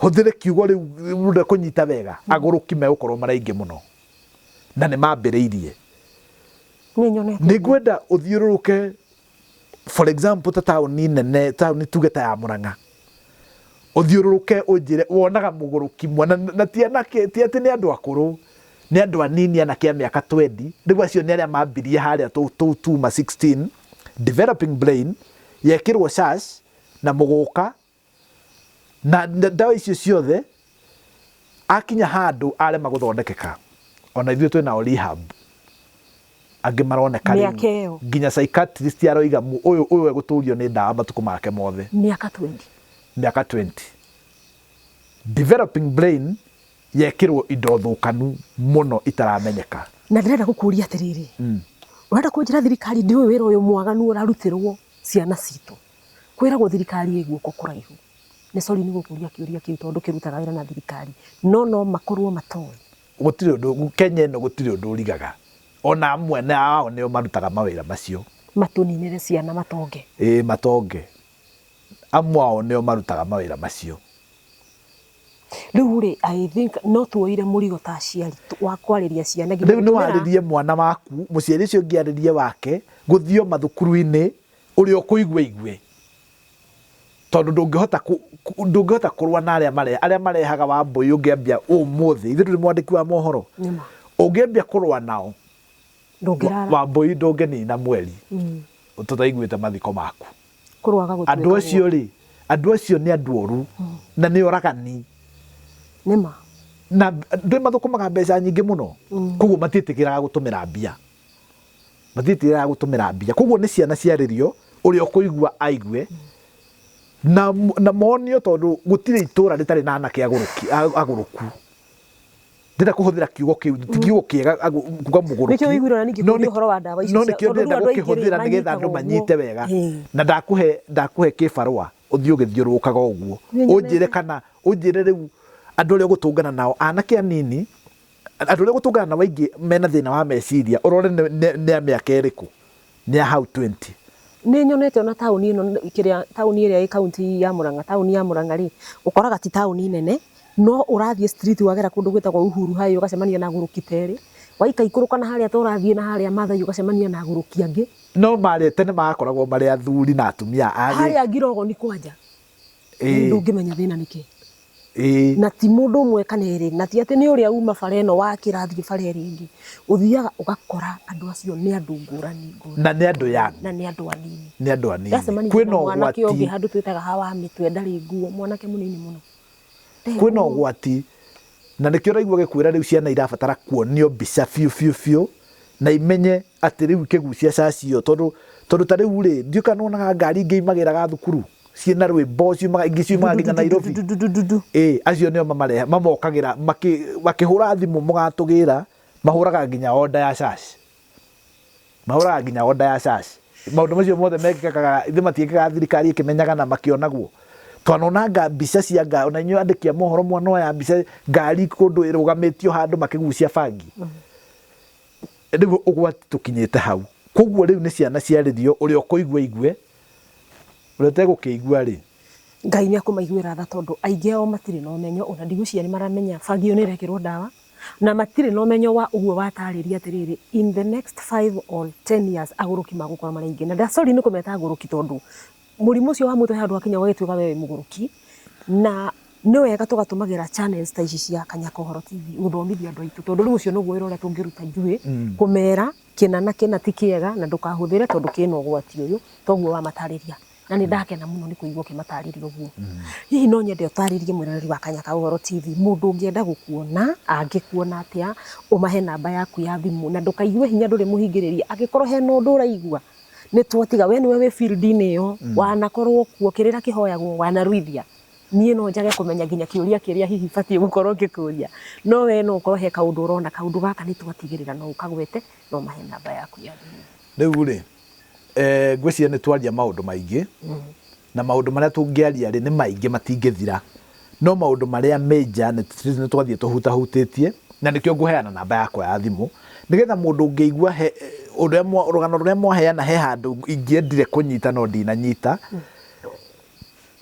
hũthĩre kiugo rĩu mũndũ ekũnyita wega, agũrũki megũkorwo marĩ aingĩ mũno. Na nĩ mambĩrĩirie. Nĩ nyonete. Nĩ ngwenda ũthiũrũrũke for example ta taũni nene, taũni tuge ta ya Murang'a, ũthiũrũrũke ũnjĩre wonaga mũgũrũki mwana na ti anake, ti atĩ nĩ andũ akũrũ, nĩ andũ anini anake a mĩaka 20, rĩu acio nĩ arĩa mambirie harĩa tũu tuma 16, developing brain, yekĩrwo shash na mũgũka na ndawa icio ciothe, akinya handũ arema gũthondekeka, ona ithuĩ twĩ nao rehab, angĩ maroneka rĩu Mĩaka ĩyo. Nginya psychiatrist aroiga ũyũ ũyũ egũtũrio nĩ ndawa matukũ make mothe. Mĩaka 20. Mĩaka 20. Developing brain yekĩrwo indo thũkanu mũno itaramenyeka. Na ndĩrenda gũkũria atĩrĩrĩ, ũrenda kũnjĩra thirikari ndĩũĩ wĩra ũyũ mwaganu ũrarutĩrwo ciana citũ? Kwĩragwo thirikari ĩ guoko kũraihu. Nĩ sorry nĩ gũkũria kĩũria kĩu tondũ kĩrutaga wĩra na thirikari, no no makorwo matoĩ. Gũtirĩ ũndũ, Kenya ĩno gũtirĩ ũndũ ũrigaga. Ona amwe ao nĩo marutaga mawĩra macio. Matũninĩre ciana matonge. Ĩĩ matonge. Amwe ao nĩo marutaga mawĩra macio. Rĩu rĩ, I think no tuoire mũrigo ta aciari wa kwarĩria ciana nginya Rĩu nĩ gũtũmĩra warĩrie mwana waku, mũciari ũcio ũngĩ arĩrie wake, gũthio mathukuru-inĩ, ũrĩa ũkũigua aigue. Tondũ ndũngĩhota ndũngĩhota kũrũa na arĩa mare arĩa marehaga wambũi ũngĩambia ũmũthĩ, ithuĩ tũrĩ mwandĩki wa mohoro, Nĩma. Ũngĩambia kũrũa nao, Ndũngĩrara. Wambũi ndũngĩnina mweri tũtaiguĩte mathiko maku. Kũrũaga gũtuĩka Andũ acio rĩ, andũ acio nĩ andũ oru na nĩ oragani. Nĩma. Na ndũĩ mathũkũmaga mbeca nyingĩ mũno, koguo matiĩtĩkĩraga gũtũmĩra mbia. Matiĩtĩkĩraga gũtũmĩra mbia. Koguo nĩ ciana ciarĩrio, ũrĩa ũkũigua aigue, na monio tondũ gũtirĩ itũra rĩtarĩ na anake agũrũki, agũrũku. Ndĩrenda kũhũthĩra kiugo kĩu, ti kiugo kĩega kuga mũgũrũki. Nĩkĩo ũiguire ona ningĩ No kũria ũhoro wa ndawa icio no cia- nĩkĩo tondũ rĩu ndĩrenda andũ aingĩ rĩ, gũkĩhũthĩra nĩgetha andũ manyitagwo manyite ũguo. wega. Na ndakũhe ndakũhe kĩbarũa ũthiĩ ũgĩthiũrũrũkaga ũguo. Nĩ nyonete. Ũnjĩre kana ũnjĩre rĩu andũ arĩa ũgũtũngana nao anake anini, andũ arĩa ũgũtũngana nao aingĩ mena thĩna wa meciria, ũrore nĩ a mĩaka ĩrĩkũ, nĩ a hau 20. Nĩ nyonete ona taũni ĩno kĩrĩa taũni ĩrĩa ĩ kaunti ya Murang'a, taũni ya Murang'a rĩ, ũkoraga ti taũni nene, no ũrathiĩ street wagera kũndũ gwĩtagwo Uhuru Highway ũgacemania na agũrũki ta erĩ, waikaikũrũka na harĩa ta ũrathiĩ na harĩa Maathai ũgacemania na agũrũki angĩ. No marĩ tene magakoragwo marĩ athuri na atumia a Harĩa Ngirogoni kwanja, ndũngĩmenya thĩna nĩ kĩ. Na ti mũndũ ũmwe kana erĩ, na ti atĩ nĩ ũrĩa uma bara ĩno wakĩra athiĩ bara ĩrĩa ĩngĩ, ũthiaga ũgakora andũ acio nĩ andũ ngũrani ngũrani. Na nĩ andũ young. Na nĩ andũ anini. Nĩ andũ anini. Ndacemanirie Kwĩna na mwanake ũgwati. ũngĩ handũ twĩtaga hawa mĩtwe ndarĩ nguo, mwanake mũnini mũno. Ndarĩ Kwĩna nguo. ũgwati, na nĩkĩo ũraigua gĩkwĩra rĩu ciana irabatara kuonio mbica biũ biũ biũ, na imenye atĩ rĩu ikĩgucia caci ĩyo, tondũ tondũ ta rĩu rĩ, ndiũĩ kana nĩwonaga ngari ingĩ imagĩraga thukuru, ciĩna rwĩmbo, ciumaga ingĩ ciumaga nginya Nairobi. Dudududududu. Ĩĩ, acio nĩo mamareha, mamokagĩra makĩhũra thimũ mũgatũgĩra, mahũraga nginya order ya caci. Mahũraga nginya order ya caci. Maũndũ macio mothe mekĩkaga, ithe matiĩkaga thirikari ĩkĩmenyaga na makĩonagwo. Twanonanga mbica cia ngari, ona inyuĩ andĩki a mohoro mwanoya mbica ngari kũndũ ĩrũgamĩtio handũ makĩgucia bangi. Rĩu ũgwati tũkinyĩte hau. Koguo rĩu nĩ ciana ciarĩrio, ũrĩa ũkũigua aigue, ũrĩa ũtegũkĩigua rĩ. Ngai nĩ akũmaiguĩra tha tondũ aingĩ ao matirĩ na ũmenyo, ona ndigwĩciria nĩ maramenya bangi ĩyo nĩ ĩrekĩrwo ndawa, na matirĩ na ũmenyo wa ũguo watarĩria atĩrĩrĩ, in the next 5 or 10 years agũrũki magũkorwo marĩ aingĩ. Na sorry nĩ kũmeta agũrũki tondũ mũrimũ ũcio wa mũtwe he handũ hakinya ũgagĩtuĩka we wĩ mũgũrũki. Na nĩ wega tũgatũmagĩra channels ta ici cia Kanyaka Ũhoro TV gũthomithia andũ aitũ, tondũ rĩu ũcio nĩguo wĩra ũrĩa tũngĩruta ithuĩ, kũmera kĩna na kĩna ti kĩega na ndũkahũthĩre tondũ kĩna ũgwati ũyũ, toguo wamatarĩria. Na nĩ ndakena mũno nĩ kũigua ũkĩmatarĩria ũguo. Hihi no nyende ũtarĩrie mwĩroreri wa Kanyaka Ũhoro TV, mũndũ ũngĩenda gũkuona angĩkuona atĩa, ũmahe namba yaku ya thimũ, na ndũkaigue hinya ndũrĩ mũhingĩrĩrie, angĩkorwo hena ũndũ ũraigua nĩ twatiga, we nĩwe wĩ field-inĩ ĩyo, wanakorwo kuo, kĩrĩra kĩhoyagwo wanaruithia. Niĩ no njage kũmenya nginya kĩũria kĩrĩa hihi batiĩ gũkorwo ngĩkũria, no we no ũkorwo he kaũndũ ũrona, kaũndũ gaka nĩ twatigĩrĩra no ũkagwete, no mahe namba yaku ya thimũ. Rĩu rĩ, ngwĩciria nĩ twaria maũndũ maingĩ, na maũndũ marĩa tũngĩaria rĩ nĩ maingĩ matingĩthira, no maũndũ marĩa major nĩ twathiĩ tũhutahutĩtie, na nĩkĩo ngũheana namba yakwa ya thimũ, nĩgetha mũndũ ũngĩigua he ũrĩa rũgano rũrĩa mwaheana he handũ ingĩendire kũnyita no ndinanyita.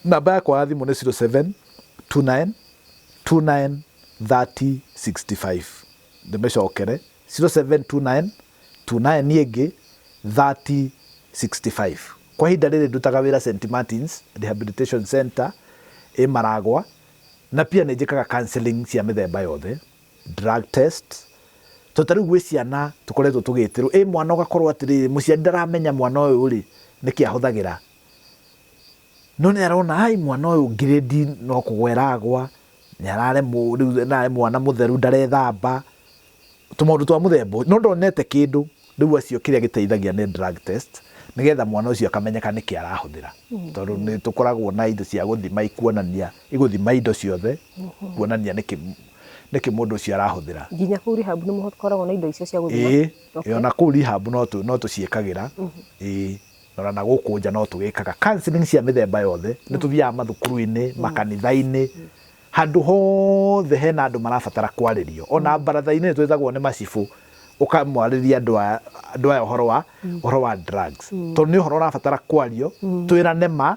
Namba yakwa ya thimũ nĩ 0729 29 30 65. Ndĩmĩcokere, 0729 29 ĩngĩ 30 65. Kwa ihinda rĩrĩ ndutaga wĩra St Martins Rehabilitation Center ĩ Maragwa, na pia nĩ njĩkaga counseling cia mĩthemba yothe, drug test, tondũ ta rĩu gwĩ ciana tũkoretwo tũgĩtĩrwo, ĩ mwana ũgakorwo atĩrĩrĩ, mũciari ndaramenya mwana ũyũ rĩ nĩkĩ ahũthagĩra, no nĩ arona ai mwana ũyũ ngirĩndi no kũgwa ĩragwa, nĩ araremwo rĩu nĩ mwana mũtheru ndarethamba, tũmaũndũ twa mũthemba ũcio, no ndonete kĩndũ. Rĩu acio kĩrĩa gĩteithagia nĩ drug test, nĩgetha mwana ũcio akamenyeka nĩkĩ arahũthĩra, tondũ nĩ tũkoragwo na indo cia gũthima ikuonania, igũthima indo ciothe kuonania nĩkĩ mũndũ ũcio arahũthĩra. Nginya kũu rehab nĩ mũkoragwo na indo icio cia gũthima? Ĩĩ. Ona kũu rehab no tũciĩkagĩra, ĩĩ, ona na gũkũ nja no tũgĩkaga counseling cia mĩthemba yothe. Nĩ tũthiaga mathukuru-inĩ, makanitha-inĩ, handũ hothe hena andũ marabatara kwarĩrio, ona baratha-inĩ nĩ twĩtagwo nĩ macibũ, ũkamwarĩria andũ aya ũhoro wa drugs, tondũ nĩ ũhoro ũrabatara kwario, twĩrane ma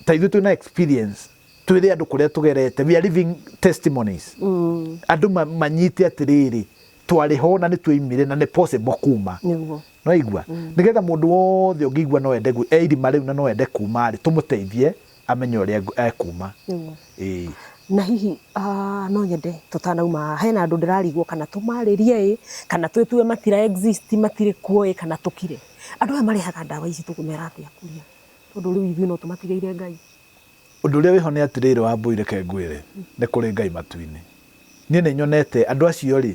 ta ithuĩ twĩna experience, twĩre andũ kũrĩa tũgerete, we are living testimonies, andũ manyite atĩrĩrĩ, twarĩ ho na nĩ twoimire na nĩ possible kuma. No igua nĩgetha mũndũ wothe ũngĩigua no ende e irima rĩu na no ende kuma rĩ, tũmũteithie amenye ũrĩa ekuma. Ĩĩ. Na hihi no nyende tũtanauma, hena andũ ndĩrarigwo kana tũmarĩrie ĩ, kana twĩtue matira exist, matirĩ kuo ĩ, kana tũkire. Andũ aya marehaga ndawa ici tũkũmera atĩa kuria, tondũ rĩu ithuĩ no tũmatigĩire Ngai? Ũndũ ũrĩa wĩho nĩ atĩrĩrĩ, Wambũi, reke ngwĩre, nĩ kũrĩ Ngai matu-inĩ. Niĩ nĩ nyonete andũ acio rĩ,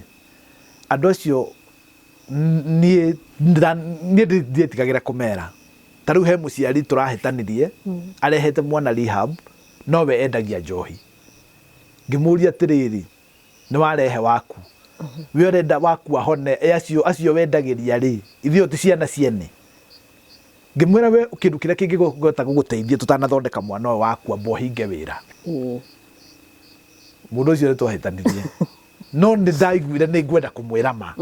andũ acio niĩ ndietigagĩra kũmera. Ta rĩu he mũciari tũrahĩtanirie, arehete mwana rehab, nowe endagia njohi. Ngĩmũria atĩrĩrĩ, nĩ warehe waku, we ũrenda waku ahone, ĩ acio wendagĩria rĩ, ithuĩ ti ciana ciene? Ngĩmwĩra, we kĩndũ kĩrĩa kĩngĩhota gũgũteithia tũtanathondeka mwana ũyũ waku, amba ũhinge wĩra. Mũndũ ũcio nĩ twahĩtanirie, no nĩ ndaiguire nĩ ngwenda kũmwĩra ma,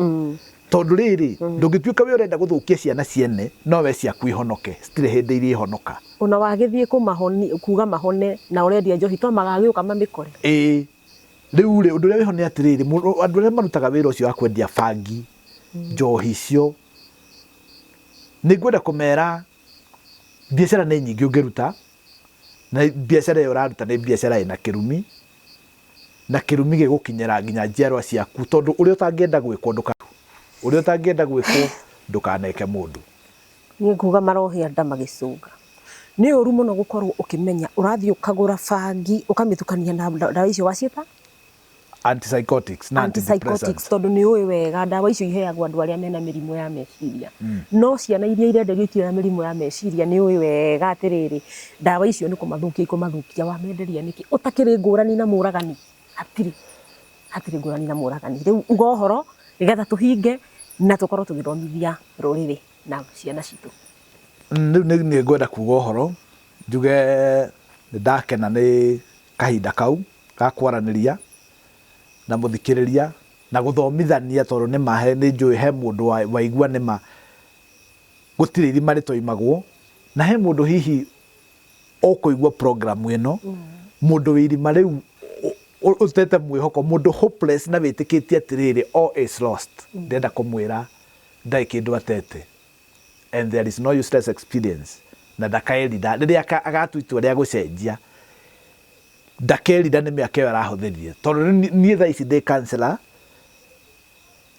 tondũ rĩrĩ, ndũngĩtuĩka we ũrenda gũthũkia ciana ciene no we ciaku ihonoke, citirĩ hĩndĩ irĩhonoka. Ona wagĩthiĩ kũmahoni kuga mahone na ũrendia njohi, to magagĩũka mamĩkore. Ĩĩ, rĩu rĩ, ũndũ ũrĩa wĩho nĩ atĩrĩrĩ, andũ arĩa marutaga wĩra ũcio wa kwendia bangi, njohi icio, nĩ ngwenda kũmera biacara nĩ nyingĩ ũngĩruta, na biacara ĩyo ũraruta nĩ biacara ĩna kĩrumi, na kĩrumi gĩgũkinyĩra nginya njiarwa ciaku, tondũ ũrĩa ũtangĩenda gwĩkwo ndũkaneke mũndũ. Niĩ nguga marohĩa nda magĩcũnga. Nĩ ũru mũno gũkorwo ũkĩmenya ũrathiĩ ũkagũra bangi ũkamĩtukania na ndawa icio waciĩta? Antipsychotics na antipsychotics. Antidepressants. Tondũ nĩ ũĩ wega ndawa icio iheagwo andũ arĩa mena mĩrimũ ya meciria, no ciana iria irenderio itirĩ na mĩrimũ ya meciria. Nĩ ũĩ wega atĩrĩrĩ, ndawa icio nĩ kũmathũkia ikũmathũkia. Wamenderia nĩkĩ ũtakĩrĩ ngũrani na mũragani? Hatirĩ ngũrani na mũragani. Rĩu uga ũhoro nĩgetha tũhinge na tũkorwo tũgĩthomithia rũrĩrĩ na ciana citũ. Rĩu nĩ ngwenda kuga ũhoro, njuge nĩ ndakena nĩ kahinda kau ga kwaranĩria na mũthikĩrĩria na gũthomithania, tondũ nĩ ma nĩ njũĩ he mũndũ waigua nĩ ma gũtirĩ irima rĩtoimagwo, na he mũndũ hihi Ũkũigua program ĩno, mũndũ wĩ irima rĩu ũtete mwĩhoko, mũndũ hopeless na wĩtĩkĩtie atĩrĩrĩ, all is lost, ndĩrenda kũmwĩra ndarĩ kĩndũ atete and there is no useless experience, na ndakaerira rĩrĩa agatua itua rĩa gũcenjia, ndakerira nĩ mĩaka ĩyo arahũthĩrire, tondũ rĩu niĩ thaa ici ndĩ counselor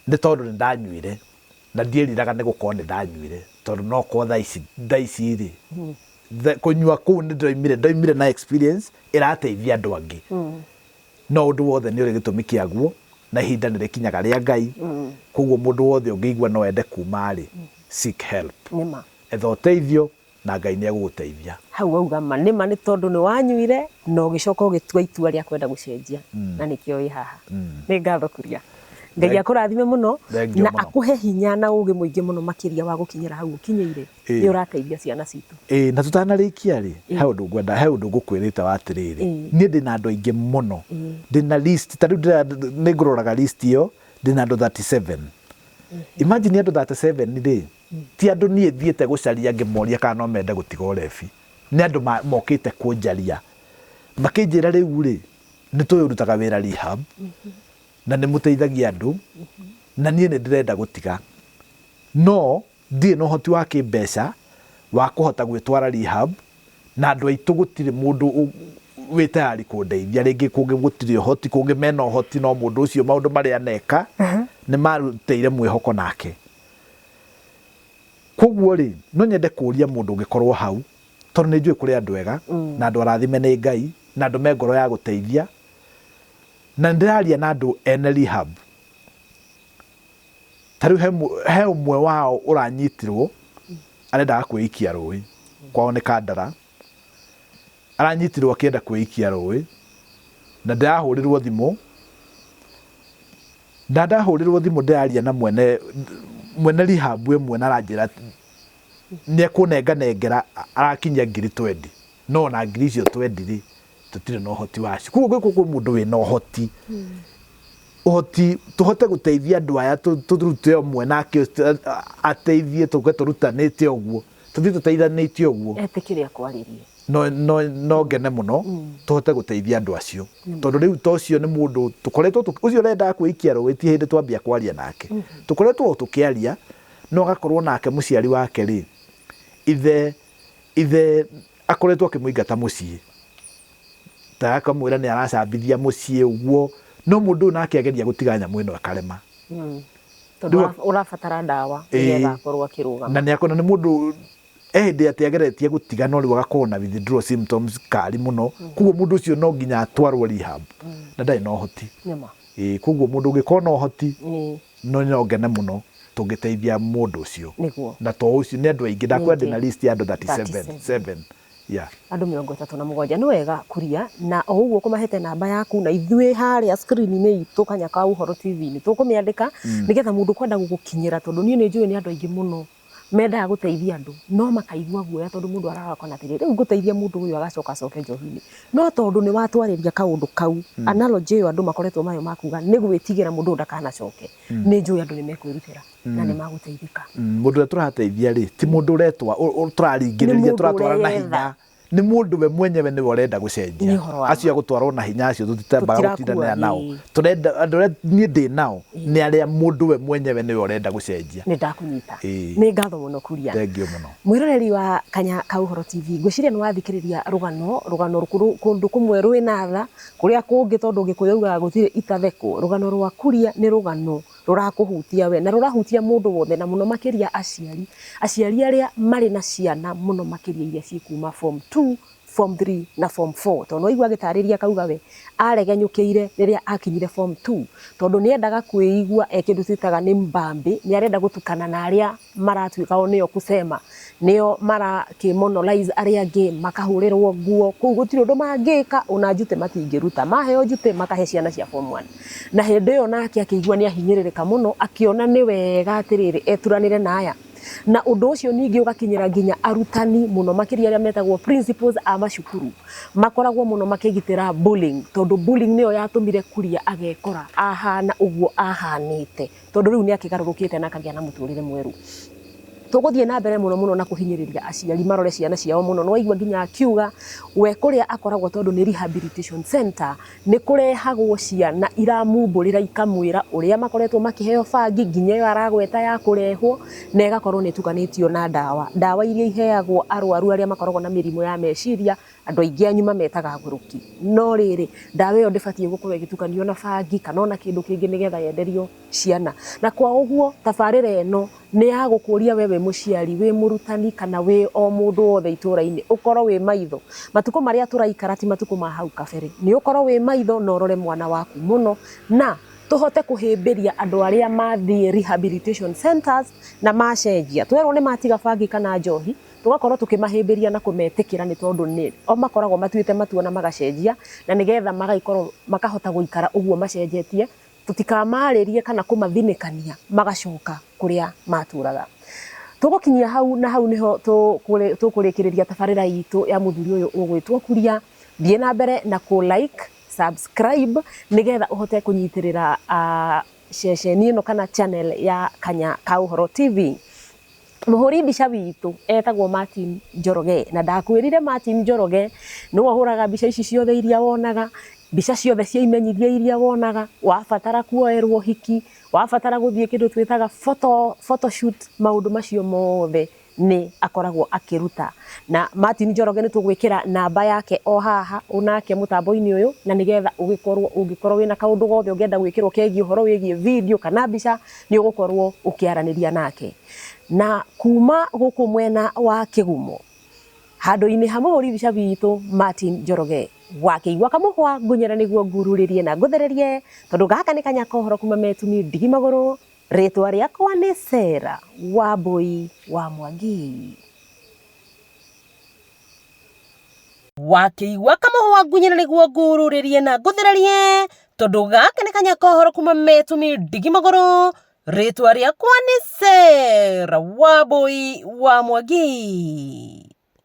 nĩ tondũ nĩ ndanyuire, na ndieriraga nĩ gũkorwo nĩ ndanyuire, tondũ no korwo thaa ici rĩ, kũnyua kũu nĩ ndoimire na experience ĩrateithia andũ angĩ. No ũndũ wothe nĩ ũrĩ gĩtũmi kĩaguo na ihinda nĩ rĩkinyaga rĩa Ngai. Koguo mũndũ wothe ũngĩigua no ende kuma rĩ, seek help. Nĩma. Etha ũteithio na Ngai nĩ egũgũteithia. Hau wauga ma nĩma, nĩ tondũ nĩ wanyuire na ũgĩcoka ũgĩtua itua rĩa kwenda gũcenjia, na nĩkĩo wĩ haha. Nĩ ngatho Kuria, Ngai akũrathime mũno. Thank you na mũno. Akũhe hinya na ũgĩ mũingĩ mũno makĩria wa gũkinyĩra hau ũkinyĩire. Nĩ ũrateithia ciana citũ. Ĩĩ, na tũtanarĩkia rĩ, he ũndũ ngwenda, he ũndũ ngũkwĩrĩte wa atĩrĩrĩ, niĩ ndĩna andũ aingĩ mũno, ndĩna list ta rĩu nĩ ngũroraga list ĩyo, ndĩna andũ 37. Imagine andũ 37 rĩ, ti andũ niĩ thiĩte gũcaria ngĩmoria kana no mende gũtiga ũrebi, nĩ andũ mokĩte kũnjaria makĩnjĩra, rĩu rĩ, nĩ tũĩ ũrutaga wĩra rehab na nĩ mũteithagia andũ, na niĩ nĩ ndĩrenda gũtiga no ndirĩ na ũhoti wa kĩmbeca wa kũhota gwĩtwara rehab, na andũ aitũ gũtirĩ mũndũ wĩ tayari kũndeithia. Rĩngĩ kũngĩ gũtirĩ ũhoti, kũngĩ mena ũhoti no mũndũ ũcio maũndũ marĩa aneka nĩ marutĩire mwĩhoko nake. Koguo rĩ, no nyende kũria mũndũ ũngĩkorwo hau, tondũ nĩ njũĩ kũrĩ andũ ega na andũ arathime nĩ Ngai na andũ me ngoro ya gũteithia, na nĩ ndĩraria na andũ ene rehab. Ta rĩu he ũmwe wao ũranyitirwo arendaga kwĩikia rũĩ, kwao nĩ Kandara, aranyitirwo akĩenda kwĩikia rũĩ, na ndĩrahũrĩrwo thimũ, na ndahũrĩrwo thimũ ndĩraria na mwene rehab ĩmwe, na aranjĩra nĩ ekũnenganengera, arakinyia ngiri 20, no ona ngiri icio 20 rĩ, tũtirĩ na ũhoti wacio. Koguo gwĩ mũndũ wĩna ũhoti tũhote gũteithia andũ aya, tũrute ũmwe nake ateithie, tũke tũrutanĩte ũguo, tũthiĩ tũteithanĩtie ũguo. Etĩkĩre akwarĩrie. No ngene mũno tũhote gũteithia andũ acio, tondũ rĩu ta ũcio nĩ mũndũ tũkoretwo ũcio ũrendaga kwĩikia rũĩ, ti hĩndĩ twambia kwaria nake, tũkoretwo o tũkĩaria, no agakorwo nake mũciari wake rĩ, ithe akoretwo akĩmũingata mũciĩ, ta akamwĩra nĩ aracambithia mũciĩ ũguo, no mũndũ ũyũ nake ageria gũtiga nyamũ ĩno akarema. Tondũ ũrabatara ndawa nĩgetha akorwo akĩrũgama. Na nĩ akona nĩ mũndũ he hĩndĩ atĩ ageretie gũtiga, no rĩu agakorwo na withdrawal symptoms kari mũno. Koguo mũndũ ũcio no nginya atwarwo rehab na ndarĩ na ũhoti. Nĩma. Ĩĩ, koguo mũndũ ũngĩkorwo na ũhoti, no ngene mũno tũngĩteithia mũndũ ũcio. Na to ũcio, nĩ andũ aingĩ, ndakwĩra ndĩna list ya andũ 37. 37. 7, yeah. Andũ 37. Nĩ wega Kuria, na o ũguo kũmahete namba yaku, na ithuĩ harĩa screen-inĩ itũ Kanya ka Ũhoro TV nĩ tũkũmĩandĩka, nĩgetha mũndũ kwenda gũgũkinyĩra, tondũ niĩ nĩ njũĩ nĩ andũ aingĩ mũno mendaga gũteithia andũ no makaigua guoya, tondũ mũndũ ararora akona atĩrĩrĩ, rĩu ngũteithia mũndũ ũyũ agacoka acoke njohi-inĩ. No tondũ nĩ watwarĩria kaũndũ kau, analogy ĩyo andũ makoretwo mayo makuga nĩ gwĩtigĩra mũndũ ũyũ ndakanacoke, nĩ njũĩ andũ nĩ mekwĩrutĩra na nĩ magũteithĩka. Mũndũ ũrĩa tũrateithia rĩ, ti mũndũ ũretwa tũraringĩrĩria. Nĩ mũndũ Tũratwara na ũreyetha. hinya, nĩ mũndũ we mwenyewe nĩwe ũrenda Nĩ gũcenjia. ũhoro wa Acio a gũtwarwo na hinya, acio tũtitambaga Tũtirakua, gũtindanĩra nao. Tũrenda andũ arĩa niĩ ndĩ nao nĩ arĩa mũndũ we mwenyewe nĩwe ũrenda gũcenjia. Nĩ ndakũnyita. Nĩ ngatho mũno Kuria. Thank you mũno. Mwĩroreri wa Kanya ka Ũhoro TV, ngwĩciria nĩ wathikĩrĩria rũgano kũndũ kũmwe rwĩna tha, kũrĩa kũngĩ, tondũ Gĩkũyũ augaga gũtirĩ itathekwo. Rũgano rwa Kuria nĩ rũgano rũrakũhutia we na rũrahutia mũndũ wothe, na mũno makĩria aciari arĩa marĩ na ciana, mũno makĩria iria ciĩ kuma form 2, form 3 na form 4, tondũ nĩwaigua agĩtarĩria akauga we aregenyũkĩire rĩrĩa akinyire form 2, tondũ nĩendaga kwĩigua e kĩndũ twĩtaga nĩ mbambĩ, nĩ arenda gũtukana na arĩa maratuĩka o nĩo kusema, nĩo marakĩ-monolize arĩa angĩ, makahũrĩrwo nguo kũu, gũtirĩ ũndũ mangĩka, ona njutĩ matingĩruta, maheo njutĩ makahe ciana cia form 1. Na hĩndĩ ĩyo nake akĩigua nĩ ahinyĩrĩrĩka mũno, akĩona nĩ wega atĩrĩrĩ eturanĩre na aya. Na ũndũ ũcio ningĩ ũgakinyĩra nginya arutani, mũno makĩria arĩa metagwo principals a macukuru, makoragwo mũno makĩgitĩra bullying, tondũ bullying nĩyo yatũmire Kuria agekora ahana ũguo ahanĩte, tondũ rĩu nĩ akĩgarũrũkĩte na akagĩa na mũtũrĩre mwerũ. Tũgũthiĩ na mbere mũno mũno na kũhinyĩrĩria aciari marore ciana ciao mũno. Nĩwaigua nginya akiuga we kũrĩa akoragwo tondũ nĩ rehabilitation center, nĩ kũrehagwo ciana iramumbũrĩra ikamwĩra ũrĩa makoretwo makĩheo bangi nginya ĩyo aragweta ya kũrehwo na ĩgakorwo nĩ ĩtukanĩtio na ndawa. Ndawa iria iheagwo arwaru arĩa makoragwo na mĩrimũ ya meciria, andũ aingĩ anyu mametaga agũrũki. No rĩrĩ, ndawa ĩyo ndĩbatiĩ gũkorwo ĩgĩtukanio na bangi kana ona kĩndũ kĩngĩ nĩgetha yenderio ciana. Na kwa ũguo tabarĩra ĩno nĩ ya gũkũria we wĩ mũciari, wĩ mũrutani kana wĩ o mũndũ wothe itũra-inĩ, ũkorwo wĩ maitho. Matukũ marĩa tũraikara ti matukũ ma hau kabere. Nĩ ũkorwo wĩ maitho na ũrore mwana waku mũno na tũhote kũhĩmbĩria andũ arĩa mathiĩ rehabilitation centers na macenjia. Twerwo nĩ matiga bangi kana njohi, tũgakorwo tũkĩmahĩmbĩria na kũmetĩkĩra nĩ tondũ nĩ o makoragwo matuĩte matua na magacenjia na nĩgetha magagĩkorwo makahota gũikara ũguo macenjetie. Tũtikamarĩrie kana kũmathinĩkania magacoka kũrĩa matũraga. Tũgũkinyia hau na hau nĩho tũkũrĩkĩrĩria tabarĩra itũ ya mũthuri ũyũ ũgwĩtwo Kuria. Thiĩ na mbere na kũ like, subscribe nĩgetha ũhote kũnyitĩrĩra ceceni ĩno kana channel ya Kanya ka Ũhoro TV. Mũhũri mbica witũ etagwo Martin Njoroge na ndakwĩrire Martin Njoroge nĩwe ũhũraga mbica ici ciothe iria wonaga, mbica ciothe cia imenyithia iria wonaga, wabatara kuoerwo ũhiki, wabatara gũthiĩ kĩndũ twĩtaga photo, photoshoot, maũndũ macio mothe nĩ akoragwo akĩruta. Na Martin Njoroge nĩ tũgwĩkĩra namba yake o haha onake mũtambo-inĩ ũyũ na nĩgetha ũgĩkorwo ũngĩkorwo wĩna kaũndũ gothe ũngĩenda gwĩkĩrwo kegiĩ ũhoro wĩgiĩ video kana mbica nĩ ũgũkorwo ũkĩaranĩria nake. Na kuma gũkũ mwena wa Kĩgumo, handũ-inĩ ha mũhũri mbica witũ Martin Njoroge, wakĩigua kamũhwa ngunyĩra nĩguo ngururĩrie na ngũthererie, tondũ gaka nĩ kanya ka ũhoro kuma Metumi ndigi magũrũ, rĩtwa rĩakwa nĩ Sarah Wambui wa Mwangi. Wakĩigua kamũhwa ngunyĩra nĩguo ngururĩrie na ngũthererie, tondũ gaka nĩ kanya ka ũhoro kuma Metumi ndigi magũrũ, rĩtwa rĩakwa nĩ Sarah Wambui wa Mwangi.